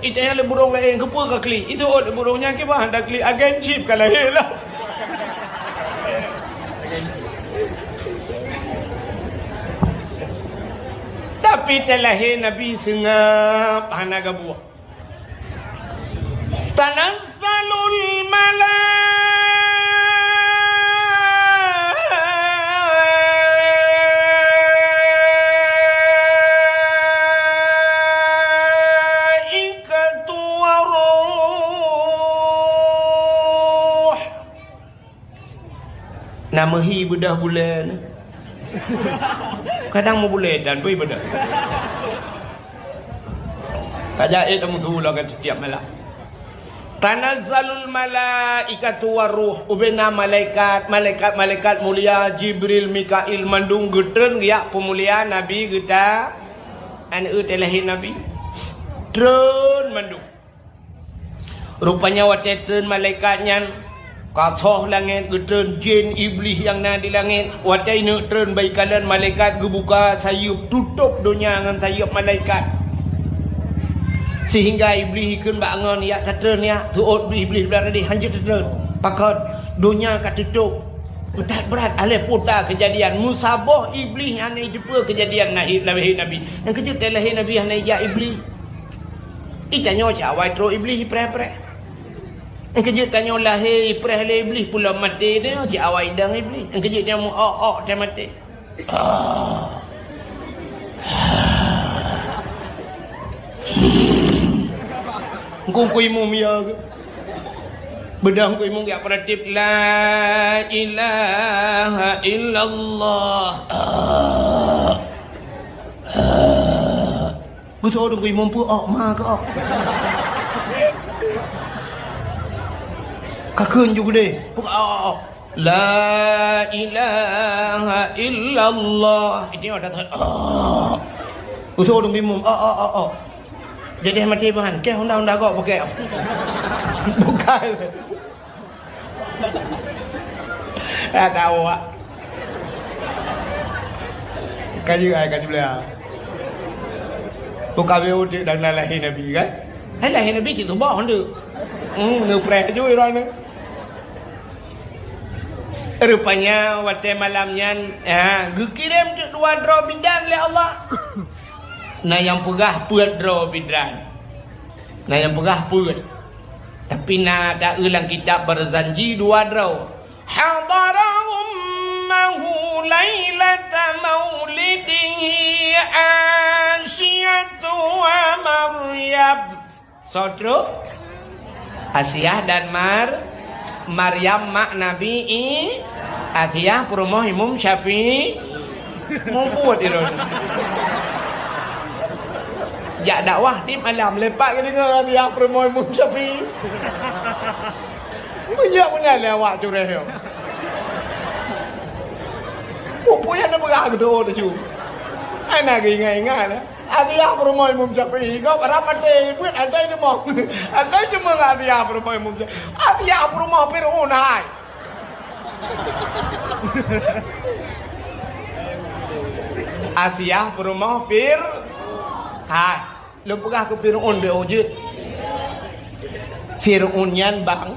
Ita nyang lé burông laén keupeue ka klik. Itu ôt lé burông nyan kiban da klik agen chip ka lahé lah. Tapi talahé Nabi seungab hana gabuah. Tanazzalul malaikatu waruh. Na meuhi beudoh buleuen. Kadang meubulée dan bui beudoh. Ka jai teumeusu lagée sitiap malam. Tanazzalul malaikatu waruh, ubena malaikat, malaikat-malaikat mulia, Jibril, Mikail, mandum geutreun geujak peumulia Nabi geuta, aneuk teuh lahé Nabi. Treun mandum. Rupanya watée treun malaikat nyan, ka thoh langét, geutreun jén Iblih nyang na di langét. Watée neuk treun bak ikalon malaikat geubuka sayeuep, tutôb donya ngon sayeuep malaikat. Sehingga Iblih ikheun bak angon, "Yak tatreun yak, seuôt Iblih blah tadi hanjeuet tatreun. Pakon? Donya ka tutôb." Meutat brat, aléh puta keujadian. Meusaboh Iblih hana jiteupeue keujadian lahé, lahé Nabi. Nyang keujeuet teuh lahé Nabi hana ijak Iblih. Itanyoe cit awai trok Iblih ipreh-preh. Nyang keujeuet tanyoe lahé ipreh lé Iblih, pulom maté tanyoe cit awai idong Iblih. Nyang keujeuet tanyoe meu-ok-ok teuh maté. Ah. Engkau kui mum ya ke? Beudôh kui mum ya peuratif, "La ilaha illallah." Ah. Usoe teungku imum peuok ma keuok. Ka kheun ju geudeh. Peuok. La ilaha illallah. Itu ada tak? Oh. Usoe teungku imum. Oh, oh, oh, oh. Jadi mati bahan. Keh undang-undang kok pakai. Bukan. Ah, tahu, Wak. Kayu ai, kayu belah. Bukan biar udik dan lahir Nabi, kan? Hai lahir Nabi cit tubah honda. Hmm, neupreh ju irang ni. Rupanya watèe malam nyan, ha, geukirém teuk dua droe bidan lé Allah. Na nyang peugah peuet droe bidan. Na nyang peugah peuet. Tapi na taeu lam kitab Barzanji dua droe. Hadara ummahu lailata maulidihi Asiyatu wa Maryam. Soe trok? Asiah dan Mar-, Maryam mak Nabi I-, Asiah peurumoh Imum Syafi'i. Mubuet ilôn. Jak dakwah tiep malam, lepak keu deungoe Asiah peurumoh Imum Syafi'i. Meunyoe meunan lé awak cureh nyoe. Peue nyang neupeugah keu teuôt teuju. Hana geuingat-ingat, eh. Asiah peurumoh Imum Syafi'i, gob rab maté, buet asai teumoh. Asai teumoh Asiah peurumoh Imum Syafi'i. Asiah peurumoh Fir'aun hai. Asiah peurumoh Fir-, hai. Lôn peugah keu Fir'aun beu jeuet. Fir'aun nyan bang,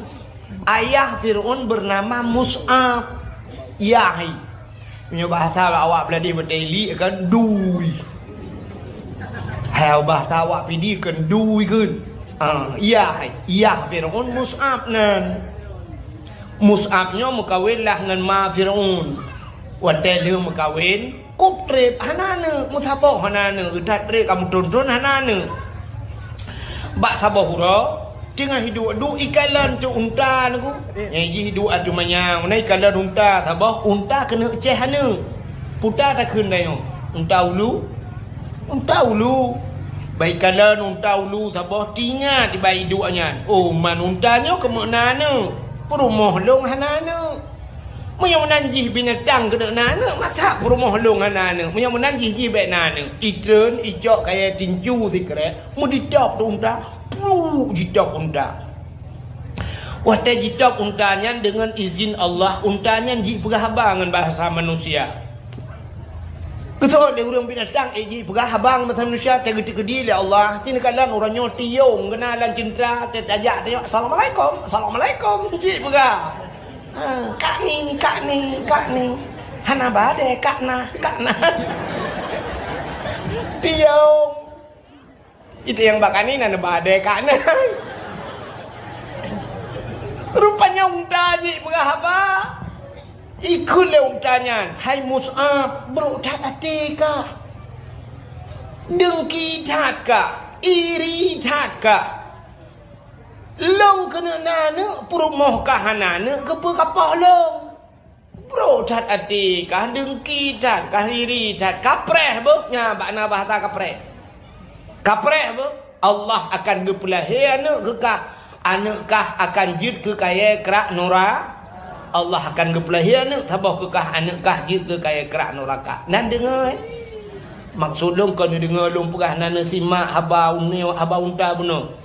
ayah Fir'aun bernama Mus'ab. Yah hai. Meunyoe bahasa awak Bladeh batèe ilik kan dui. Hai bahasa awak Pidie kan dui kan. Ah, yah hai. Yah Fir'aun Mus'ab nan. Mus'ab nyoe meukawen lah ngon ma Fir'aun. Watèe lheueh meukawen, Kôb trép hana aneuk, meusaboh hana aneuk, that trép ka meuthon-thon hana aneuk. Bak saboh uroe, teungoh jiduek-duek ikalon cok unta nyoe. Nyang jih duek ateueh manyang, meunan ikalon unta saboh, unta keuneuk céh aneuk. Peue takheun tanyoe? Unta ulu? Unta ulu. Bak ikalon unta ulu saboh, teuingat bak jiduek nyan. Oh, man unta nyoe keumeuna aneuk. Peurumoh lôn hana aneuk. Meunyoe meunan jih binatang keuneuk na aneuk, masa peurumoh lôn hana aneuk? Meunyoe meunan jih, jih bèk na aneuk. Itreun, icok kayèe tincu sikrek, meuditôb di unta, pluk jitôb unta. Watèe jitôb unta nyan deungon izin Allah, unta nyan jipeugah haba ngon bahasa manusia. Geuseuôt lé ureueng binatang, eh, jipeugah haba ngon bahasa manusia, teugeutikeudi lé Allah. Ci neukalon uroe nyoe tiong, geuna lam ceuntra, tajak, tajak, "Assalamualaikum, assalamualaikum," jipeugah. Ha, "Kak Ning, Kak Ning, Kak Ning." Hana badé, Kak nah, Kak nah. Tiong. Itu nyang bak Kak Ning hana badé, Kak nah. Rupanya unta jipeugah haba. Ikheun lé unta nyan, "Hai Mus'ab, brok that até kah. Deungki that kah, iri that kah. Lôn keuneuk na aneuk, peurumoh kah hana aneuk, keupeue kapoh lôn? Brok that até kah, deungki that kah, iri that, kapreh beuh." Nyan bak na bahasa kapreh. Kapreh beuh, Allah akan geupeulahé aneuk keu kah. Aneuk kah akan jeuet keu kayèe krak nura-, Allah akan geupeulahé aneuk saboh keu kah, aneuk kah jeuet keu kayèe krak nuraka. Nan deungö, eh? Maksud lôn kon neudeungö lôn peugah, nan neusimak haba uneue, haba unta bunoe.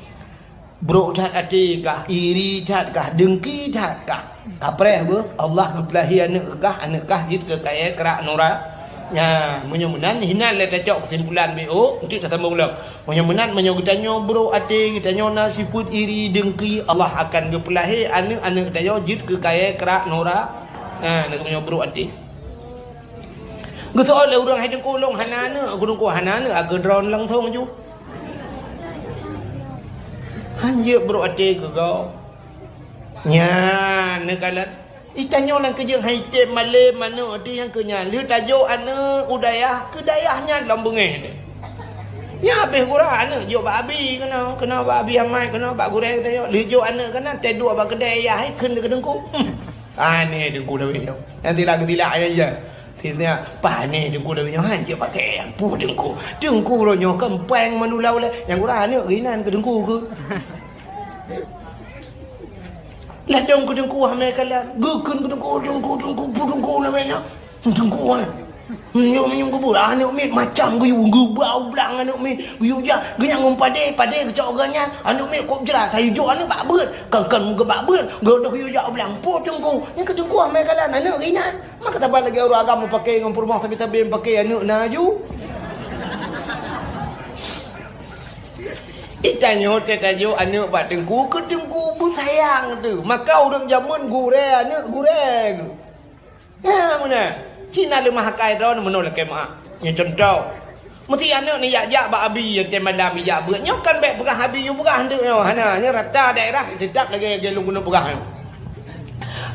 Brok that até kah, iri that kah, deungki that kah. Kapreh beuh, Allah geupeulahé aneuk kah, aneuk kah jeuet keu kayèe krak nura-, nyan, meunyoe meunan, hinan lé tacok keusimpulan B O, enteuk tasambông lom. Meunyoe meunan, meunyoe geutanyoe brok até, geutanyoe na sifeuet iri, deungki, Allah akan geupeulahé aneuk-aneuk geutanyoe jeuet keu kayèe krak nura-, nyan, meunyoe brok até. Geuseuôt lé ureueng, "Hai Teungku, lôn hana aneuk." "Teungku hana aneuk, akeue droen langsông ju." Han jeuet brok até keu gob. Nyan, neukalon. Itanyoe nyang keujeuet hai tém malém aneuk teuh nyang keu nyan. Lheueh tajok aneuk u dayah, keu dayah nyan lom beungéh teuh. Nyan habéh gura aneuk jok bak abi keunoe, keunoe bak abi amai, keunoe bak gurèe geutanyoe. Lheueh jok aneuk keunan, taduek bak keudè yah, hai kheun keu teungku. Hmm. Aneh teungku Dawét nyoe. Nyang tilak geutilak ayah. Isnya, pane teungku lagèe nyoe han jeuet pakai, ampôh teungku. Teungku uroe nyoe kan péng mandum ulèe. Nyang kurang aneuk geuinan keu teungku keu. Ladôm keu teungku hamé kalam. Geukheun keu teungku, teungku, teungku, pu teungku namanya. Teungku, ah. Nyoe meunyoe geubeuet, aneuk miet macam geuyue, geubau blang aneuk miet. Geuyue jak, geunyan ngon padé, padé geucok geuh nyan. Aneuk miet kop jrat, hai jok aneuk bak beuet. Kan, kan meugeubak beuet, geudôh geuyue jak blang. Pu teungku. Nyan keu teungku hamé kalam, aneuk geuinan. Maka saban lagèe ureueng agam meupaké ngon peurumoh sabe-sabe meupaké aneuk na aju. Itanyoe teutajok aneuk bak teungku, keu teungku beusayang teuh. Maka ureueng jameun gurèe aneuk gurèe geuh. Nyan meunan. Cit na leumah akai droeneuh meunoe lakèe meu'ah. Nyoe cuntoh. Meusti aneuk nijak-jak bak abi, watèe malam ijak beuet. Nyoe kan bèk peugah abi yue peugah teuk nyoe. Hana, nyoe rata daerah teutap lagèe, lagèe lôn keuneuk peugah nyoe.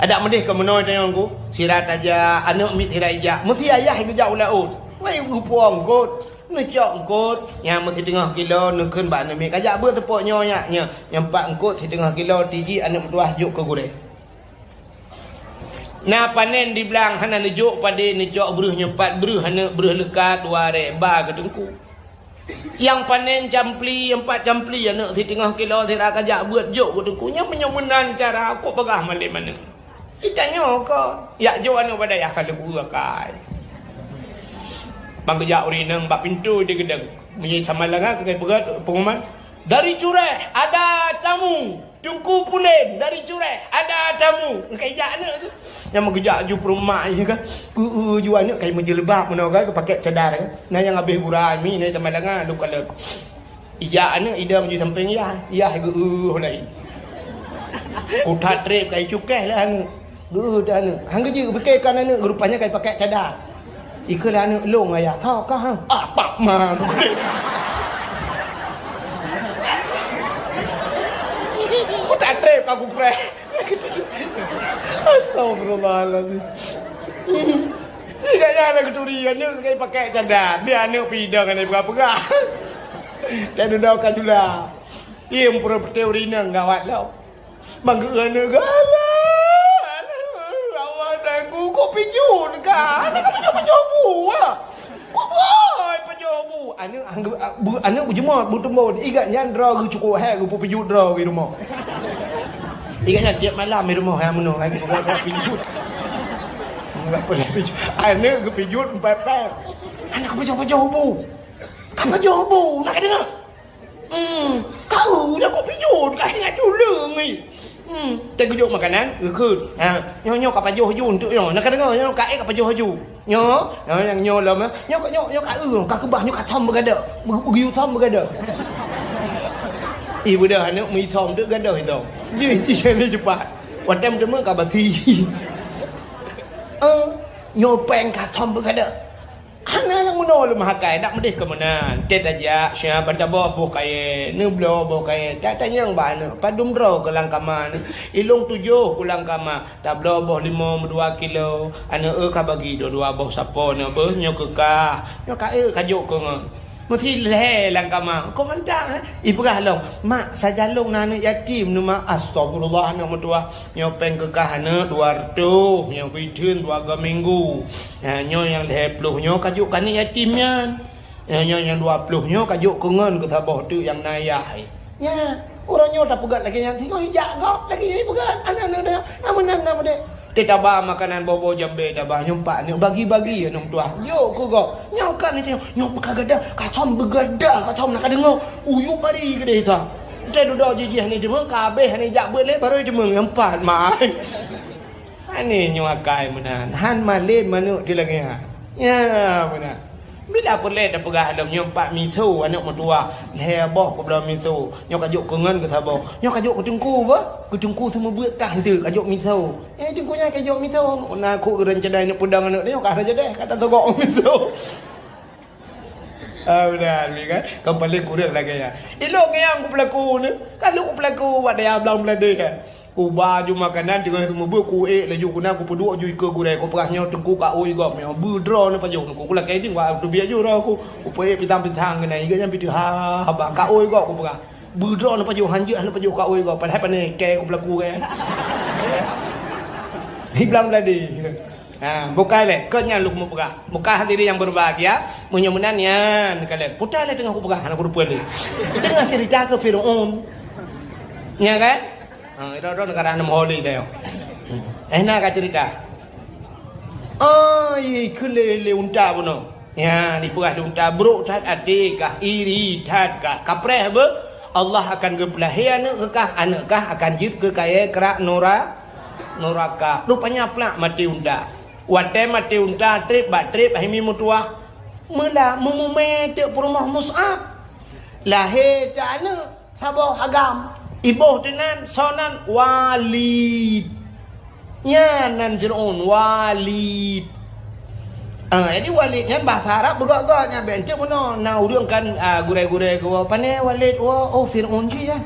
Adak meudeh keu meunoe tanyoe ku, sira tajak, aneuk miet sira ijak. Meusti ayah geujak u laôt. Wai geupuwoe eungkôt, neucok eungkôt, nyang meusiteungoh kilo neukheun bak aneuk miet. Kajak beuet seupôt nyoe nyak, nyoe. Nyang pat eungkôt siteungoh kilo tiji aneuk meutuwah jok keu gurèe. Na panen di blang hana neujok padé neucok breuh nyoe pat breuh aneuk breuh leuka dua rèk ba keu teungku. Nyang panen campli, nyang pat campli aneuk siteungoh kilo sira kajak beuet jok keu teungku. Nyan meunyoe meunan cara kok peugah malem aneuk. Itanyoe kon, yak jok aneuk bak dayah ka leubu akai. Ban geujak ureueng inong bak pintoe di geudong. Meunyoe sama langa keukai peugah pengumuman, "Dari Cureh ada tamu." Teungku Pulen dari Cureh, ada tamu. Ka ijak aneuk tu. Nyang meugeujak aju peurumak nyan kan. Eu, eu, ju aneuk kai meujeulbab meunoe kan, geupakèk cadar kan. Na nyang habéh gura mi, na teuma langa, lôn kalon. Ijak aneuk, idong ju sampéng yah. Yah geu, eu, laén. Kutat trép kai cukéh lah aneuk. Geu, eu, dah aneuk. Han geujeuet, pike kan aneuk, rupanya kai pakèk cadar. Ikheun lé aneuk lôn, "Ayah, soe kah, ha?" "Ah, Pak Ma." Kutat trép ka kupreh. Astagfirullahalazim. Ni gaya aneuk geuturi, aneuk kai pakèk cadar. Dia aneuk pidong, aneuk peugah-peugah. Dan udah ka jula. Im pura peuteu rineng gawat lom. Manggeu aneuk galak. Awak tanggu kok pijut ka. Aneuk ka pajoh-pajoh bu ah. Kok boy pajoh bu. Aneuk anggeu-, bu-, aneuk beujeumoe, beuteumbo. Igat nyan droe geuh cukôp hék geupeu pijut droe geuh rumoh. Igat nyan tiep malam di rumoh hai meunoe hai geupeu pijut. Aneuk geupijut empat pèng. Aneuk ka pajoh-pajoh bu. Ka pajoh bu, nak ka deungoe. Hmm, kau dah kok pijut, ka ingat culeueng ni. Hmm, teugeujok makanan, geukheun. Ha, nyoe, nyoe ka pajoh ju untuk nyoe. Nak ka deungoe, nyoe ka ék ka pajoh ju. Nyoe, nyoe nyang nyoe lom, eh. Nyoe, nyoe, nyoe ka eu, ka keubah, nyoe ka thom beugadôh. Beu-, beu-, geuyue thom beugadôh. Ih, beudah aneuk meuithom tu gadôh itu. Ji, ji, ni cepat. Watèe meuteumé ka basi. Eh, nyoe pèng ka thom beugadôh. Hana nyang meunoe lé meuhakai, dak meudeh keu meunan. Tét tajak, siap ban tabloe boh kayèe, neubloe boh kayèe. Tak tanyong bak aneuk, padum droe keu lam kama nyoe. Ilông tujoh keu lam kama, tabloe boh limong meudua kilo. Aneuk eu ka bagi dua-dua boh sapo nyoe beuh, nyoe keu kah. Nyoe ka eu ka jok keu ngon. Meusi lhèe lam kama. Kok mantap, eh? Ipeugah lom, "Mak, sajan lôn na aneuk yatim nyoe, Mak." Astagfirullah, aneuk meutuwah. Nyoe pèng keu kah aneuk dua reutôh, nyoe beuitheun dua go minggu. Ha, nyoe nyang lhèe ploh nyoe ka jok keu aneuk yatim nyan. Ha, nyoe nyang dua ploh nyoe ka jok keu ngon keu saboh teuk nyang na ayah. Nyan, uroe nyoe tapeugöt lagèe nyan, singoh ijak gob lagèe nyan ipeugöt. Aneuk-aneuk na, na meunan na meudeh. Teuh taba makanan boh-boh jambé taba nyoe pat nyoe bagi-bagi aneuk meutuwah. Jok keu gob. Nyoe kan nyoe, nyoe ka gadoh, ka thom beugadoh, ka thom na ka deungoe. Uyup bari keudeh sa. Teuh dudoe jijih ni deungoe, ka abéh ni jak beuet lé baru deungoe nyang pat mai. Aneuk nyoe akai meunan, han malém aneuk di lagèe nyan. Ya, meunan. Bila peureulèe tapeugah lom nyoe pat miso aneuk meutuwah, lhèe boh keubloe miso. Nyoe ka jok keu ngon keu saboh. Nyoe ka jok keu teungku beuh, keu teungku seumeubeuet kah enteuk ka jok miso. Eh, teungku nyan ka jok miso. Na kok ureueng cadai neuk peudong aneuk nyoe ka rajadeh, ka tatogok miso. Ah, meunan, kan? Kan paléng kureueng lagèe nyan. Ilông nyang kupeulaku ni, kan lôn kupeulaku bak dayah Blang Bladeh kan. Kuba ju makanan teungoh seumeubeuet, kuék laju keunan kupeuduek ju ikeue gurèe, kupeugah nyoe teungku ka ui gob nyoe. Beudroe neupajoh teungku. Kulakèe ding bak teubiet ju droe ku. Kupeuék pisang-pisang keunan, iga nyan pih teuh ha, haba ka ui gob kupeugah. Beudroe neupajoh, hanjeuet neupajoh ka ui gob. Padahai pane kèe kupeulaku kan. Di Blang Bladeh. Ha, bukai lé, kon nyan lôn mupeugah. Bukai hadirin yang berbahagia, meunyoe meunan nyan ka lé. Puta lé teungoh kupeugah, hana kuteupeu lé. Teungoh cerita keu Firaun. Nya kan? Ha, droe-droe neugara nam holi tayong. Eh, na ka cerita. Oh, iya, ikheun lé, lé unta bunoe. Nya, dipeugah lé unta, brok that até kah, iri that kah. Kapreh beuh, Allah akan geupeulahé aneuk keu kah, aneuk kah akan jeuet keu kayée krak nura-, nuraka. Rupanya plak maté unta. Watée maté unta, treb bak treb, hai mi meutuwah. Meula meumumé teuk peurumoh Mus'ab. Lahé teuk aneuk. Saboh agam, iboh teunan, soe nan? Walid. Nyan nan Fir'aun, Walid. Ah, jadi Walid nyan bahasa Arab beugok-gok nyan, bèk enteuk meunoe. Na ureueng kan, ah, gurèe-gurèe geuwoe, "Pané Walid woe?" "Oh, Fir'aun jih, ya."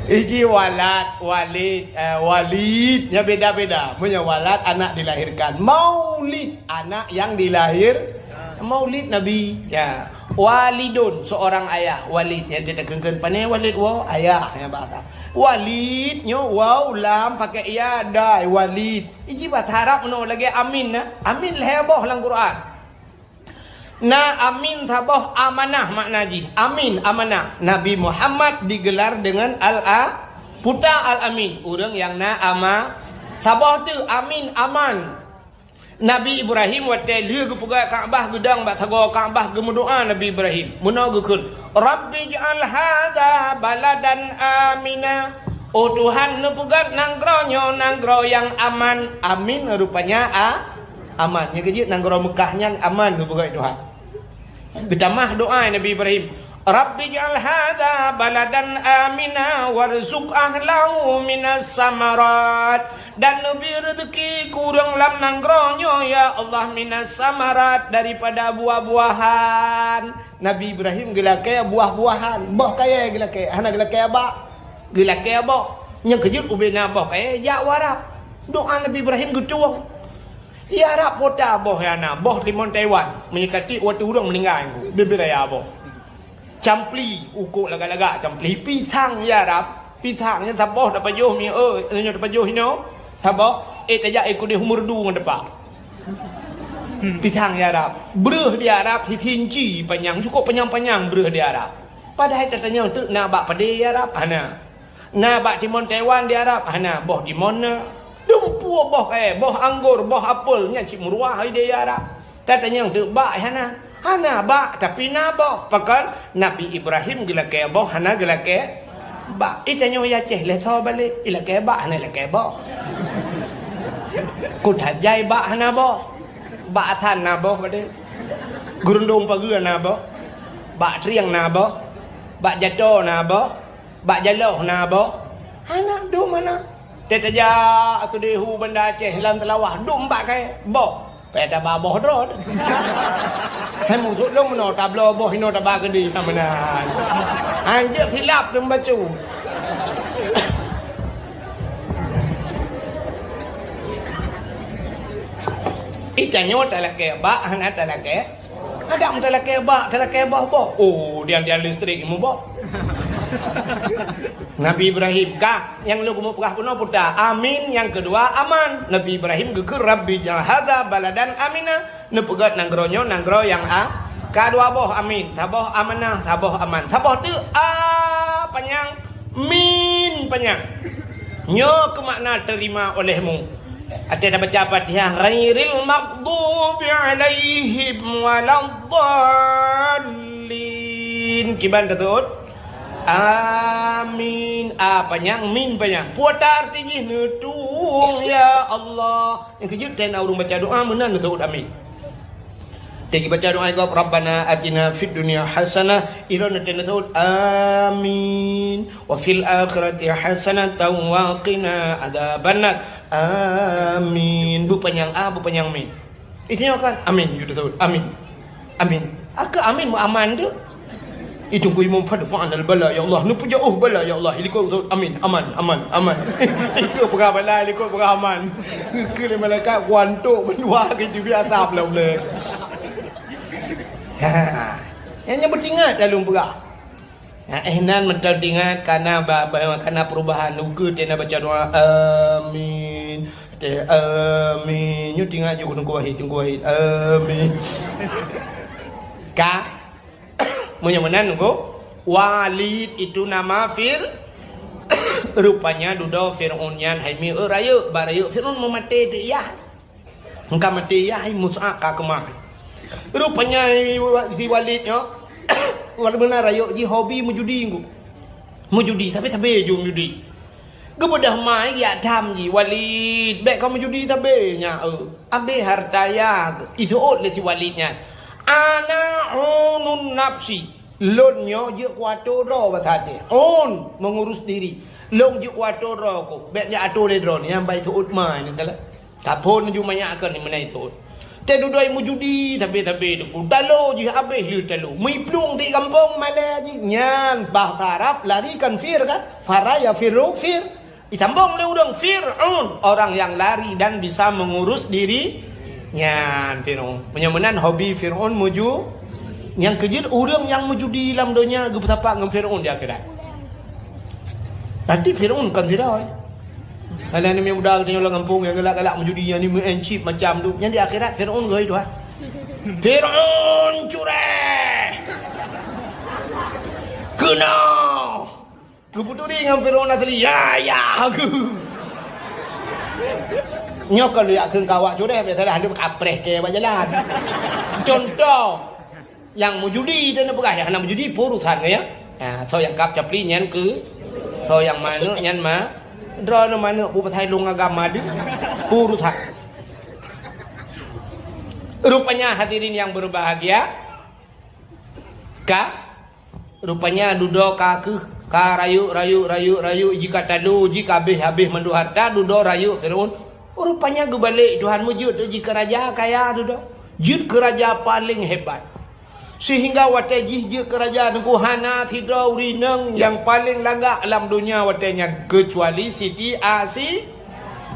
Iji Walad, Walid, eh, Walid, nyan beda-beda. Meunyoe Walad, anak dilahirkan. Maulid, anak yang dilahir-, Maulid Nabi, ya. Walidun, seorang ayah. Walid, nyang teukeun-keun pané Walid woe, ayah, nyang bahasa. Walid, nyoe waw, lam, pakai ya, dai, Walid. Iji bahasa Arab meunoe lagèe amin, na. Amin lhèe boh lam Quran. Na amin saboh amanah makna jih. Amin, amanah. Nabi Muhammad digelar dengan Al-A-, Puta Al-Amin. Ureueng nyang na ama-, saboh teuk amin, aman. Nabi Ibrahim watèe lheueh geupeugöt Ka'bah, geudong bak sagoe Ka'bah, geumeudoa Nabi Ibrahim. Meunoe geukheun, "Rabbi ij'al hadza baladan amina." Oh Tuhan, neupeugöt nanggroe nyoe nanggroe nyang aman. Amin rupanya a-, aman. Nyang keujeuet nanggroe Meukah nyan aman geupeugöt Tuhan. Geutamah doa Nabi Ibrahim, "Rabbi ij'al hadza baladan amina warzuq ahlahu minas samarat." Dan neubri reuzeuki keu ureueng lam nanggroe nyoe, ya Allah, minas samarat, daripada buah-buahan. Nabi Ibrahim geulakèe buah-buahan. Boh kayèe geulakèe, hana geulakèe bak. Geulakèe boh. Nyang keujeuet ubé na boh kayèe jak u Arab. Doa Nabi Ibrahim geutueng. Di Arab pota boh nyang na, boh timon Taiwan. Meunyoe ka tiek watèe ureueng meuninggai, bibir raya boh. Campli, ukok lagak-lagak campli. Pisang di Arab, pisang nyan saboh tapajoh mi-, eh, nyoe tapajoh inoe, saboh, eh, tajak, eh, keudeh u Meureudu ngon teumpat. Pisang di Arab. Breueh di Arab sisi inci panyang, cukôp panyang-panyang breueh di Arab. Padahai tatanyong teuk na bak padé di Arab? Hana. Na bak timon Taiwan di Arab? Hana, boh timon na. Dumpeue boh kayèe, boh anggor, boh apel, nyan cit meuruah idéh di Arab. Tatanyong teuk bak hana? Hana bak, tapi na boh. Pakon? Nabi Ibrahim geulakèe boh, hana geulakèe bak. Itanyoe i Aceh, lheuh soe balek, ilakèe bak, hana ilakèe boh. Kuta jai bak hana boh. Bak asan na boh padé. Geurundong pageue na boh. Bak trieng na boh. Bak jato na boh. Bak jaloh na boh? Hana, dum hana. Teuh tajak keudeh u Banda Aceh lam Teulawah, dum bak kayèe, boh. Payah taba boh droe. Hai, maksud lôn meunoe, tabloe boh inoe taba keudeh, na meunan. Anjeuet silap lôn bacut. Itanyoe talakèe bak, hana talakèe. Agam talakèe bak, talakèe boh-boh. Oh, tiang-tiang listrik muboh. Nabi Ibrahim, ka, nyang lôn keumeung peugah bunoe puta. Amin, nyang keudua, aman. Nabi Ibrahim geukheun, "Rabbi ij'al hadza baladan amina." Neupeugöt nanggroe nyoe nanggroe nyang a-, ka dua boh amin. Saboh amanah, saboh aman. Saboh teuk a panyang, min panyang. Nyoe keuh makna terima olehmu. Watèe tabaca Fatihah, ghairil maghdubi alaihim waladdallin. Kiban taseuôt? Amin. A panyang, min panyang. Peue arti jih? Neutueng, ya Allah. Nyang keujeuet, watèe na ureueng baca doa, meunan neuseuôt amin. Watèe jibaca doa gob, "Rabbana atina fid dunya hasanah," ilôn watèe neuseuôt, "Amin. Wa fil akhirati hasanatan wa qina adzabannar." Amin. Beupanyang a, beupanyang min. Itanyoe kan, amin, jeuet teuseuôt, amin. Amin. Akeu amin meu aman tu. Itu ku imum, "Fadfa'nal bala, ya Allah." Neupeujeuet bala, ya Allah. Ilikot teuseuôt, amin, aman, aman, aman. Itu peugah bala, ilikot peugah aman. Keu lé malaikat kuantok meutuah keu jibi asab lah ulèe. Ha. Nyang nyan beutingat lalu peugah. Ha, eh, nan meuteuntingat kana ba, ba, kana perubahan ukeue tena baca doa. Amin. Teh, amin. Nyoe tingat ju Teungku Wahid, Teungku Wahid. Amin. Ka? Meunyoe meunan, Teungku, Walid itu nama Fir-, rupanya dudoe Fir'aun nyan hai mi, eh, rayeuk, ba rayeuk Fir'aun meumaté di yah. Engka maté yah hai Musa ka keumah. Rupanya si Walid nyoe, walaupun rayeuk jih hobi meujudi, Teungku. Meujudi, tapi sabe ju meujudi. Geubeudôh mai geujak tham jih, "Walid, bèk kamoe judi sabe nyan, eu. Abéh hareuta yah." Iseuôt lé si Walid nyan, "Ana unun nafsi." Lôn nyoe jeuet kuatô droe basa Aceh. Un, mengurus diri. Lôn jeuet kuatô droe ku. Bèk jak atô lé droe nyan, nyang bai seuôt mai nyan kala. Taphôn ju manyak keu ni meunai thôn. Teududoe meujudi sabe-sabe Teungku. Talo jih abéh lé talo. Meuplueng di gampông malèe jih. Nyan bahasa Arab lari kan fir kan? Fara yafirru fir. Disambông lé ureueng Fir'aun, orang yang lari dan bisa mengurus diri. Nyan Fir'aun. Meunyoe meunan hobi Fir'aun meuju-, nyang keujeuet ureueng nyang meujudi lam donya geupeusapat ngon Fir'aun di akhirat. Tapi Fir'aun kon sidroe. Ada ni muda geutanyoe lam gampông nyang galak-galak meujudi, nyang ni meu'en chip macam tu. Nyang di akhirat Fir'aun geuhôi Tuhan. Fir'aun cureh. Keunoe. Geuputuri ngon Fir'aun asli. Ya, ya, aku. Nyoe kon jak kheun keu awak cureh, biasalah lôn kapreh kèe bak jalan. Contoh, Nyang meujudi teuh neupeugah, nyang hana meujudi peue urusan ngon nyan. Ha, soe nyang kab capli nyan keu, soe nyang manök nyan ma, droeneuh manök peue pasai lôn agam ma deuh, peue urusan. Rupanya hadirin yang berbahagia, ka, rupanya dudoe ka keuh, ka rayeuk, rayeuk, rayeuk, rayeuk, jih ka talo, jih ka habéh-habéh mandum hareuta, dudoe rayeuk Fir'aun. Rupanya geubalek Tuhan meujeuet jih keu raja kaya dudoe. Jeuet keu raja paleng hebat. Sehingga watèe jih jeuet keu raja Teungku hana sidroe ureueng inong nyang paleng lagak lam donya watèe nyan, keucuali Siti Asi-,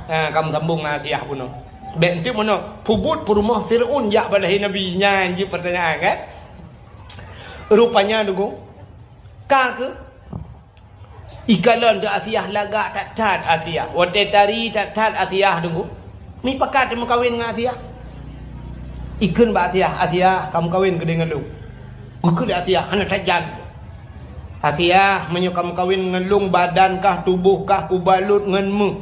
ha, ka meusambông ngon Asiah bunoe. Bèk enteuk meunoe, peubuet peurumoh Fir'aun jak bak lahé Nabi, nyan jeuet peurtanyaan, kan? Rupanya Teungku, ka keuh Ikalon teuh Asiah lagak that-that Asiah. Watèe tari that-that Asiah Teungku. Mipakat meukawen ngon Asiah. Ikheun bak Asiah, "Asiah, ka meukawen keudéh ngon lôn." Geukheun lé Asiah, "Hana that jan." "Asiah, meunyoe ka meukawen ngon lôn, badan kah, tuboh kah kubalot ngon méuh."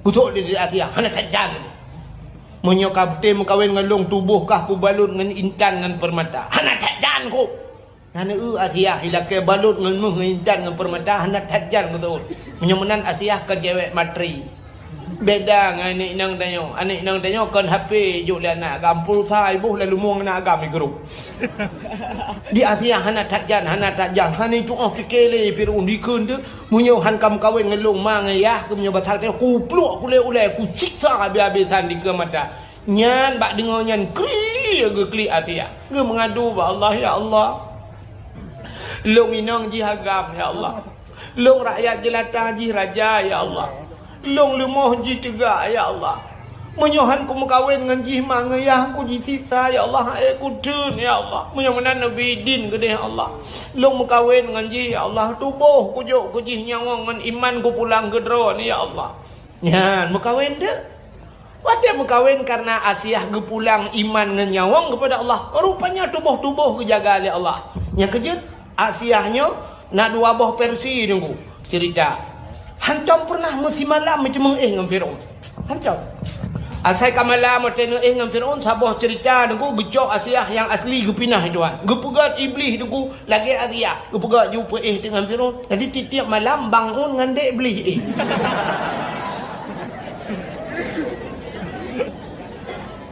Geusôk lé Asiah, "Hana that jan." "Meunyoe ka beutôi meukawen ngon lôn, tuboh kah kubalot ngon intan ngon peurmata." "Hana that jan kôh." Nyan eu Asiah ilakèe balot ngon méuh ngon intan ngon peurmata hana that jan beutôi. Meunyoe meunan Asiah kon cewek materi. Beda ngon aneuk inong tanyoe. Aneuk inong tanyoe kon H P jok lé aneuk agam, pulsa iboh lalu mueng aneuk agam di grup. Di Asiah hana that jan, hana that jan. Hana tu'oh pike lé Fir'aun dikheun teuh. Meunyoe han ka meukawen ngon lôn ma ngon yah keuh meunyoe basa tanyoe kupluek kulé ulèe kusiksa habéh-habésan dikeue mata. Nyan bak deungoe nyan kri geuklik Asiah. Geumeungadu bak Allah, "Ya Allah, lôn inong jih agam, ya Allah. Lôn rakyat jeulata jih raja, ya Allah. Lôn leumoh jih teuga, ya Allah. Meunyoe han kumeukawen ngon jih ma ngon yah, ku jisiksa, ya Allah, hai kuteun, ya Allah. Meunyoe meunan neubi idin keudéh, ya Allah. Lôn meukawen ngon jih, ya Allah. Tuboh kujok keu jih, nyawöng ngon iman kupulang keu Droeneuh, ya Allah." Nyan meukawen teuh. Watèe meukawen kareuna Asiah geupulang iman ngon nyawöng keupada Allah, rupanya tuboh-tuboh geujaga lé Allah. Nyang keujeuet, Asiah nyoe na dua boh versi Teungku cerita. Hantom pernah meusimalam meuteumeu'éh ngon Fir'aun. Hantom. Asai ka malam watèe neu'éh ngon Fir'aun, saboh cerita Teungku geucok Asiah nyang asli geupinah Tuhan. Geupeugöt Iblih Teungku lagèe Asiah. Geupeugöt ju peu'éh teuk ngon Fir'aun. Jadi tiep-tiep malam bangun ngon dek Iblih, eh.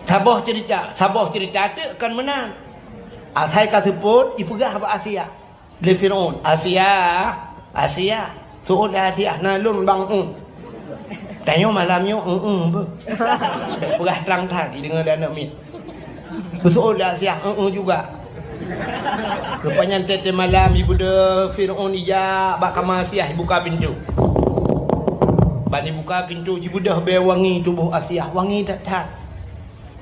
Saboh cerita, saboh cerita teuk kon meunan. Asai ka seupôt, ipeugah bak Asiah. Lé Fir'aun, "Asiah, Asiah, seuôt lé Asiah, na lôn bangun." Tanyoe malam nyoe, "Eueh, beuh." Peugah trang that, ideungoe lé aneuk miet. Geuseuôt lé Asiah, "Eueh juga." Rupanya teuh malam, ibeudôh Fir'aun ijak bak kama Asiah, ibuka pintoe. Ban ibuka pintoe, jibeudôh bèe wangi tuboh Asiah, wangi that-that.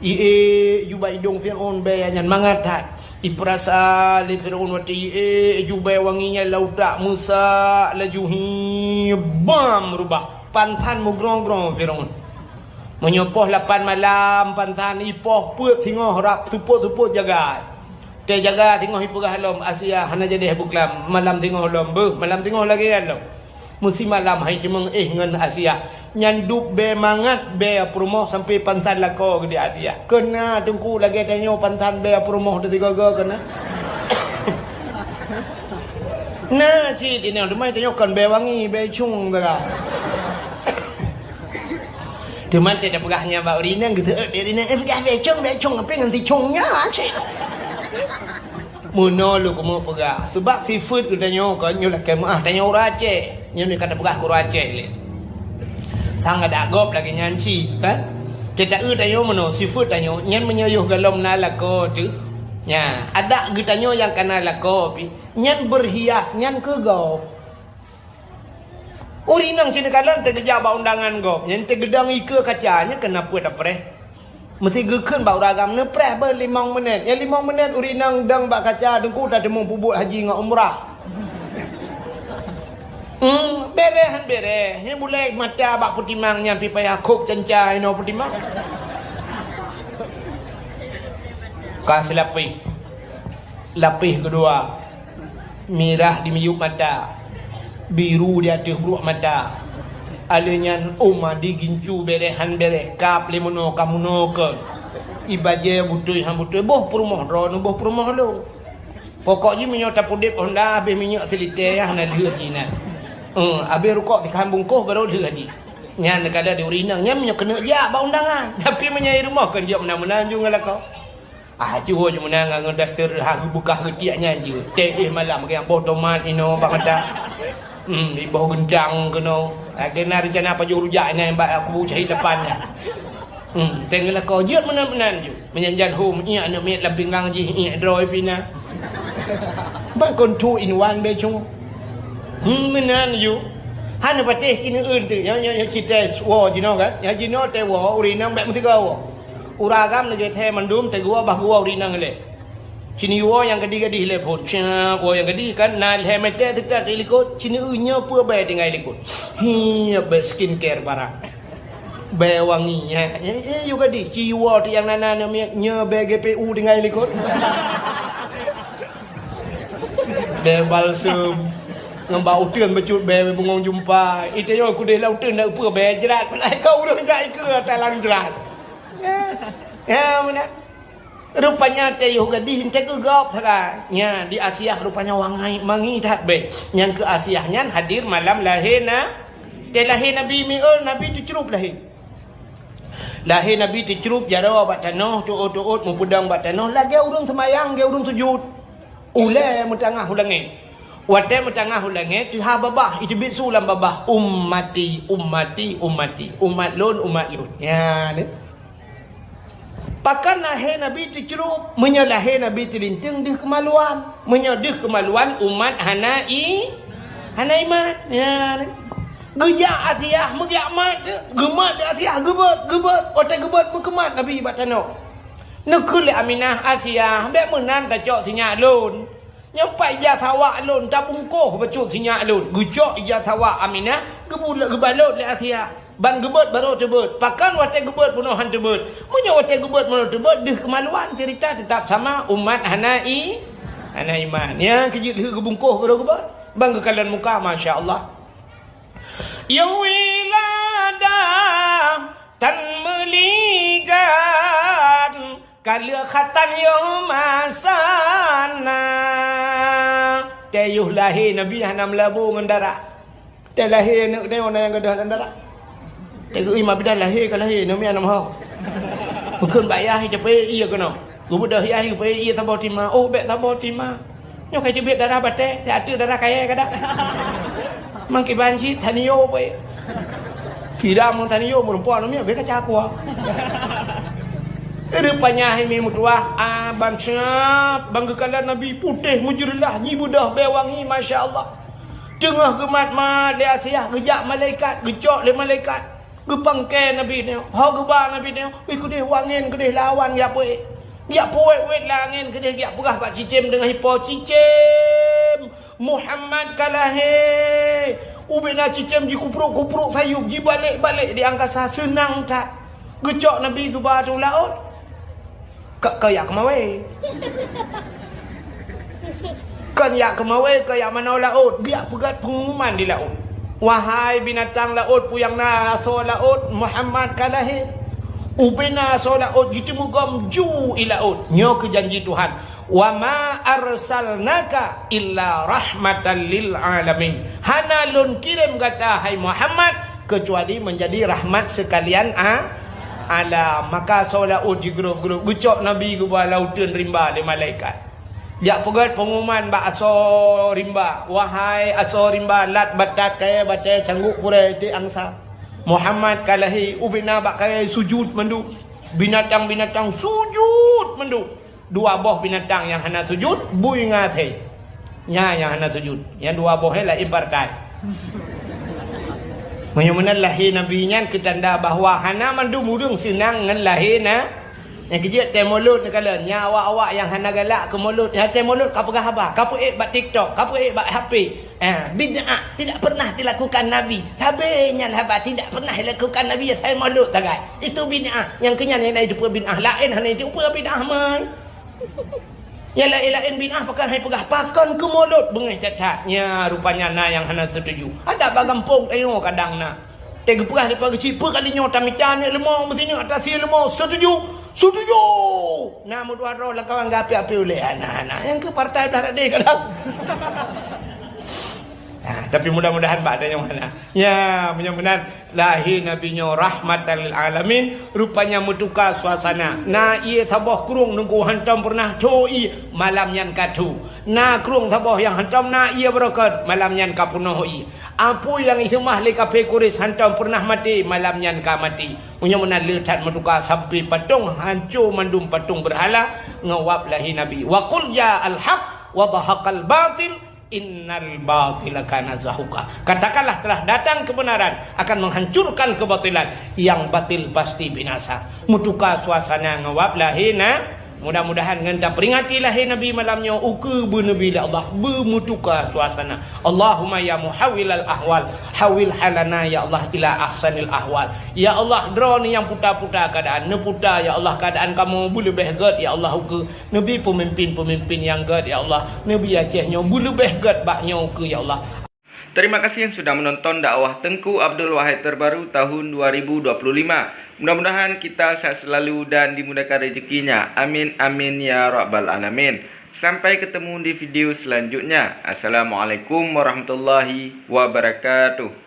Iék ju bak idông Fir'aun bèe nyan mangat that. Ipeurasa lé Firaun watée ié ju bée wangi nyan lam utak Musa, laju hi bam rubah. Pansan meugrong-grong Firaun. Meunyoe poh lapan malam pansan ipoh peuet singoh rab seupôt-seupôt jaga. Teujaga singoh ipeugah lom, "Asia, hana jadi buklam, malam singoh lom." "Beuh, malam singoh lagée nyan lom." Meusimalam hai ceumeung éh ngon Asia. Nyan dub bée mangat bée peurumoh sampoe pansan lakoe geude Asia. Keuna teungku lagée tanyoe pansan bée peurumoh teusigoe-goe keuna. Na cit inong teuma tanyoe kon bée wangi, bée cung saga. Teuma teupeugah nyan bak ureueng inong geuseuôt bak ureueng inong, "Eh, peugah bée cung, bée cung, ape ngon si cung nyan cit?" Meunoe lôn keumeung peugah, seubab sifeuet geutanyoe kon nyoe lakée meuáh, tanyoe ureueng Aceh. Nyoe ka tapeugah keu ureueng Aceh lé. Sang adak gob lagée nyan cit, kan? Teuta eu tanyoe meunoe, sifeuet tanyoe, nyan meunyoe yoh gohlom na lakoe teuh. Nya, adak geutanyoe nyang ka na lakoe pih, nyan beurhias, nyan keu gob. Ureueng inong sineuk kalon teugeujak bak undangan gob, nyan teugeudong ikeue kaca, nyan keuneuk peuet apreh. Meusti geukheun bak ureueng agam, neupreh beuh limong menit. Nyan limong menit ureueng inong dong bak kaca, teungku tateumeung peubuet haji ngon umrah. Hmm, bereh han bereh. Nyan bulèe mata bak peutimang nyan pih payah khôb canca inoe peutimang. Ka seulapéh. Lapéh keudua. Mirah di miyueb mata, biru di ateueh bruek mata. Alèh nyan, ôm di gincu bereh han bereh, kab lé meunoe ka meunoe keu. Ibajèe beutôi han beutôi, boh peurumoh droeneuh, boh peurumoh lôn. Pokok jih meunyoe tapeudeb honda habéh minyeuk silitée, hana lheueh jih nyan. Eh, habéh rukok sikhan bungkôh barô lheueh jih. Nyan kala di ureueng inong, nyan meunyoe keuneuk jak bak undangan. Tapi meunyoe i rumoh kon jok meunan-meunan ju ngon lakoe. Ah, jiwoe ju meunan ngon daster ha geubeukah geutiek nyan jeuet. Teuh malam geuh boh tomat inoe bak mata. Hmm, iboh geuntang keunoe. Lagèe na reuncana pajoh rujak inan bak kubu syahid lapan nyan. Hmm, teuh lakoe jeuet meunan-meunan ju. Meunyan jan hom iek aneuk miet lam pinggang jih, iek droe pih na. Ban kon two in one bèe cong. Hmm, meunan ju. Hana patéh ci neueun teuh. Nyoe, nyoe, nyoe ci teuh woe jinoe kan. Nyoe jinoe teuh woe, ureueng inong bèk meusigoe woe. Ureueng agam neugeuthèe mandum teuh geuwoe bah geuwoe ureueng inong ilèe. Ci neuwoe nyang gadih-gadih ilèe phôn. Cak, woe nyang gadih kan, na lhèe mètè teuka di likot. Ci neueu nyoe peue bèe tinggai likot. Hi, bèe skincare barang. Bèe wangi, ya. Eh, eh, yue gadih. Ci woe teuh nyang na-na nyoe miet, nyoe bèe G P U tinggai likot. Bèe balsem. Ngon bak uteuen bacut bèe bungong jumpa. Ite nyoe kudeh lam uteuen na peue bèe jrat. Peulai kau ureueng jak ikeue ata lam jrat. Ya, ya, meunan. Rupanya teuh yoh gadih teuh keu gob sagai. Nya, di Asiah rupanya wangai mangi that bèe. Nyang keu Asiah nyan hadir malam lahé na-, teuh lahé Nabi mieu, Nabi teucrup lahé. Lahé Nabi teucrup jaroe bak tanoh, teuôt-teuôt meupeudong bak tanoh, lagèe ureueng seumayang, lagèe ureueng sujut. Ulèe meutangah u langèt. Watèe meutangah u langèt, teuhah babah, iteubiet su lam babah, "Ummati, ummati, ummati, umat lôn, umat lôn." Nya, ni. Pakon lahé Nabi teucrup, meunyoe lahé Nabi teulinteung deuh keumaluan. Meunyoe deuh keumaluan, umat hana i-, hana iman. Nya, ni. Geujak Asiah, meujak mat, geumat lé Asiah, geubeuet, geubeuet. Watèe geubeuet, meukeumat Nabi bak tanoh. Neukheun lé Aminah, "Asiah, bèk meunan tacok sinyak lôn. Nyoe pat ija sawak lôn tabungkôh bacut sinyak lôn." Geucok ija sawak Aminah, geubul-, geubalot lé Asiah. Ban geubeuet barô teubeuet. Pakon watèe geubeuet bunoe han teubeuet? Meunyoe watèe geubeuet bunoe teubeuet, deuh keumaluan, ceurita teutap sama, umat hana i-, hana iman. Nyan keuh jeuet lheueh geubungkôh barô geubeuet. Ban geukalon muka, masya Allah. Yôh wiladah tan meuligat, ka lheueh khatan yôh masa na. Teuh yoh lahé Nabi hana meulabô ngon darah. Teuh lahé aneuk teuh na nyang gadôh lam darah. Teuh geuh i ma bidan lahé ka lahé, namiet nam ho. Bukon bak yah, teuh peuék ié keunoe. Geubeudôh yah, teuh peuék ié saboh tima. Oh, bèk saboh tima. Nyoe ka teubiet darah batèe, teuh ateueh darah kayèe ka dak. Mangkiban cit, tanio peuék. Kira meung tanio meureumpok namiet, bèk ka cakua. Rupanya hai mi meutuah, ah, ban siap, ban geukalon Nabi putéh meujeureulah, jibeudôh bèe wangi, masya Allah. Teungoh geumat-mat lé Asiah, geujak malaikat, geucok lé malaikat, geupangkée Nabi nyoe, ho geuba Nabi nyoe, wih keudeh wangen, keudeh lawan jak peuék. Jak peuwet-wet lam angén keudeh, jak peugah bak cicém deungon ipo, "Cicém, Muhammad ka lahé!" Ubena cicém jikuprok-kuprok sayup, jibalek-balek di angkasa, seunang that. Geucok Nabi geuba u laôt. Ka, ka jak keumawé. Kon jak keumawé, ka jak manoe laôt, geujak peugét peungumuman di laôt. "Wahai binatang laôt, peue nyang na asoe laôt, Muhammad ka lahé." Ubena asoe laôt jiteumugom ju i laôt. Nyoe keuh janji Tuhan, "Wa ma arsalnaka illa rahmatan lil alamin." Hana lôn kirém gata, hai Muhammad, kecuali menjadi rahmat sekalian a-, alam. Maka asoe laôt jigrôp-grôp, geucok Nabi geuba lam uteuen rimba lé malaikat. Jak peugét peungumuman bak asoe rimba, "Wahai asoe rimba, lat batat kayée batée, canggôk purée tiek angsa, Muhammad ka lahé." Ubena bak kayée sujut mandum. Binatang-binatang sujut mandum. Dua boh binatang nyang hana sujut, bui ngon asèe. Nyan nyang hana sujut. Nyang dua boh nyan laén partai. Meunyoe meunan lahé Nabi nyan keu tanda bahwa hana mandum ureuëng seunang ngon lahé na-, Nyang keujeuet tée mulod neukalon, nyan awak-awak nyang hana galak keu mulod, nyang tée mulod ka peugah haba, ka peuék bak TikTok, ka peuék bak H P. Ah, bid'ah tidak pernah dilakukan Nabi. Sabe nyan haba tidak pernah dilakukan Nabi, asai mulod sagai. Itu bid'ah. Nyang keu nyan nyang na jiteupeue bid'ah, laén hana jiteupeue bid'ah mai. Nyang laén-laén bid'ah pakon hai peugah, pakon keu mulod beungéh that-that. Nya rupanya na nyang hana setuju. Ada bak gampông tanyoe kadang na. Tée geupeugah lé Pak Geuchik, "Peue kali nyoe tamita aneuk leumo, meusineuk ata sie leumo, setuju?" "Setuju!" Na meutuah droe lam kawan geuapi-api ulée, hana-hana. Nyang keu partai blah radeh kadang. Ha, tapi mudah-mudahan bak tanyoe hana. Ya, meunyoe meunan, lahé Nabi nyoe rahmatan lil alamin, rupanya meutuka suasana. Na ié saboh krueng teungku hantom peureunah tho ié, malam nyan ka tho. Na krueng saboh nyang hantom na ié beureukat, malam nyan ka peunoh ié. Apui nyang iseumah lé kafé Quraisy hantom peureunah maté, malam nyan ka maté. Meunyoe meunan le that meutuka sampai patong hanco mandum patong beurhala ngon wab lahé Nabi. "Wa qul ja'al haq wa zahaqal batil, innal batila kana zahuqa." Katakanlah, "Telah datang kebenaran akan menghancurkan kebatilan, yang batil pasti binasa." Meutuka suasana ngon wab lahé na Mudah-mudahan ngon taperingati lahé Nabi malam nyoe, ukeue beuneubi lé Allah, beumeutuka suasana. Allahumma ya muhawwilal ahwal, hawwil halana ya Allah ila ahsanil ahwal. Ya Allah, Droeneuh nyang puta-puta keuadaan, neuputa ya Allah keuadaan kamoe beuleubeh gét ya Allah ukeue. Neubi peumimpén-peumimpén nyang gét ya Allah, neubi Aceh nyoe beuleubeh gét bak nyoe ukeue ya Allah. Terima kasih yang sudah menonton dakwah Tengku Abdul Wahid terbaru tahun dua ribu dua puluh lima. Mudah-mudahan kita sehat selalu dan dimudahkan rezekinya. Amin, amin, ya rabbal alamin. Sampai ketemu di video selanjutnya. Assalamualaikum warahmatullahi wabarakatuh.